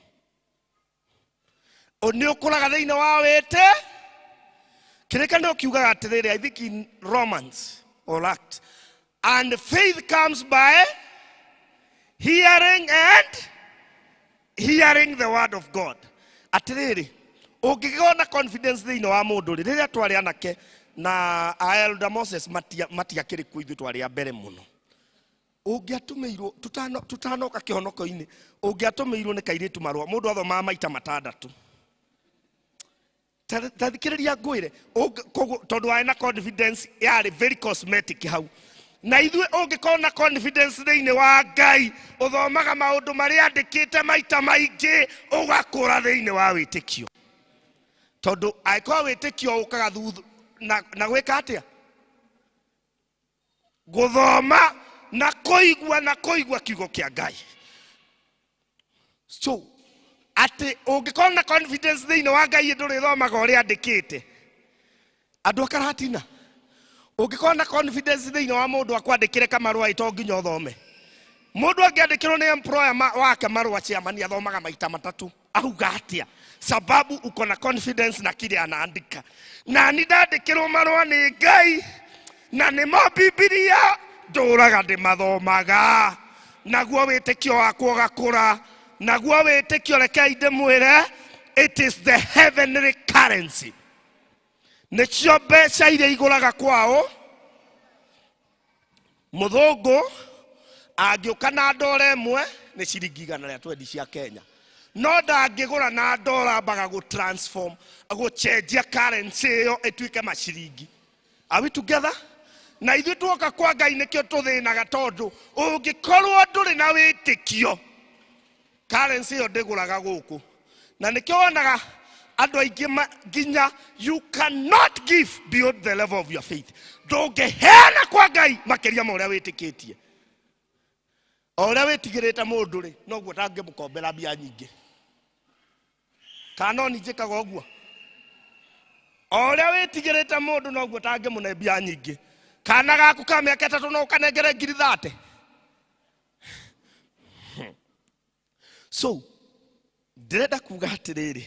Nĩ ũkũraga thĩinĩ wa wĩtĩ. Kĩrĩkanĩro kiugaga atĩrĩrĩ, I think in Romans or Act, and faith comes by hearing and hearing the word of God. Atĩrĩrĩ, ũngĩgĩa na confidence thĩinĩ wa mũndũ rĩ, rĩrĩa twarĩ anake na Elder Moses matiakĩrĩ kuo, ithuĩ twarĩ a mbere mũno. Ũngĩatũmĩirwo, tũtanoka kĩhonoko-inĩ, ũngĩatũmĩirwo nĩ kairĩtu marũa, mũndũ athomaga maita matandatũ. Ta thikĩrĩria ngwĩre, koguo, tondũ warĩ na confidence yarĩ very cosmetic hau. Na ithuĩ ũngĩkorwo na confidence thĩinĩ wa Ngai, ũthomaga maũndũ marĩa andĩkĩte maita maingĩ, ũgakũra thĩinĩ wa wĩtĩkio. Tondũ angĩkorwo wĩtĩkio ũkaga thutha na gwĩka atĩa? Gũthoma na kũigua na kũigua kiugo kĩa Ngai. So atĩ ũngĩkorwo na confidence thĩinĩ wa Ngai, ndũrĩthomaga ũrĩa andĩkĩte. Andũ a Karatina, ũngĩkorwo na confidence thĩinĩ wa mũndũ akwandĩkĩre kamarũa, ĩ to nginya ũthome. Mũndũ angĩandĩkĩrwo nĩ employer wake marũa, chairman athomaga maita matatũ. Auga atĩa? Sababu uko na confidence na kile anaandika. Na ni ndandĩkĩrwo marũa nĩ Ngai, na nĩmo Bibilia ndũraga ndĩmathomaga, naguo wĩtĩkio wakwa ũgakũra. Naguo wĩtĩkio, rekei ndĩmwĩre, it is the heavenly currency. Nĩcio mbeca iria igũraga kwao. Mũthũngũ angĩũka na ndora ĩmwe nĩ ciringi igana rĩa twendi cia Kenya, no ndangĩgũra na ndora, ambaga gũ-transform, gũcenjia currency ĩyo ĩtuĩke maciringi. Are we together? Na ithuĩ tuoka kwa Ngai nĩkĩo tũthĩnaga, tondũ ũngĩkorwo ndũrĩ na wĩtĩkio, currency ĩyo ndĩgũraga gũkũ. Na nĩkĩo wonaga Andũ aingĩ nginya you cannot give beyond the level of your faith. Ndũngĩheana kwa Ngai makĩria ma ũrĩa wĩtĩkĩtie. O ũrĩa wĩtigĩrĩte mũndũ rĩ, noguo ũtangĩmũkombera mbia nyingĩ. Kana no niĩ njĩkaga ũguo? O ũrĩa wĩtigĩrĩte mũndũ noguo ũtangĩmũne mbia nyingĩ. Kana gaku ka mĩaka 3 no ũkanengere ngiri 30. So ndĩrenda kuga atĩrĩrĩ,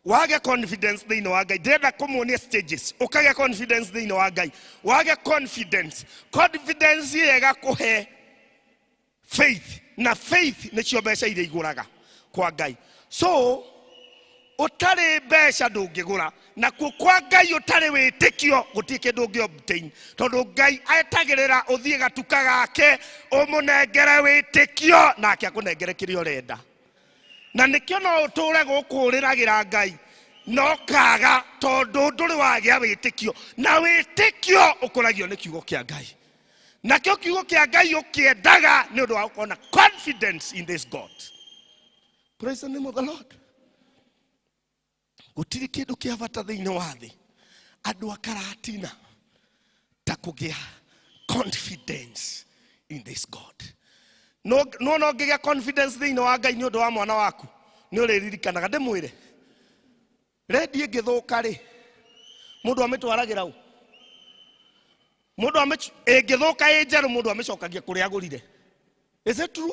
wage confidence thĩinĩ wa Ngai. Ndĩrenda kũmuonia stages ũkagĩa confidence thĩinĩ wa Ngai. Wage confidence, confidence ĩyo ĩgakũhe faith, na faith nĩcio mbeca iria igũraga kwa Ngai. So ũtarĩ mbeca ndũngĩgũra, nakuo kwa Ngai ũtarĩ wĩtĩkio gũtirĩ kĩndũ ũngĩ obtain, tondũ Ngai etagĩrĩra ũthiĩ gatuka gake ũmũnengere wĩtĩkio nake akũnengere kĩrĩa ũrenda. Na nĩkĩo no ũtũre gũkũ ũrĩragĩra Ngai no kaga, tondũ ndũrĩ wagĩa wĩtĩkio, na wĩtĩkio ũkũragio nĩ kiugo kĩa Ngai. Nakĩo kiugo kĩa Ngai ũkĩendaga nĩ ũndũ wa gũkorwo na confidence in this God. Praise the name of the Lord. Gũtirĩ kĩndũ kĩa bata thĩinĩ wa thĩ andũ a Karatina ta kũgĩa confidence in this God. No no no ngĩgĩa confidence thĩinĩ wa Ngai nĩ ũndũ wa mwana waku, nĩ ũrĩririkanaga. Ndĩmwĩre, redio ĩngĩthũka rĩ, mũndũ amĩtwaragĩra ũ? Mũndũ ĩngĩthũka ĩ njerũ, mũndũ amĩcokagia kũrĩa agũrire. Is it true?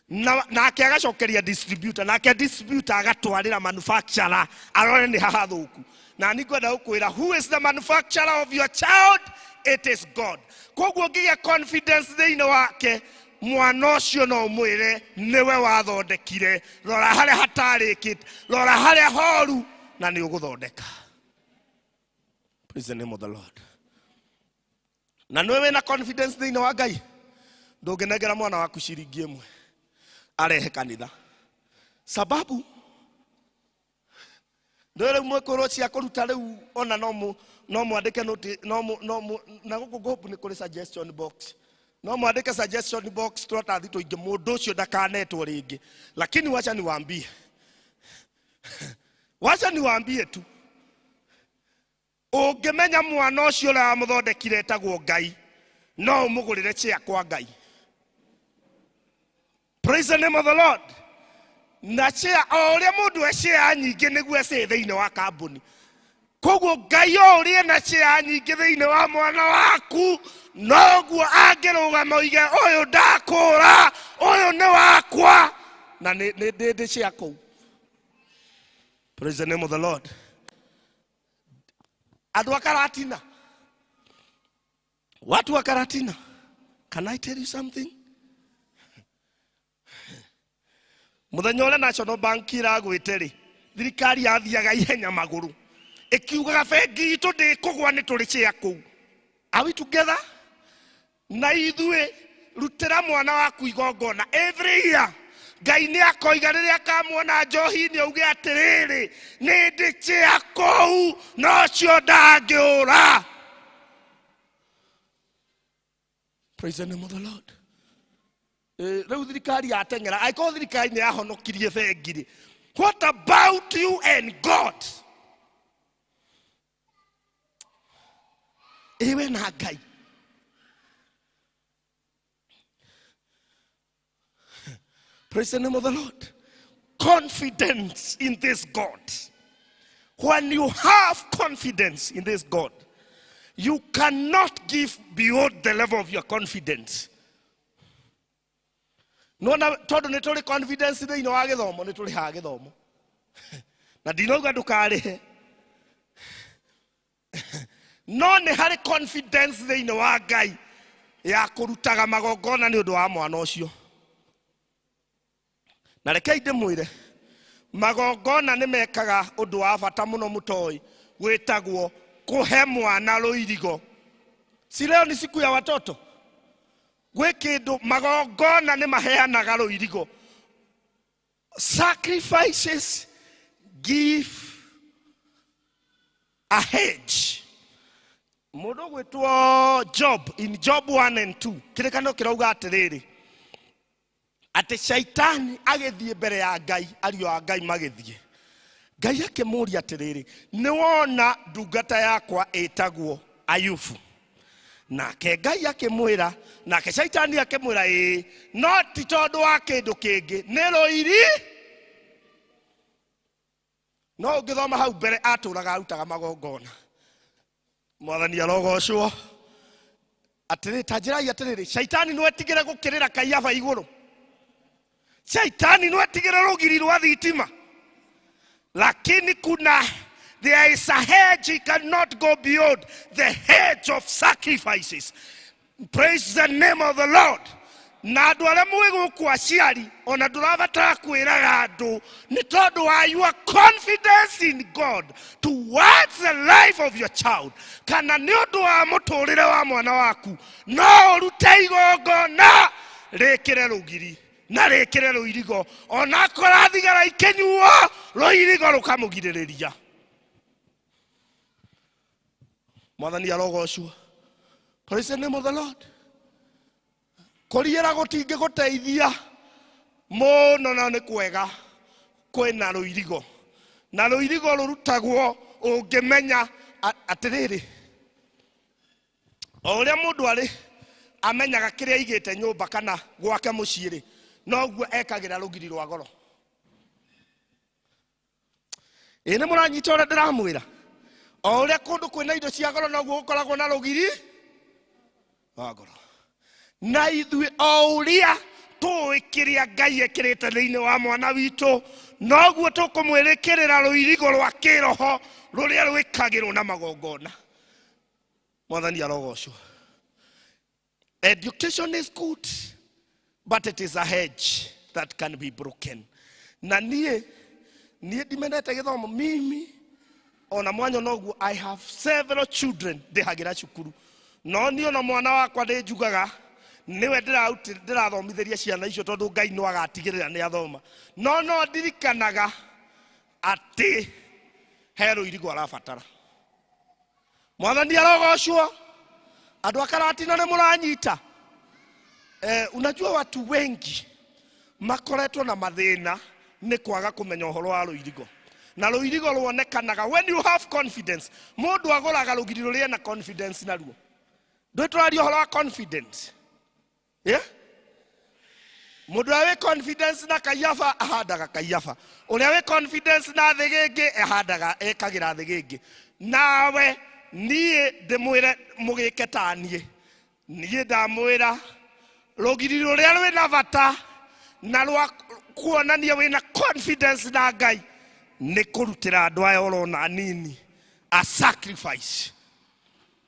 Na nake agacokeria distributor, nake distributor agatwarĩra manufacturer arore nĩ haha thũku. Na niĩ ngwenda gũkwĩra, who is the manufacturer of your child? It is God. Koguo ũngĩgĩa confidence thĩinĩ wake, mwana ũcio no ũmwĩre nĩwe wathondekire, rora harĩa hatarĩkĩte, rora harĩa horu, na nĩ ũgũthondeka. Praise the name of the Lord. Na nĩwe wĩna confidence thĩinĩ wa Ngai, ndũngĩnengera mwana waku ciringi ĩmwe arehe kanitha, sababu ndũĩ rĩu mwĩkũrwo cia kũruta rĩu, ona no no mwandĩke note, no no na gũkũ Hope nĩ kũrĩ suggestion box, no mwandĩke suggestion box tũratathi tũingĩ, mũndũ ũcio ndakanetwo rĩngĩ. Lakini wacha niwaambie, wacha niwaambie tu, ũngĩmenya mwana ũcio ũrĩa wamũthondekire etagwo Ngai, no ũmũgũrĩre chair kwa Ngai. Praise the name of the Lord. Na chair, o ũrĩa mũndũ e share nyingĩ nĩguo ecĩ thĩinĩ wa kambuni. Koguo Ngai o ũrĩa ena share nyingĩ thĩinĩ wa mwana waku, noguo angĩrũgama oige ũyũ ndakũra, ũyũ nĩ wakwa, na nĩ ndĩ share kũu. Praise the name of the Lord. Andũ a Karatina, watu wa Karatina, can I tell you something? Mũthenya ũrĩa National Bank iragwĩte rĩ, thirikari yathiaga ihenya magũrũ ĩkiugaga bengi itũ ndĩkũgwa, nĩ tũrĩ share kũu. Are we together? Na ithuĩ rutĩra mwana waku igongona every year. Ngai nĩ akoiga rĩrĩa akamuona njohi-inĩ auge atĩrĩrĩ, nĩ ndĩ share kũu, na ũcio ndangĩũra. Praise the name of the Lord. Rĩu thirikari yateng'era, angĩkorwo thirikari nĩ yahonokirie bengi rĩ, what about you and God? Ĩwe na Ngai. Praise the name of the Lord. Confidence in this God. When you have confidence in this God, you cannot give beyond the level of your confidence. No na tondu nĩ tũrĩ confidence thĩinĩ wa gĩthomo, nĩ tũrĩhaga gĩthomo. Na ndinauga ndũkarĩhe. No nĩ harĩ confidence thĩinĩ wa Ngai ya kũrutaga magongona nĩ ũndũ wa mwana ũcio. Na rekei ndĩmwĩre, magongona nĩ mekaga ũndũ wa bata mũno mũtoĩ, wĩtagwo kũhe mwana rũirigo. Si leo ni siku ya watoto? Gwĩ kĩndũ magongona nĩ maheanaga rũirigo. Sacrifices give a hedge. Mũndũ ũgwĩtwo Job, in Job 1 and 2, kĩrĩkanĩro kĩrauga atĩrĩrĩ, atĩ Shaitani agĩthiĩ mbere ya Ngai, ariũ a Ngai magĩthiĩ. Ngai akĩmũria atĩrĩrĩ, nĩ wona ndungata yakwa ĩtagwo Ayubu? Nake Ngai akĩmwĩra, nake Shaitani akĩmwĩra, ĩĩ, no ti tondũ wa kĩndũ kĩngĩ, nĩ rũiri. No ũngĩthoma hau mbere atũraga arutaga magongona. Mwathani arogocwo. Atĩrĩ, ta njĩrai atĩrĩrĩ, Shaitani no etigĩre gũkĩrĩra Kaiafa igũrũ? Shaitani no etigĩre rũgiri rwa thitima? Lakini kuna, there is a hedge he cannot go beyond, the hedge of sacrifices. Praise the name of the Lord. Na andũ arĩa mwĩ gũkũ aciari, ona ndũrabatara kwĩraga andũ, nĩ tondũ wa your confidence in God towards the life of your child, kana nĩ ũndũ wa mũtũrĩre wa mwana waku, no ũrute igongona rĩkĩre rũgiri na rĩkĩre rũirigo, ona akora thigara ikĩnyuo, rũirigo rũkamũgirĩrĩria. Mwathani arogocwo. Praise the name of the Lord. Kũriĩra gũtingĩgũteithia mũno, na nĩ kwega kwĩna rũirigo, na rũirigo rũrutagwo ũngĩmenya atĩrĩrĩ, o ũrĩa mũndũ arĩ amenyaga kĩrĩa aigĩte nyũmba kana gwake mũciĩ rĩ, noguo ekagĩra rũgiri rwa goro. Ĩ nĩ mũranyita ũrĩa ndĩramwĩra? O ũrĩa kũndũ kwĩna indo cia goro, noguo gũkoragwo na rũgiri rwa goro. Na ithuĩ o ũrĩa tũĩ kĩrĩa Ngai ekĩrĩte thĩinĩ wa mwana witũ, noguo tũkũmwĩrĩkĩrĩra rũirigo rwa kĩroho rũrĩa rwĩkagĩrwo na magongona. Mwathani arogocwo. Education is good, but it is a hedge that can be broken. Na niĩ ndimenete gĩthomo mimi, ona mwanya noguo. I have several children ndĩhagĩra cukuru, no niĩ ona mwana wakwa ndĩnjugaga nĩwe ndĩrathomithĩria ciana icio, tondũ Ngai no agatigĩrĩra nĩ athoma. No ndirikanaga atĩ he rũirigo arabatara. Mwathani arogocwo. Andũ a Karatina nĩ mũranyita? Unajua watu wengi makoretwo na mathĩna nĩ kwaga kũmenya ũhoro wa rũirigo, na rũirigo ruonekanaga when you have confidence. Mũndũ agũraga rũgiri rũrĩa na confidence naruo. Ndũĩ tũraria ũhoro wa confidence? Yeah? Mũndũ ũrĩa wĩ confidence na Kaiafa ahandaga Kaiafa, ũrĩa wĩ confidence na thĩgĩngĩ ahandaga ekagĩra thĩgĩngĩ. Nawe niĩ ndĩmwĩre mũgĩke ta niĩ, niĩ ndamwĩra rũgiri rũrĩa rwĩna bata na rwa kuonania wĩna confidence na Ngai nĩ kũrutĩra andũ aya ũrona nini a sacrifice.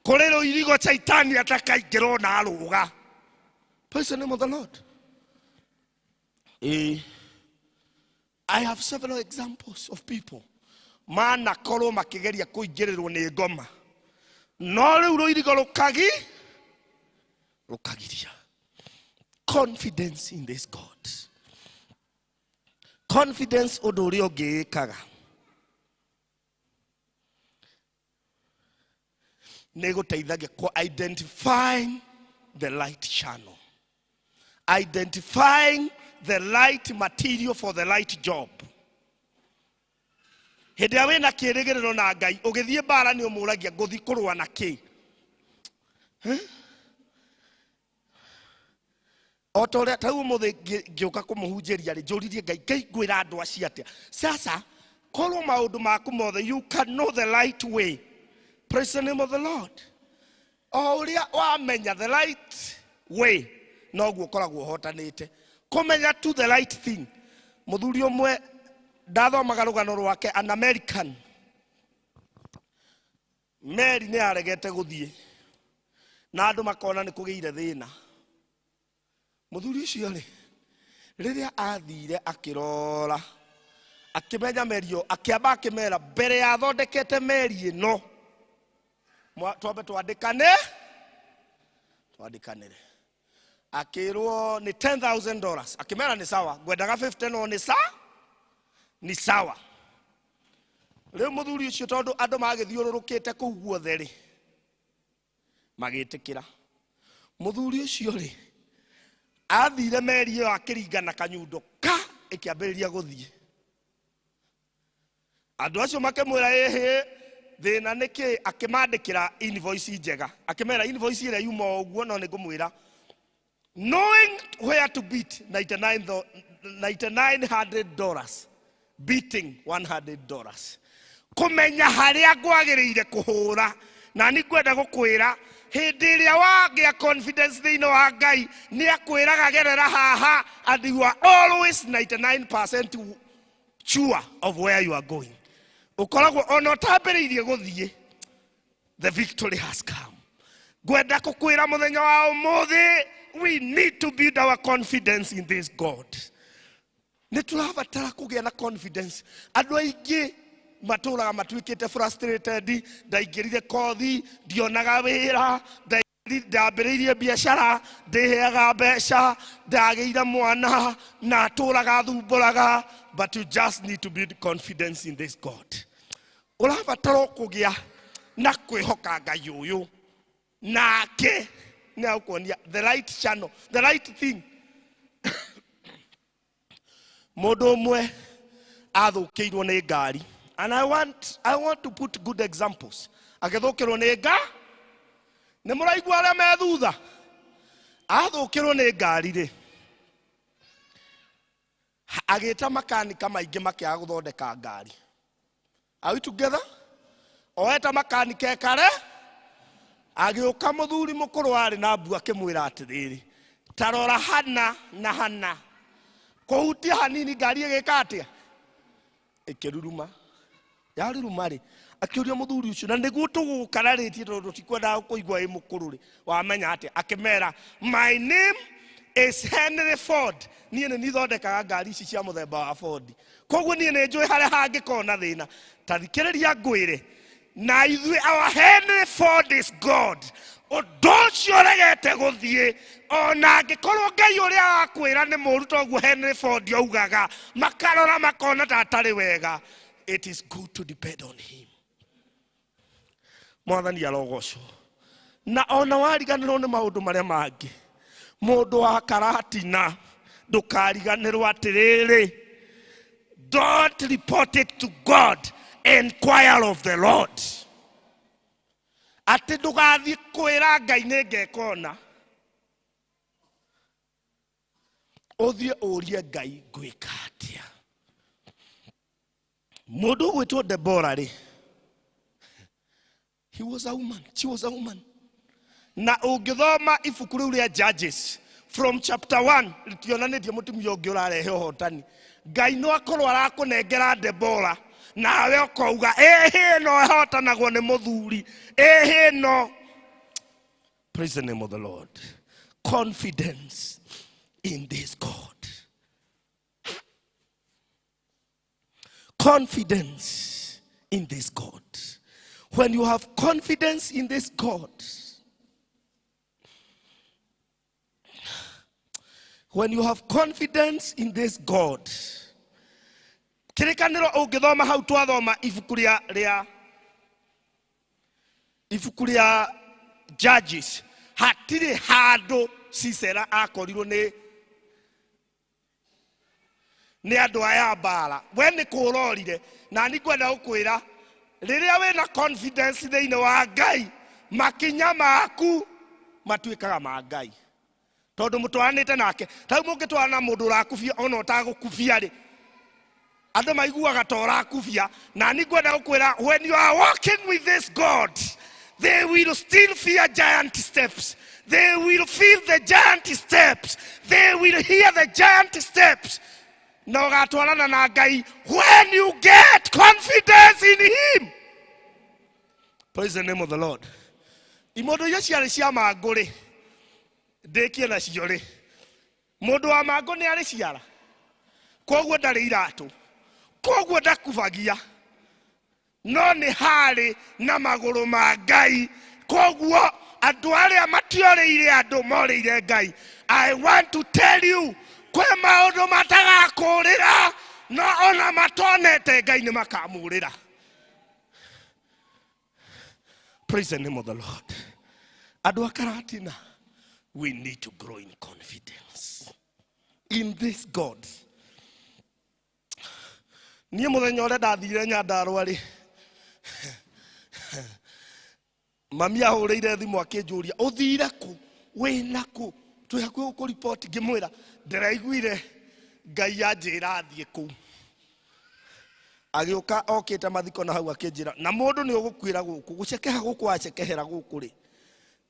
Kũrĩ rũirigo Shaitani atakaingĩra ona arũga. Praise the name of the Lord. I have several examples of people manakorwo makĩgeria kũingĩrĩrwo nĩ ngoma, no rĩu rũirigo rũkagiria. Confidence in this God, confidence. Ũndũ ũrĩa ũngĩĩkaga nĩ gũteithagia ku identifying the right channel, identifying the right material for the right job. Hĩndĩ ĩrĩa wĩna kĩrĩgĩrĩro na Ngai, ũgĩthiĩ mbara nĩ ũmũragia, ngũthiĩ kũrũa na kĩ? O ta ũrĩa ta rĩu ũmũthĩ ngĩũka kũmũhunjĩria rĩ, njũririe Ngai, Ngai ngwĩra andũ acio atĩa? Sasa korwo maũndũ maku mothe, you can know the right way. Praise the name of the Lord. O ũrĩa wamenya the right way, noguo ũkoragwo ũhotanĩte kũmenya to the right thing. Mũthuri ũmwe ndathomaga rũgano rwake, an American, meri nĩ yaregete gũthiĩ na andũ makona nĩ kũgĩire thĩna. Mũthuri ũcio rĩ, rĩrĩa athire akĩrora akĩmenya meri ĩyo, akĩamba akĩmera mbere ya athondekete meri ĩno, twambe twandĩkanĩre. Akĩrwo nĩ $10,000, akĩmera nĩ sawa, ngwendaga 50, no nĩ sawa. Rĩu mũthuri ũcio, tondũ andũ magĩthiũrũrũkĩte kũu guothe rĩ, magĩtĩkĩra. Mũthuri ũcio rĩ, athire meri ĩyo akĩringa na kanyundo ka ĩkĩambĩrĩria gũthiĩ. Andũ acio makĩmwĩra ĩhĩ thĩna nĩ kĩ, akĩmandĩkĩra invoice njega, akĩmera invoice ĩrĩa yuma o ũguo, no nĩ ngũmwĩra knowing where to beat $900 beating $100, kũmenya harĩa ngwagĩrĩire kũhũra. Na nĩ ngwenda gũkwĩra hĩndĩ ĩrĩa wagĩa confidence thĩinĩ wa Ngai, nĩ akwĩraga gerera haha, and you are always 99% sure of where you are going. Ũkoragwo ona ũtambĩrĩirie gũthiĩ, the victory has come. Ngwenda gũkwĩra mũthenya wa ũmũthĩ, we need to build our confidence in this God. Nĩ tũrabatara kũgĩa na confidence. Andũ aingĩ matũraga matuĩkĩte frustrated, ndaingĩrire kothi, ndionaga wĩra, ndambĩrĩirie biacara, ndĩheaga mbeca, ndagĩire mwana, na atũraga thumbũraga. But you just need to build confidence in this God. Ũrabatara kũgĩa na kwĩhoka Ngai ũyũ, nake nĩ agũkuonia the right channel, the right thing. Mũndũ ũmwe athũkĩirwo nĩ ngari, and I want to put good examples. Agĩthũkĩrwo nĩ ngari, nĩ mũraigua arĩa me thutha, athũkĩrwo nĩ ngari rĩ, agĩta makanika maingĩ makĩaga gũthondeka ngari. Are we together? Oeta makanika ekare, agĩũka mũthuri mũkũrũ warĩ na mbu akĩmwĩra atĩrĩrĩ, ta rora hana na hana, kũhutia hanini ngari ĩgĩka atĩa? Ĩkĩruruma. Yaruruma rĩ, akĩũria mũthuri ũcio, na nĩguo tũgũkararĩtie tondũ tũtikwendaga kũigua ĩ mũkũrũ rĩ, wamenya atĩa? Akĩmera, my name is Henry Ford. Niĩ nĩ nithondekaga ngari ici cia mũthemba wa Ford, koguo niĩ nĩ njũĩ harĩa hangĩkorwo na thĩna. Ta thikĩrĩria ngwĩre, na ithuĩ our Henry Ford is God. Ũndũ ũcio ũregete gũthiĩ, ona angĩkorwo Ngai ũrĩa wakwĩra nĩ mũũru toguo Henry Ford augaga, makarora makona ta atarĩ wega. It is good to depend on him. Mwathani arogocwo. Na ona wariganĩrwo nĩ maũndũ marĩa mangĩ, mũndũ wa Karatina ndũkariganĩrwo atĩrĩrĩ, don't report it to God, inquire of the Lord. Atĩ ndũgathiĩ kwĩra Ngai nĩ ngeka ũna, ũthiĩ ũrie Ngai ngwĩka atĩa. Mũndũ ũgwĩtwo Deborah rĩ, he was a woman, she was a woman. Na ũngĩthoma ibuku rĩu rĩa Judges from chapter 1, rĩtionanĩtie mũtumia ũngĩ ũrarehe ũhotani. Ngai no akorwo arakũnengera Deborah, nawe ũkauga ĩhĩ no ĩhotanagwo nĩ mũthuri, ĩhĩ no. Praise the name of the Lord. Confidence in this God. Confidence in this God. When you have confidence in this God, when you have confidence in this God, kĩrĩkanĩro ũngĩthoma hau twathoma ibuku rĩa ibuku rĩa Judges, hatirĩ handũ Sisera akorirwo nĩ andũ aya mbara. We nĩ kũrorire, na nĩ ngwenda gũkwĩra rĩrĩa wĩna confidence thĩinĩ wa Ngai, makinya maku matuĩkaga ma Ngai, tondũ mũtwaranĩte nake. Ta rĩu mũngĩtwarana na mũndũ ũrakubia ona ũtagũkubia rĩ, andũ maiguaga ta ũrakubia. Na nĩ ngwenda gũkwĩra, when you are walking with this God, they will still fear giant steps. They will feel the giant steps. They will hear the giant steps. Na ũgatwarana na Ngai when you get confidence in him. Praise the name of the Lord. Imondo iria ciarĩ cia mangũ rĩ, ndĩkie nacio rĩ, mũndũ wa mangũ nĩ arĩ ciara, koguo ndarĩ iratũ, koguo ndakubagia, no nĩ harĩ na magũrũ ma Ngai. Koguo andũ arĩa matiorĩire andũ morĩire Ngai. I want to tell you, kwĩ maũndũ matagakũrĩra, no ona matonete Ngai nĩ makamũrĩra. Praise the name of the Lord. Andũ a Karatina, we need to grow in confidence in this God. Niĩ mũthenya ũrĩa ndathire Nyandarũa rĩ, mami ahũrĩire thimũ akĩnjũria ũthire kũ, wĩna kũ, twĩ hakuhĩ gũkũriboti. Ngĩmwĩra ndĩraiguire Ngai anjĩra thiĩ kũu. Agĩũka okĩte mathiko na hau akĩnjĩra na mũndũ nĩ ũgũkuĩra gũkũ, gũcekeha gũkũ acekehera gũkũ rĩ.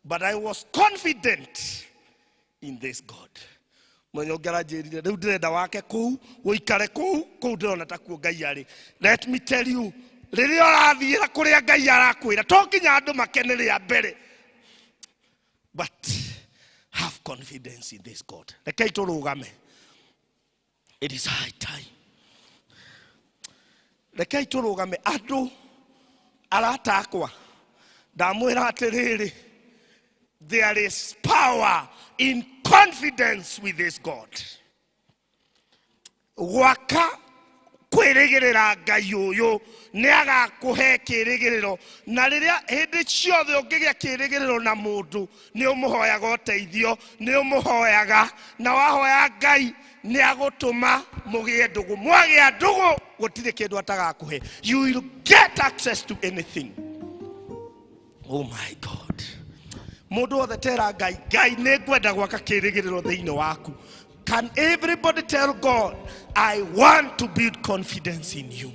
But I was confident in this God. Mũthenya ũngĩ aranjĩrire rĩu ndĩrenda wake kũu, ũikare kũu, kũu ndĩrona ta kuo Ngai arĩ. Let me tell you, rĩrĩa ũrathiĩra kũrĩa Ngai arakwĩra, to nginya andũ makene rĩa mbere. But have confidence in this God. Rekei tũrũgame. It is high time. Rekei tũrũgame andũ arata akwa. Ndamwĩra atĩrĩrĩ, there is power in confidence with this God. Gwaka kwĩrĩgĩrĩra Ngai ũyũ nĩ agakũhe kĩrĩgĩrĩro, na rĩrĩa hĩndĩ ciothe ũngĩgĩa kĩrĩgĩrĩro na mũndũ nĩ ũmũhoyaga ũteithio, nĩ ũmũhoyaga, na wahoya Ngai nĩ agũtũma mũgĩe ndũgũ. Mwagĩa ndũgũ gũtirĩ kĩndũ atagakũhe. You will get access to anything. Oh my God. Mũndũ wothe tera Ngai, Ngai nĩ ngwenda gwaka kĩrĩgĩrĩro thĩinĩ waku. Can everybody tell God, I want to build confidence in you.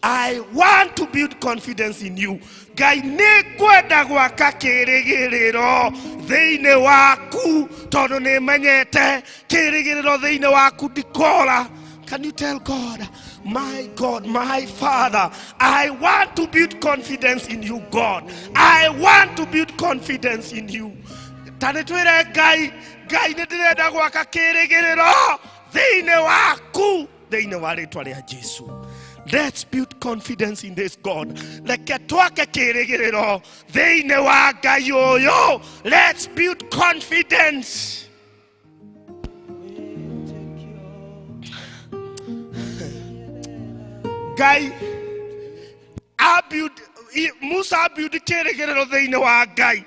I want to build confidence in you. Ngai nĩ ngwenda gwaka kĩrĩgĩrĩro thĩinĩ waku, tondũ nĩ menyete kĩrĩgĩrĩro thĩinĩ waku ndikora. Can you tell God, my God, my Father, I want to build confidence in you, God. I want to build confidence in you. Ta nĩ twĩre Ngai, Ngai nĩ ndĩrenda gwaka kĩrĩgĩrĩro thĩinĩ waku, thĩinĩ wa rĩtwa rĩa Jesu. Let's build confidence in this God. Reke twake kĩrĩgĩrĩro thĩinĩ wa Ngai ũyũ. Let's build confidence. Ngai Musa abuild kĩrĩgĩrĩro thĩinĩ wa Ngai.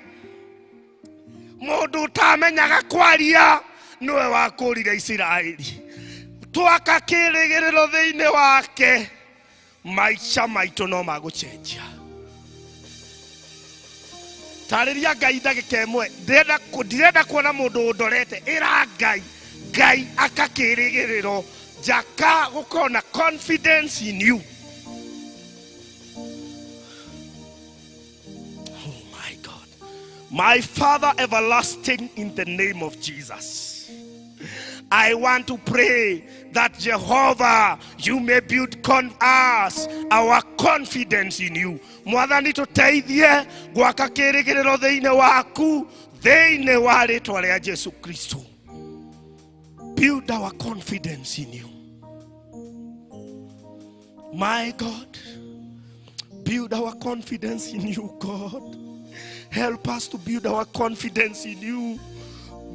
Mũndũ ũtamenyaga kwaria nĩwe wakũrire Isiraeli. Twaka kĩrĩgĩrĩro thĩinĩ wake, maica maitũ no magũcenjia. Tarĩria Ngai ndagĩka ĩmwe, ndirenda kuona mũndũ ũndorete. Ĩra Ngai, Ngai aka kĩrĩgĩrĩro, njaka gũkorwo na confidence in you. Oh my God. My Father everlasting, in the name of Jesus, I want to pray that Jehovah, you may build us our confidence in you. Mwathani tũteithie gwaka kĩrĩgĩrĩro thĩinĩ waku, thĩinĩ wa rĩtwa rĩa Jesu Kristo. Build our confidence in you. My God, build our confidence in you, God. Help us to build our confidence in you.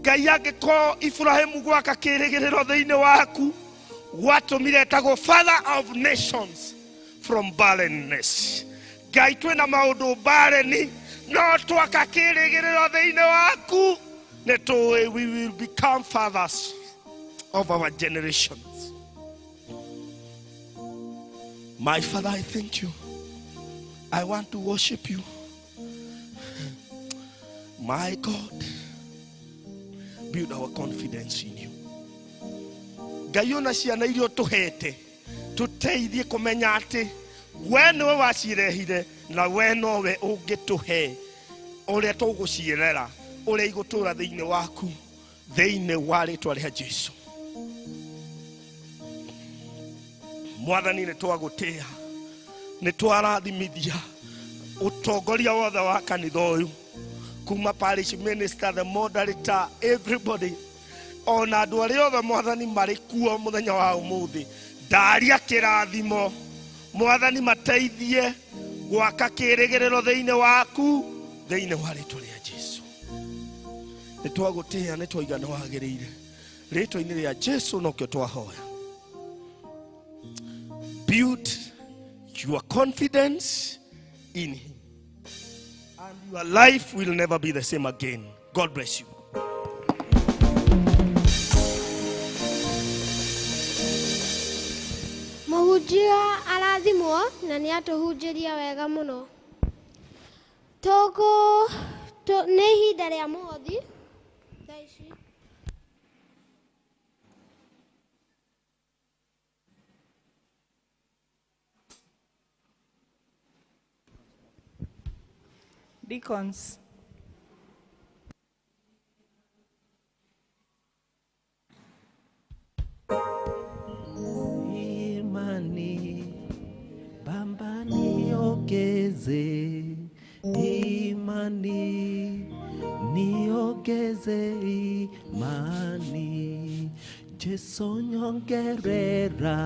Ngai angĩkorwo Ibrahimu gwaka kĩrĩgĩrĩro thĩinĩ waku gwatũmire etagwo Father of Nations from barrenness. Ngai twĩna maũndũ barren, no twaka kĩrĩgĩrĩro thĩinĩ waku nĩ tũĩ we will become fathers of our generations. My Father, I thank you. I want to worship you. My God, build our confidence in you. Ngai ona ciana iria ũtũhete, tũteithie kũmenya atĩ we nĩwe wacirehire na we nowe ũngĩtũhe ũrĩa tũgũcirera, ũrĩa igũtũra thĩinĩ waku, thĩinĩ wa rĩtwa rĩa Jesu. Mwathani nĩ twagũtĩa, nĩ twarathimithia ũtongoria wothe wa kanitha ũyũ, kuma parish minister, the moderator, everybody, ona andũ arĩa othe Mwathani marĩ kuo mũthenya wa ũmũthĩ. Ndaria kĩrathimo, Mwathani mateithie gwaka kĩrĩgĩrĩro thĩinĩ waku, thĩinĩ wa rĩtwa rĩa Jesu. Nĩ twagũtĩa, nĩ twaiga nĩ wagĩrĩire. Rĩtwa-inĩ rĩa Jesu nokĩo twahoya. Build your confidence in him, and your life will never be the same again. God bless you. Mũhunjia arathimwo na nĩ atũhunjĩria wega mũno. Tũkũ nĩ ihinda rĩa mũhothi thaa ici. Deacons. Imani, Baba niongeze, imani, niongeze imani. Jesu nyongerera,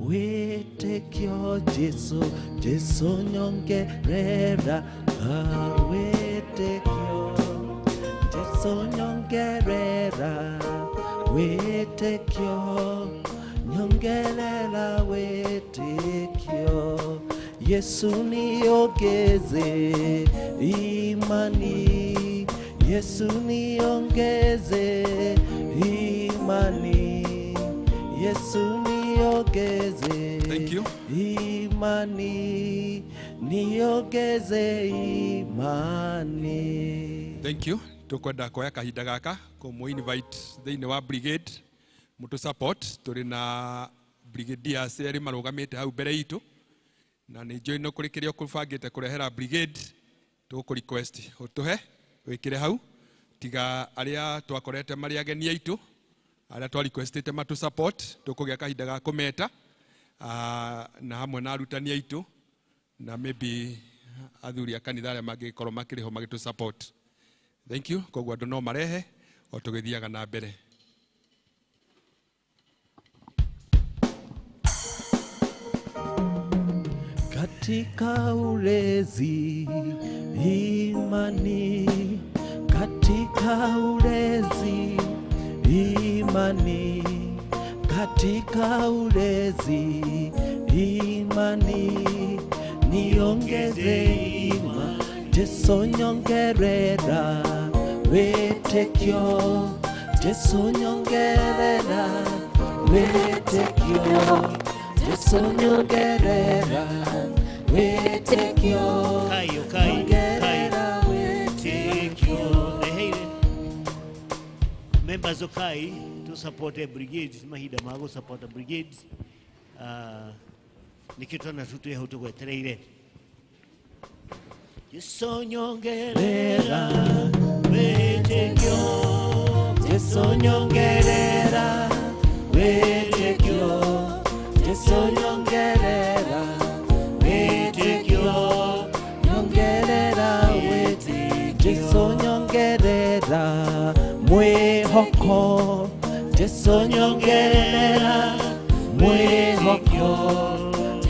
wĩtĩkio Jesu, Jesu nyongerera, wĩtĩkio. Jesu nyongerera, wĩtĩkio, nyongerera wĩtĩkio. Yesu niongeze imani, Yesu niongeze imani, Yesu niongeze. Thank you. Imani, niongeze imani. Thank you. Tukwenda kuoya kahinda gaka kũmũ invite thĩinĩ wa brigade mũtũ support. Tũrĩ na brigadiers erĩ marũgamĩte hau mbere itũ, na nĩ njũĩ no kũrĩ kĩrĩa ũkũbangĩte kũrehera brigade, tũgũkũ request ũtũhe wĩkĩre hau, tiga arĩa twakorete marĩ ageni aitũ arĩa twa requestĩte matũ support, tũkũgĩa kahinda ga kũmeta na hamwe na arutani aitũ na maybe athuri a kanitha arĩa mangĩkorwo makĩrĩ ho magĩtũ support. Thank you. Koguo andũ no marehe o tũgĩthiaga na mbere. Katika ulezi imani, katika ulezi imani, katika ulezi imani, niongeze imani. Jesu nyongerera wĩtĩkio, Jesu nyongerera wĩtĩkio, Jesu nyongerera wĩtĩkio, nyongerera wĩtĩkio. Reheire members of Kai to support a brigade, mahinda ma gũ support a brigade. Nĩkĩo twana tũu twĩ hau tũgwetereire. Jesu nyongerera wĩtĩkio, Jesu nyongerera wĩtĩkio, Jesu nyongerera wĩtĩkio, nyongerera wĩtĩkio, Jesu nyongerera mwĩhoko, Jesu nyongerera mwĩhoko,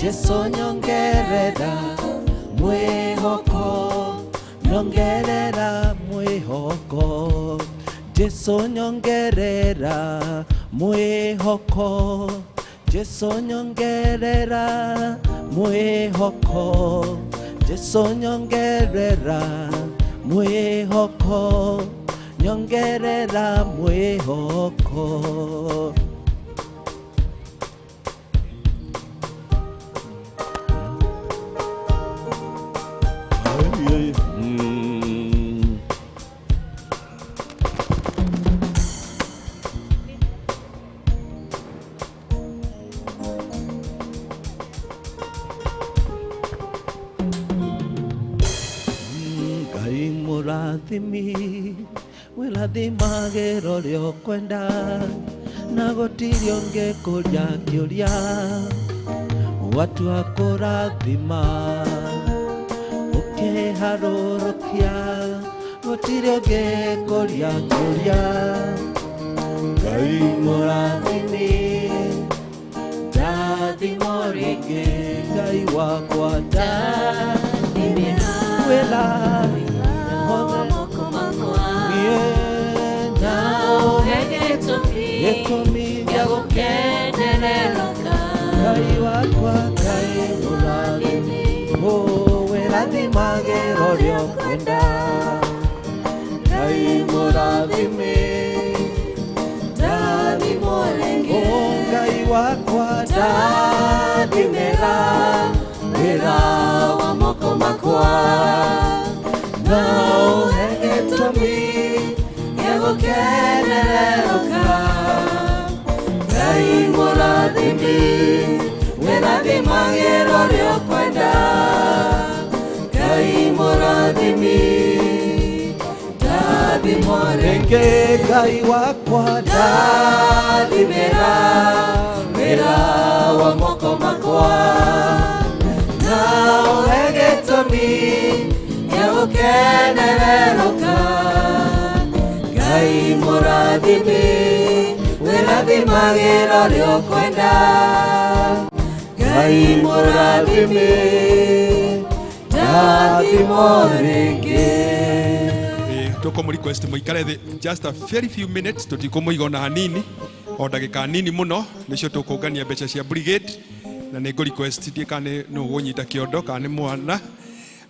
Jesu nyongerera mwĩhoko, nyongerera mwĩhoko, Jesu nyongerera mwĩhoko, Jesu nyongerera mwĩhoko, Jesu nyongerera mwĩhoko, nyongerera mwĩhoko. Ngai mũrathimi, wĩrathimagĩra ũrĩa ũkwenda, na gũtirĩ ũngĩkũria kĩũria, watua kũrathima ũkĩharũrũkia, gũtirĩ ũngĩkũria kĩũria. Ngai mũrathimi, ndathimwo rĩngĩ, Ngai wakwa ndathimĩra, wĩra gĩtũmi gĩa gũkenererũka, Ngai wakwa, Ngai mũrathimi, wĩrathimagĩra ũrĩa ũkwenda, Ngai mũrathimi, ndathimwo rĩngĩ, Ngai wakwa ndathimĩra. Ndathimĩra wĩra wa moko makwa na ũhe gĩtũmi gĩa gũkenererũka. Ngai mũrathimi wĩrathimagĩra ũrĩa ũkwenda. Ngai mũrathimi ndathimwo rĩngĩ Ngai wakwa ndathimĩra wĩra wa moko makwa na ũhe gĩtũmi gĩa gũkenererũka. Ngai mũrathimi wĩrathimagĩra ũrĩa ũkwenda. Ngai mũrathimi ndathimwo rĩngĩ. Tũkũmũ request mũikare thĩ just a very few minutes, tũtikũmũiga ona hanini, o ndagĩka nini mũno nĩcio tũkũngania mbeca cia brigade, na nĩ ngũ request ndiĩ kana nĩ nũ ũgũnyita kĩondo kana nĩ mwana.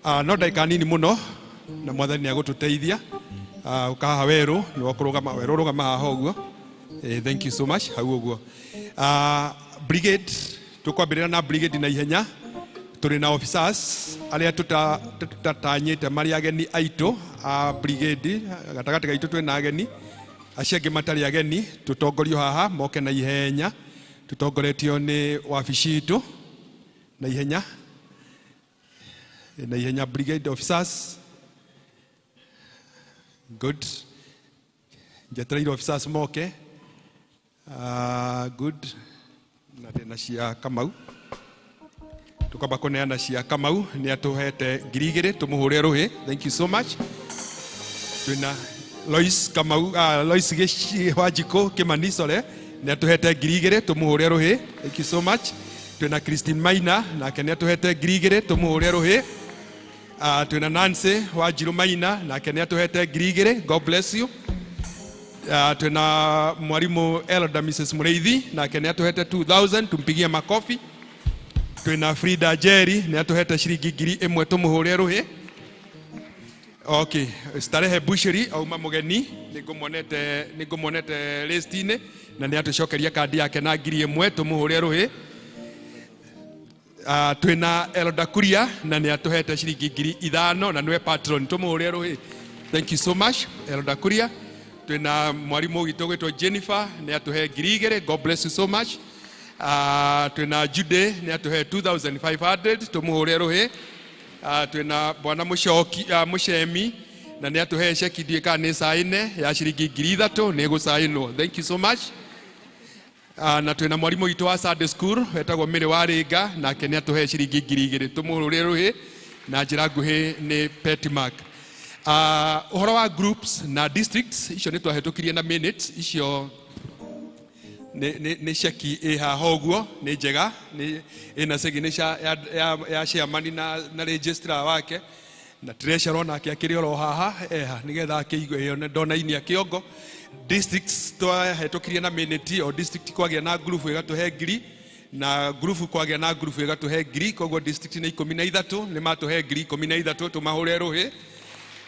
No ndagĩka nini mũno na mwathani nĩ agũtũteithia. Ũka haha werũ nĩ wakũrũgama werũ rũgama haha ũguo. Thank you so much hau ũguo. Brigade tũkwambĩrĩra na brigade na ihenya. Tũrĩ na officers arĩa tũtatanyĩte marĩ ageni aitũ a brigade. Gatagatĩ gaitũ twĩna ageni acio angĩ matarĩ ageni, tũtongorio haha moke na ihenya, tũtongoretio nĩ wabici itũ na ihenya na ihenya. Brigade officers, good. Njetereire officers moke. Good. Na ndĩna cia Kamau, tukamba kũneana cia Kamau, nĩ atũhete 2,000, tũmũhũre rũhĩ. Thank you so much. Twĩna Lois Kamau, Lois Wanjikũ Kimani, sorry, nĩ atũhete 2,000, tũmũhũre rũhĩ. Thank you so much. Twĩna Christine Maina, nake nĩ atũhete 2,000, tũmũhũre rũhĩ. Twĩna Nancy Wanjirũ Maina, nake nĩ atũhete 2,000. God bless you. Twĩna mwarimu Elder Mrs. Mũrĩithi, nake nĩ atũhete 2000, tumpigie makofi. Twĩna Frida Jerry, nĩ atũhete ciringi 1,000, tũmũhũre rũhĩ. Okay, Starehe Bushiri auma mũgeni, nĩngũmuonete list-inĩ na nĩ atũcokeria kandi yake na 1,000, tũmũhũre rũhĩ. Twĩna Elda Kuria na nĩ atũhete ciringi 5,000 na nĩwe patron, tũmũhũre rũhĩ. Thank you so much Elda Kuria. Twĩna mwarimũ witũ gwĩtwo Jennifer, nĩ atũhe 2,000. God bless you so much. Twĩna Jude, nĩ atũhe 2500, tũmũhũre rũhĩ. Twĩna bwana Mũcoki, Mũcemi, na nĩ atũhe ceki, ndiũĩ kana nĩ caine ya ciringi 3,000, nĩ ĩgũcainwo. Thank you so much. Na twĩna mwarimũ witũ wa Sunday school wetagwo Mary Waringa, nake nĩ atũhe ciringi 2,000, tũmũhũre rũhĩ. Na njĩra nguhĩ nĩ Petmark. Ũhoro wa groups na districts icio nĩ twahĩtũkirie na minutes icio, nĩ ceki ĩ haha ũguo, nĩ njega, nĩ ĩna signature ya chairman na registrar wake na treasurer, onake akĩrĩ oro haha eha nĩgetha akĩigue ĩyo ndonainia kĩongo. Districts twahĩtũkirie na minute, o district kwagĩa na group ĩgatũhe 1,000, na group kwagĩa na group ĩgatũhe 1,000, koguo district nĩ 13, nĩ matũhe 13,000, tũmahũre rũhĩ.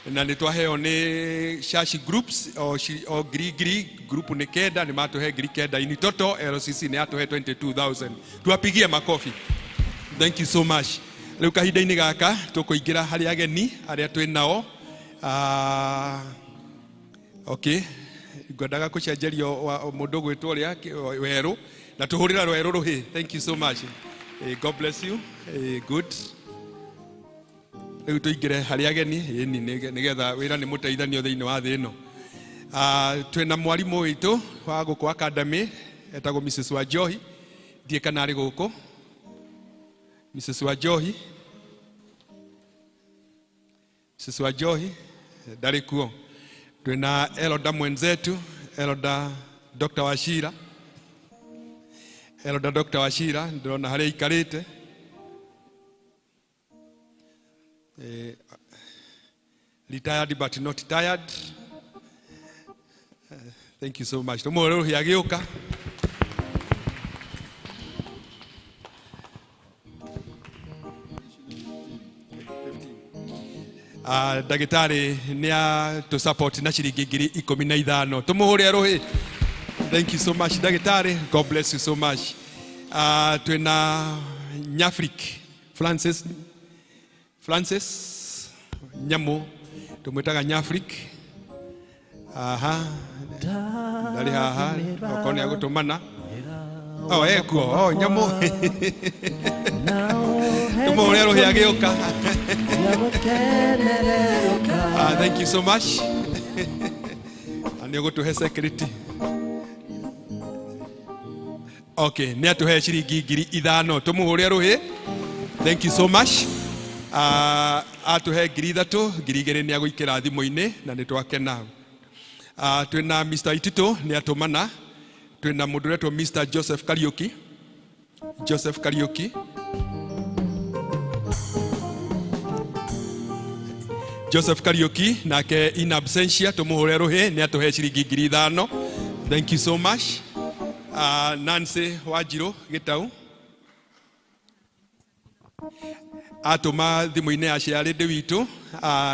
Na nĩ twaheo nĩ church groups o ngiri ngiri, group nĩ 9, nĩ matũhe 9,000. In total LCC nĩ yatũhe 22,000, tuwapigie makofi. Thank you so much. Rĩu kahinda-inĩ gaka tũkũingĩra harĩ ageni arĩa twĩ nao. Okay, ngwendaga kũcenjerio mũndũ gwĩtwo ũrĩa werũ na tũhũrĩra rwerũ rũhĩ. Thank you so much. God bless you. Good. Rĩu tũingĩre harĩ ageni ĩni nĩgetha wĩra nĩ mũteithanio thĩinĩ wa thĩ ĩno. Twĩna mwarimũ witũ wa gũkũ academy etagwo Mrs. Wanjohi, ndiĩ kana arĩ gũkũ. Mrs. Wanjohi, Mrs. Wanjohi ndarĩ kuo. Twĩna Elda mwenzetu, Elda Dr. Wachira, Elda Dr. Wachira ndĩrona harĩa aikarĩte. Retired but not tired. Thank you so much. Tũmũhũre rũhĩ agĩũka. Ndagĩtarĩ nĩ atũ support na ciringi 15,000, tũmũhũre rũhĩ. Thank you so much ndagĩtarĩ, God bless you so much. Twĩna Nyafrik Francis Francis Nyamu tumwitaga Nyafrik. Aha, ndari haha okorwo nĩ agũtũmana. Oh, ekuo. Oh, Nyamu tũmũhũre rũhĩ agĩũka. Thank you so much. Na nĩ ũgũtũhe security. Okay, nĩ atũhe ciringi 5,000 tũmũhũre rũhĩ. Thank you so much. Atũhe 3,000, 2,000 nĩ agũikĩra thimũ-inĩ na nĩ twakena. Twĩna Mr. Itito nĩ atũmana. Twĩna mũndũ ũretwo Mr. Joseph Kariuki. Joseph Kariuki. Joseph Kariuki nake in absentia tũmũhũre rũhĩ nĩ atũhe ciringi 5,000. Thank you so much. Nancy Wanjirũ Gĩtau atũma thimũ-inĩ ya ciarĩndĩ witũ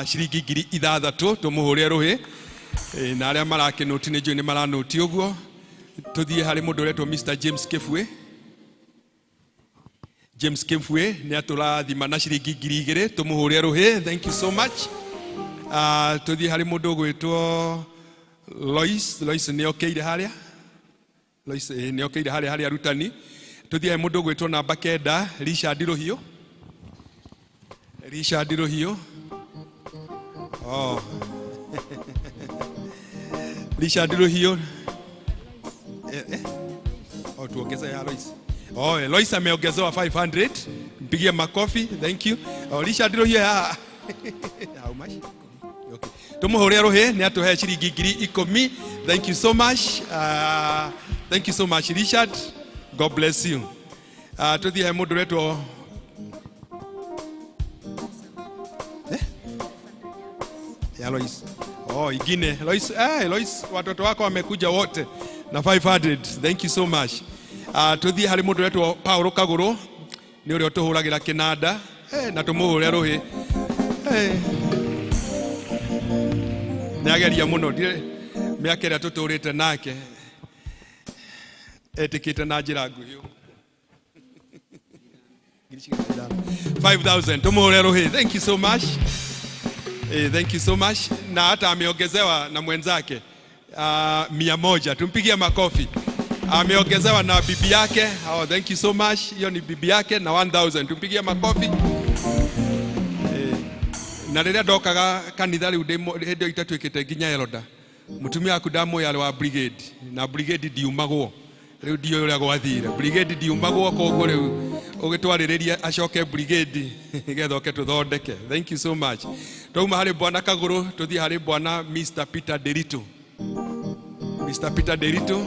ciringi 6,000 tũmũhũre rũhĩ. Na arĩa marakĩnũti nĩ njũĩ nĩ maranũti ũguo. Tũthiĩ harĩ mũndũ ũretwo Mr. James Kĩbue. James Kĩbue nĩ atũrathima na ciringi 2,000 tũmũhũre rũhĩ. Thank you so much. Tũthiĩ harĩ mũndũ ũgwĩtwo Lois. Lois nĩ okĩire harĩa. Lois nĩ okĩire harĩa harĩ arutani. Tũthiĩ harĩ mũndũ ũgwĩtwo namba 9 Richard Rũhiũ. Richard Rũhiũ. Oh. Richard Rũhiũ. Oh, tuongeze ya Lois. Oh, Lois ameongezewa 500. Mpigie makofi. Thank you. Oh, Richard Rũhiũ ya. How much? Okay. Tũmũhũre rũhĩ nĩ atũhe ciringi 10,000. Thank you so much. Thank you so much Richard. God bless you. Tũthiĩ he mũndũ ũretwo ya Lois. Oh, ingine Lois. Lois, watoto wako wamekuja wote na 500. Thank you so much. Tũthiĩ harĩ mũndũ ũretwo Paulo Kagũrũ nĩ ũrĩa ũtũhũragĩra kĩnanda. Na tũmũhũre rũhĩ. Nĩ ageria mũno mĩaka ĩrĩa tũtũrĩte nake etĩkĩte na njĩra nguhĩ. 5,000 tũmũhũre rũhĩ. Thank you so much. Thank you so much. Na hata ameongezewa na mwenzake 100. Tumpigie makofi. Ameongezewa na bibi yake. Oh, thank you so much. Hiyo ni bibi yake na 1,000. Tumpigie makofi. Na rĩrĩa ndokaga kanitha rĩu hĩndĩ ĩyo itatuĩkĩte nginya elder, mũtumia waku ndamũĩ arĩ wa brigade na brigade ndiumagwo. Rĩu ndiũĩ ũrĩa gwathire. Brigade ndiumagwo, koguo rĩu ũgĩtwarĩrĩria acoke brigade nĩgetha oke tũthondeke. Thank you so much. Twauma harĩ bwana Kagũrũ tũthiĩ harĩ bwana Mr. Peter Derito. Mr. Peter Derito.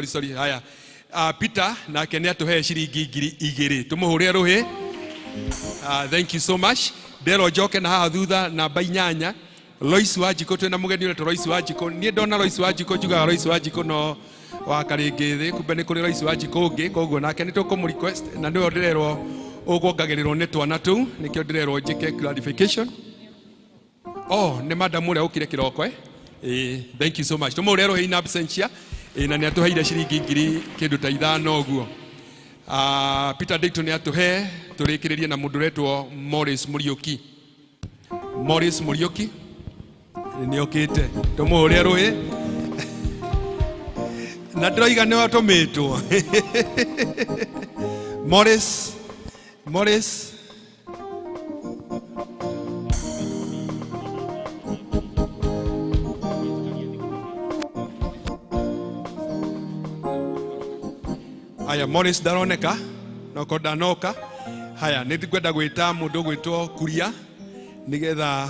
Sorry. Haya. Peter nake nĩ atũhe ciringi 2,000. Tũmũhũre rũhĩ. Thank you so much. Ndero njoke na haha thutha namba 8 Lois Wanjikũ. Twĩna mũgeni ũretwo Lois Wanjikũ. Niĩ ndona Lois Wanjikũ njugaga Lois Wanjikũ no wa Karĩngĩ thĩ, kumbe nĩ kũrĩ Lois Wanjikũ ũngĩ, koguo nake nĩ tũkũmũ request na nĩwe ndĩrerwo ũkuongagĩrĩrwo nĩ twana tũu, nĩkĩo ndĩrerwo njĩke clarification. Oh, nĩ madam ũrĩa ũkire kĩroko. Thank you so much. Tũmũhũre rũhĩ in absentia. Na nĩ atũheire ciringi 5,000 kĩndũ ta ũguo. Peter Dayton nĩ atũhe. Tũrĩkĩrĩrie na mũndũ ũretwo Morris Mũriũki. Morris Mũriũki nĩ okĩte. Tũmũhũre rũhĩ. Na ndĩroiga nĩ watũmĩtwo. Morris Morris Aya, Morris ndaroneka noko ndanoka. Haya, nĩ ngwenda gwĩta mũndũ gwĩtwo Kuria nĩgetha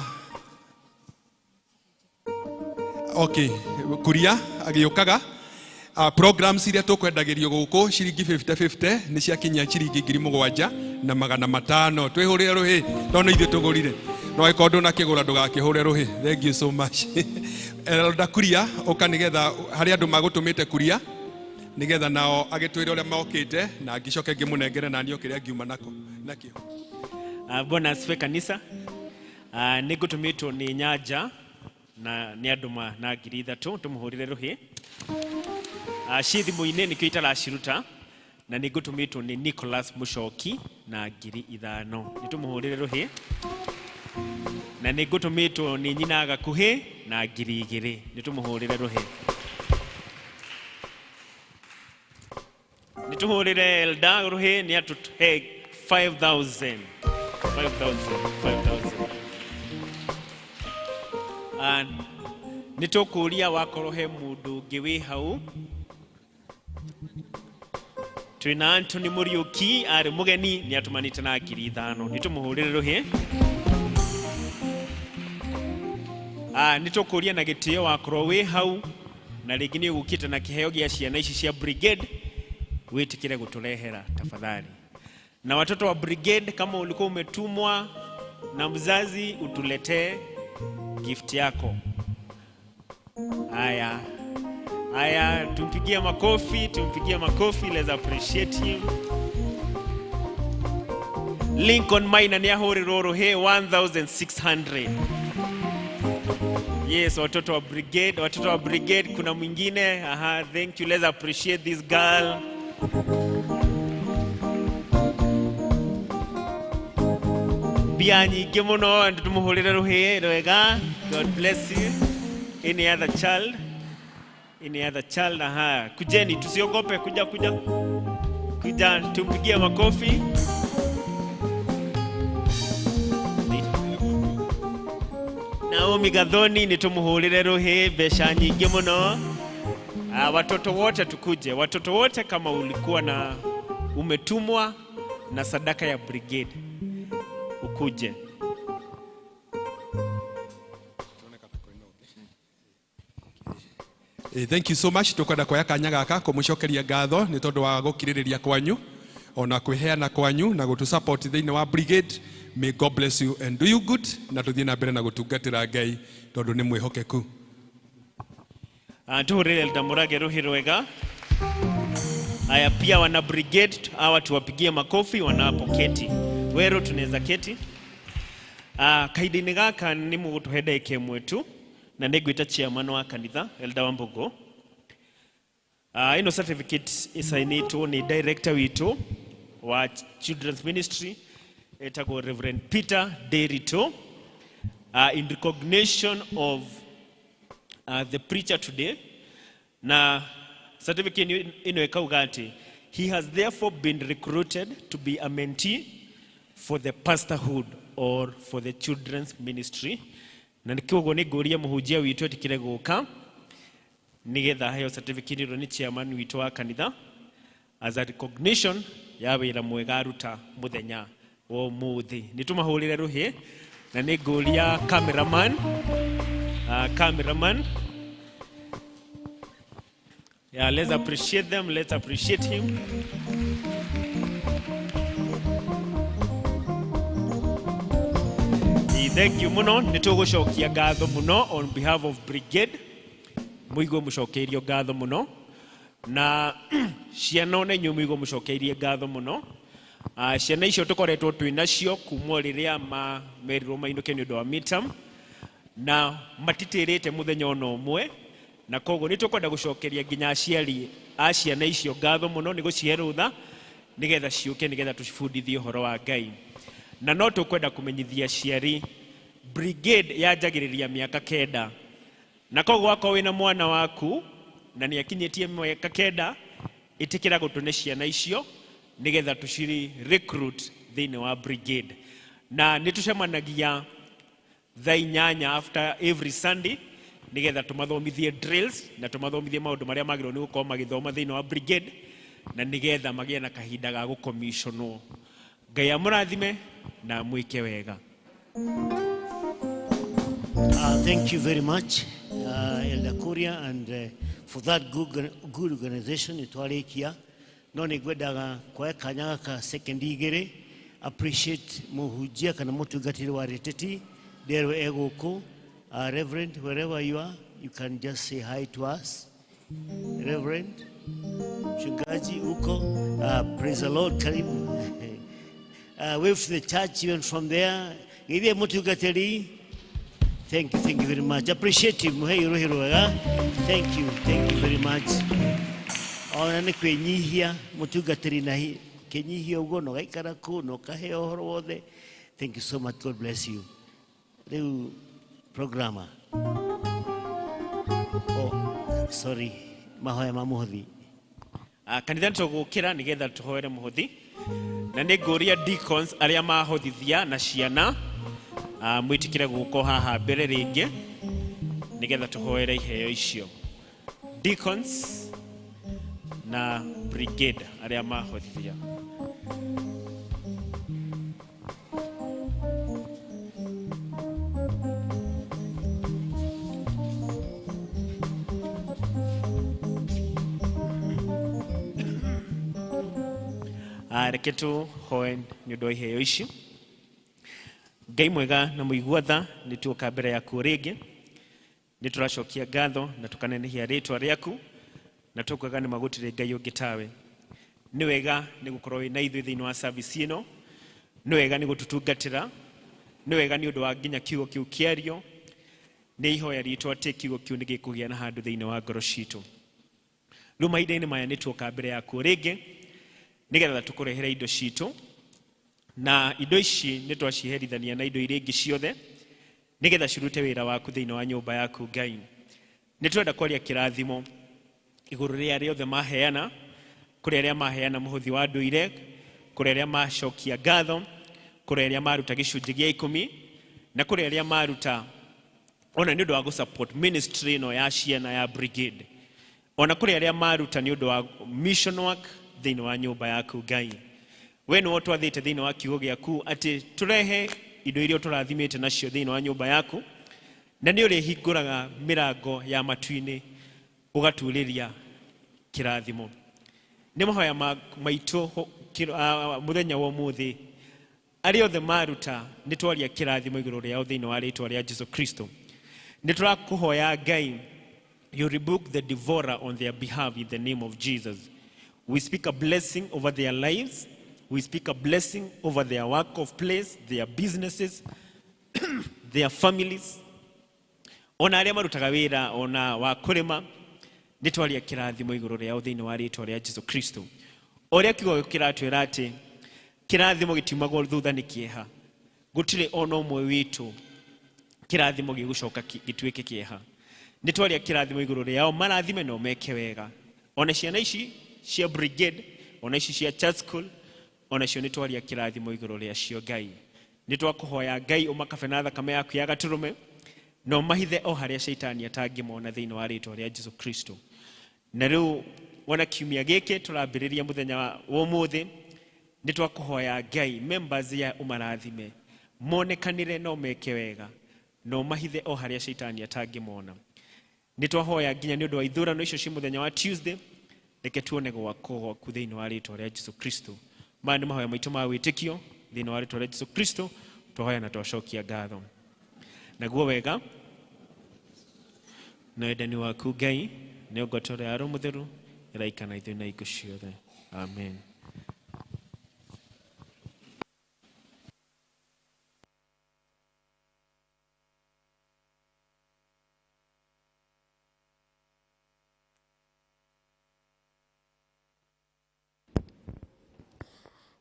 okay, Kuria agĩũkaga. Programs iria tũkwendagĩrio gũkũ ciringi 50-50 nĩ ciakinyia ciringi 7,500. Twĩhũrĩre rũhĩ tondũ nĩ ithuĩ tũgũrire. No angĩkorwo ndũnakĩgũra ndũgakĩhũre rũhĩ. Thank you so much. Elder Kuria ũka nĩgetha harĩ andũ magũtũmĩte Kuria nĩgetha nao agĩtwĩre ũrĩa mokĩte na ngĩcoke ngĩmũnengere na niĩ o kĩrĩa ngiuma nako. Nakĩo. Bwana asifiwe kanisa. Nĩ ngũtũmĩtwo nĩ Nyanja na nĩ andũma na 3,000 tũmũhũrĩre rũhĩ. Ci thimũ-inĩ nĩkĩo itaraciruta na nĩ ngũtũmĩtwo nĩ Nicholas Mũcoki na 5,000. Nĩ tũmũhũrĩre rũhĩ. Na nĩ ngũtũmĩtwo nĩ nyina Gakuhĩ na 2,000. Nĩ tũmũhũrĩre rũhĩ. Nĩ tũhũrĩre Elda rũhĩ nĩ atũhe 5,000. 5,000, 5,000. Nĩ tũkũria wakorwo he mũndũ ũngĩ wĩ hau. Twĩna Anthony Mũriũki arĩ mũgeni nĩ atũmanĩte na 5,000. Nĩ tũmũhũrĩre rũhĩ. Nĩ tũkũria na gĩtĩo wakorwo wĩ hau na rĩngĩ nĩ ũgũkĩte na kĩheo gĩa ciana ici cia brigade wĩtĩkĩre gũtũrehera tafadhali. Na watoto wa brigade, kama ulikuwa umetumwa na mzazi utuletee gift yako. Haya. Haya, tumpigie makofi, tumpigie makofi, let's appreciate him. Lincoln Maina nĩ ahũrĩrwo rũhĩ 1600. Yes, watoto wa brigade, watoto wa brigade, kuna mwingine. Aha, thank you. Let's appreciate this girl. Mbia nyingĩ mũno, tũmũhũrĩre rũhĩ rwega. God bless you. Any other child? Any other child? Aha, kujeni, tusiogope, kuja, kuja. Kuja, tumpigie makofi. Naomi Gathoni nĩ tũmũhũrĩre rũhĩ mbeca nyingĩ mũno. Watoto wote tukuje, watoto wote kama ulikuwa na umetumwa na sadaka ya brigade ukuje. Thank you so much. Tukwenda kuoya kanya gaka kumucokeria ngatho ni tondu wa gukiririria kwanyu ona kwiheana kwanyu na gutu support thiini wa brigade. May God bless you and do you good na tuthie na mbere na gutungatira Ngai tondu ni mwihokeku. Tuhurire Elda Murage ruhi rwega. Haya, pia wana brigade hawa tuwapigie makofi wanapoketi. Wero tunaweza keti. Kahinda-inĩ gaka nĩ mũgũtũhe ndagĩka ĩmwe tu na nĩ ngwĩta chairman wa kanitha Elda Wambugu. Ĩno certificate ĩsainĩtwo nĩ director witũ wa Children's Ministry etagwo Reverend Peter Derito, in recognition of the preacher today. Na certificate ĩno ĩkauga atĩ he has therefore been recruited to be a mentee for the pastorhood or for the children's ministry. Na nĩkĩo nĩ ngũria mũhunjia witũ etĩkĩre gũka nĩgetha aheo certificate ĩno nĩ chairman witũ wa kanitha as a recognition ya wĩra mwega aruta mũthenya wa ũmũthĩ. Nĩ tũmahũrĩre rũhĩ na nĩ ngũria cameraman, cameraman. Yeah, let's appreciate them, let's appreciate him. Thank you muno, nĩ tũgũcokia ngatho mũno on behalf of brigade. Mũigue mũcokeirio ngatho mũno na ciana ona inyuĩ mũigue mũcokeirie ngatho mũno. Ciana icio tũkoretwo twĩ nacio kuma rĩrĩa merirwo mainũke nĩ ũndũ wa midterm na matitĩrĩte mũthenya ona ũmwe, na koguo nĩ tũkwenda gũcokeria nginya aciari a ciana icio ngatho mũno nĩ gũcihe rũtha nĩgetha ciũke nĩgetha tũcibundithie ũhoro wa Ngai. Na no tũkwenda kũmenyithia aciari brigade yanjagĩrĩria mĩaka 9, na koguo wakorwo wĩna mwana waku na nĩ akinyĩtie mĩaka 9, ĩtĩkĩra gũtũne ciana icio nĩgetha tũciri recruit thĩinĩ wa brigade. Na nĩ tũcemanagia thaa 8 after every Sunday nĩgetha tũmathomithie drills na tũmathomithie maũndũ marĩa magĩrĩirwo nĩ gũkorwo magĩthoma thĩinĩ wa brigade na nĩgetha magĩe na kahinda ga gũcommissionwo. Ngai amũrathime na amwĩke wega. Thank you very much, Elder Kuria, and for that good organization. Itwarikia no nĩ ngwendaga kuoya kanya gaka second igĩrĩ appreciate mũhunjia kana mũtungatĩri wa Reteti nderwo e gũkũ. Reverend, wherever you are, you can just say hi to us. Reverend, mchungaji uko, praise the Lord, karibu. Wave to the church even from there. Geithia mũtungatĩri. Thank you, thank you very much. Appreciate you. Muhe rũhĩ rwega. Thank you very much. Ona nĩ kwĩnyihia mũtungatĩri na kĩnyihia ũguo na ũgaikara kũu na ũkaheo ũhoro wothe. Thank you so much. God bless you. Rĩu programmer. Oh, sorry. Mahoya ma mũhothi. Ah, kanitha nĩ tũgũkĩra nĩgetha tũhoere mũhothi na nĩ ngũria deacons arĩa mahothithia na ciana, ah, mwĩtĩkĩre gũka haha mbere rĩngĩ nĩgetha tũhoere iheo icio, deacons na brigade arĩa mahothithia. Ah, reke tũhoe nĩ ũndũ wa iheo ici. Ngai mwega na mũigua tha, nĩ tuoka mbere yaku rĩngĩ, nĩ tũracokia ngatho na tũkanenehia rĩtwa rĩaku na tũkaga nĩ magũtirĩ Ngai ũngĩ tawe. Nĩ wega nĩ gũkorwo wĩ na ithuĩ thĩinĩ wa service ĩno, nĩ wega nĩ gũtũtungatĩra, nĩ wega nĩ ũndũ wa nginya kiugo kĩu kĩario. Nĩ ihoya ritũ atĩ kiugo kĩu nĩ gĩkũgĩa na handũ thĩinĩ wa ngoro citũ. Rĩu mahinda-inĩ maya nĩ tuoka mbere yaku rĩngĩ nĩgetha tũkũrehere indo citũ, na indo ici nĩ twaciherithania na indo iria ingĩ ciothe nĩgetha cirute wĩra waku thĩinĩ wa nyũmba yaku. Ngai, nĩ twenda kwaria kĩrathimo igũrũ rĩa arĩa othe maheana, kũrĩ arĩa maheana mũhothi wa ndũire, kũrĩ arĩa macokia ngatho, kũrĩ arĩa maruta gĩcunjĩ gĩa 10, na kũrĩ arĩa maruta ona nĩ ũndũ wa gũ-support ministry ĩno ya ciana ya brigade, ona kũrĩ arĩa maruta nĩ ũndũ wa mission work thĩinĩ wa nyũmba yaku. Ngai, we nĩwe ũtwathĩte thĩinĩ wa kiugo gĩaku atĩ tũrehe indo iria ũtũrathimĩte nacio thĩinĩ wa nyũmba yaku, na nĩ ũrĩhingũraga mĩrango ya matu-inĩ ũgaturĩria kĩrathimo. Nĩ mahoya maitũ mũthenya wa ũmũthĩ, arĩa othe maruta nĩ twaria kĩrathimo igũrũ rĩao thĩinĩ wa rĩtwa rĩa Jesu Kristo. Nĩ tũrakũhoya Ngai, you rebuke the devourer on their behalf in the name of Jesus. We speak a blessing over their lives. We speak a blessing over their work of place, their businesses, their families. Ona arĩa marutaga wĩra ona wa kũrĩma, nĩ twaria kĩrathimo igũrũ rĩao thĩinĩ wa rĩtwa rĩa Jesu Kristo. O ũrĩa kiugo kĩratwĩra atĩ kĩrathimo gĩtiumagwo thutha nĩ kĩeha. Gũtirĩ ona ũmwe witũ kĩrathimo gĩgũcoka gĩtuĩke kĩeha. Nĩ twaria kĩrathimo igũrũ rĩao, marathime na ũmeke wega. Ona ciana ici cia brigade, ona ici cia church school, ona cio nĩ twaria kĩrathimo igũrũ rĩacio. Ngai, nĩ twakũhoya Ngai ũmakabe na thakame yaku ya gatũrũme na ũmahithe o harĩa caitani atangĩmona thĩinĩ wa rĩtwa rĩa Jesu Kristo. Na rĩu wona kiumia gĩkĩ tũrambĩrĩria mũthenya wa ũmũthĩ, nĩ twakũhoya Ngai members ya ũmarathime, monekanĩre na ũmeke wega na ũmahithe o harĩa caitani atangĩmona. Nĩ twahoya nginya nĩ ũndũ wa ithurano icio cia mũthenya wa Tuesday, reke tuone gwako gwaku thĩinĩ wa rĩtwa rĩa Jesu Kristo. Maya nĩ mahoya maitũ ma wĩtĩkio thĩinĩ wa rĩtwa rĩa Jesu Kristo, twahoya na twacokia ngatho. Naguo wega na wendani waku Ngai nĩ ngwatũre ya Roho Mũtheru ĩraikana ithuĩ na hingo ciothe. Amen.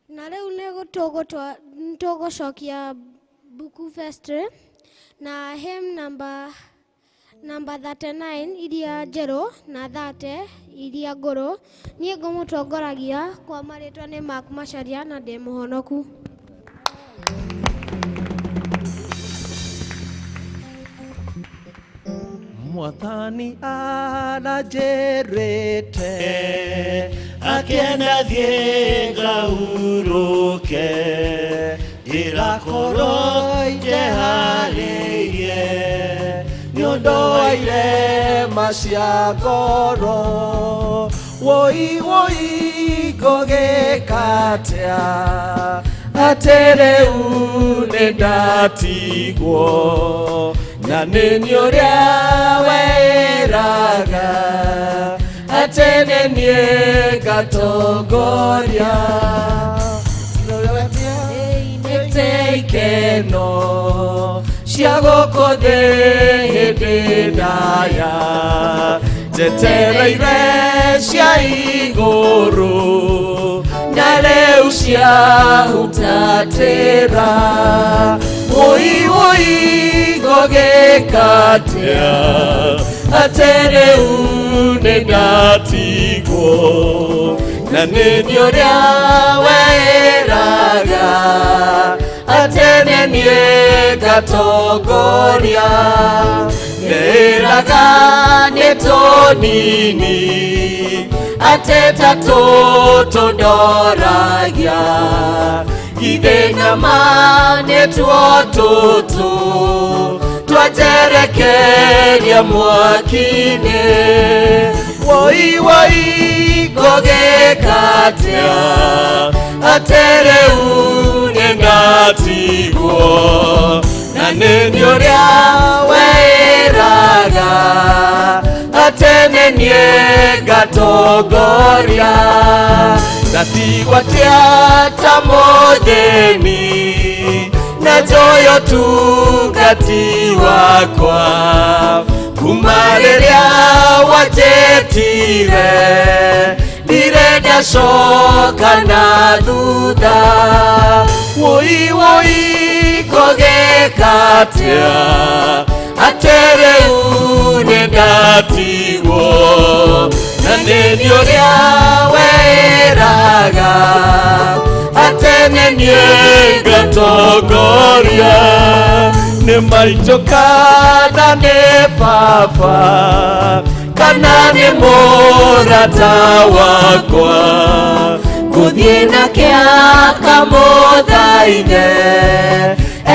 Na rĩu nĩ tũgũcokia Buku Vestry na hymn number 39 iria njerũ na 30 iria ngũrũ. Niĩ ngũmũtongoragia kwa marĩtwa nĩ Mark Macharia na ndĩ mũhonoku. Mwathani aranjĩrĩte akĩenda thiĩ ngahurũke, ndĩrakorwo njeharĩirie nĩ ũndũ wa irema cia ngoro. Woi woi ngũgĩka atĩa atĩ rĩu nĩ ndatigwo, na nĩ niĩ ũrĩa weraga atĩ nĩ niĩ ngatongoria. ikeno cia gũkũ thĩ hĩndĩ ndaya njetereire cia igũrũ na rĩu ciahutatĩra wũi wũi ngũgĩkatia atĩ rĩu nĩ ndatigwo na nĩ niĩ ũrĩa weraga atĩ nĩ niĩ ngatongoria nĩraga nĩ tũnini atĩ ta tũtũ ndoragia ithe nama nĩ tuo tũtũ twajerekeria mwaki-inĩ woi woi ngũgĩkatia atĩ rĩu nĩ ndatigwo na nĩ niĩ ũrĩa weraga atĩ nĩ niĩ ngatongoria ndatigwo atĩa ta mũthĩni na njoyo tungati wakwa kuma rĩrĩa wanjĩtire ndirĩ ndacoka na thutha wũi wũi ngũgĩkatia atĩ rĩu nĩ ndatigwo na nĩ niĩ ũrĩa weraga atĩ nĩ niĩ ngatongoria nĩ maitũ kana nĩ baba kana nĩ mũrata wakwa ngũthiĩ nake akamũthaithe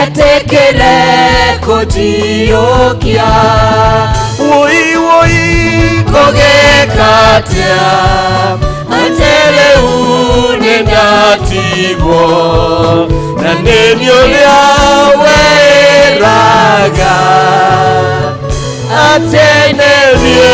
etĩkĩre kũnjiyũkia wũi wũi ngũgĩkatia atĩ rĩu nĩ ndatigwo na nĩ niĩ ũrĩa weraga atĩ nĩ niĩ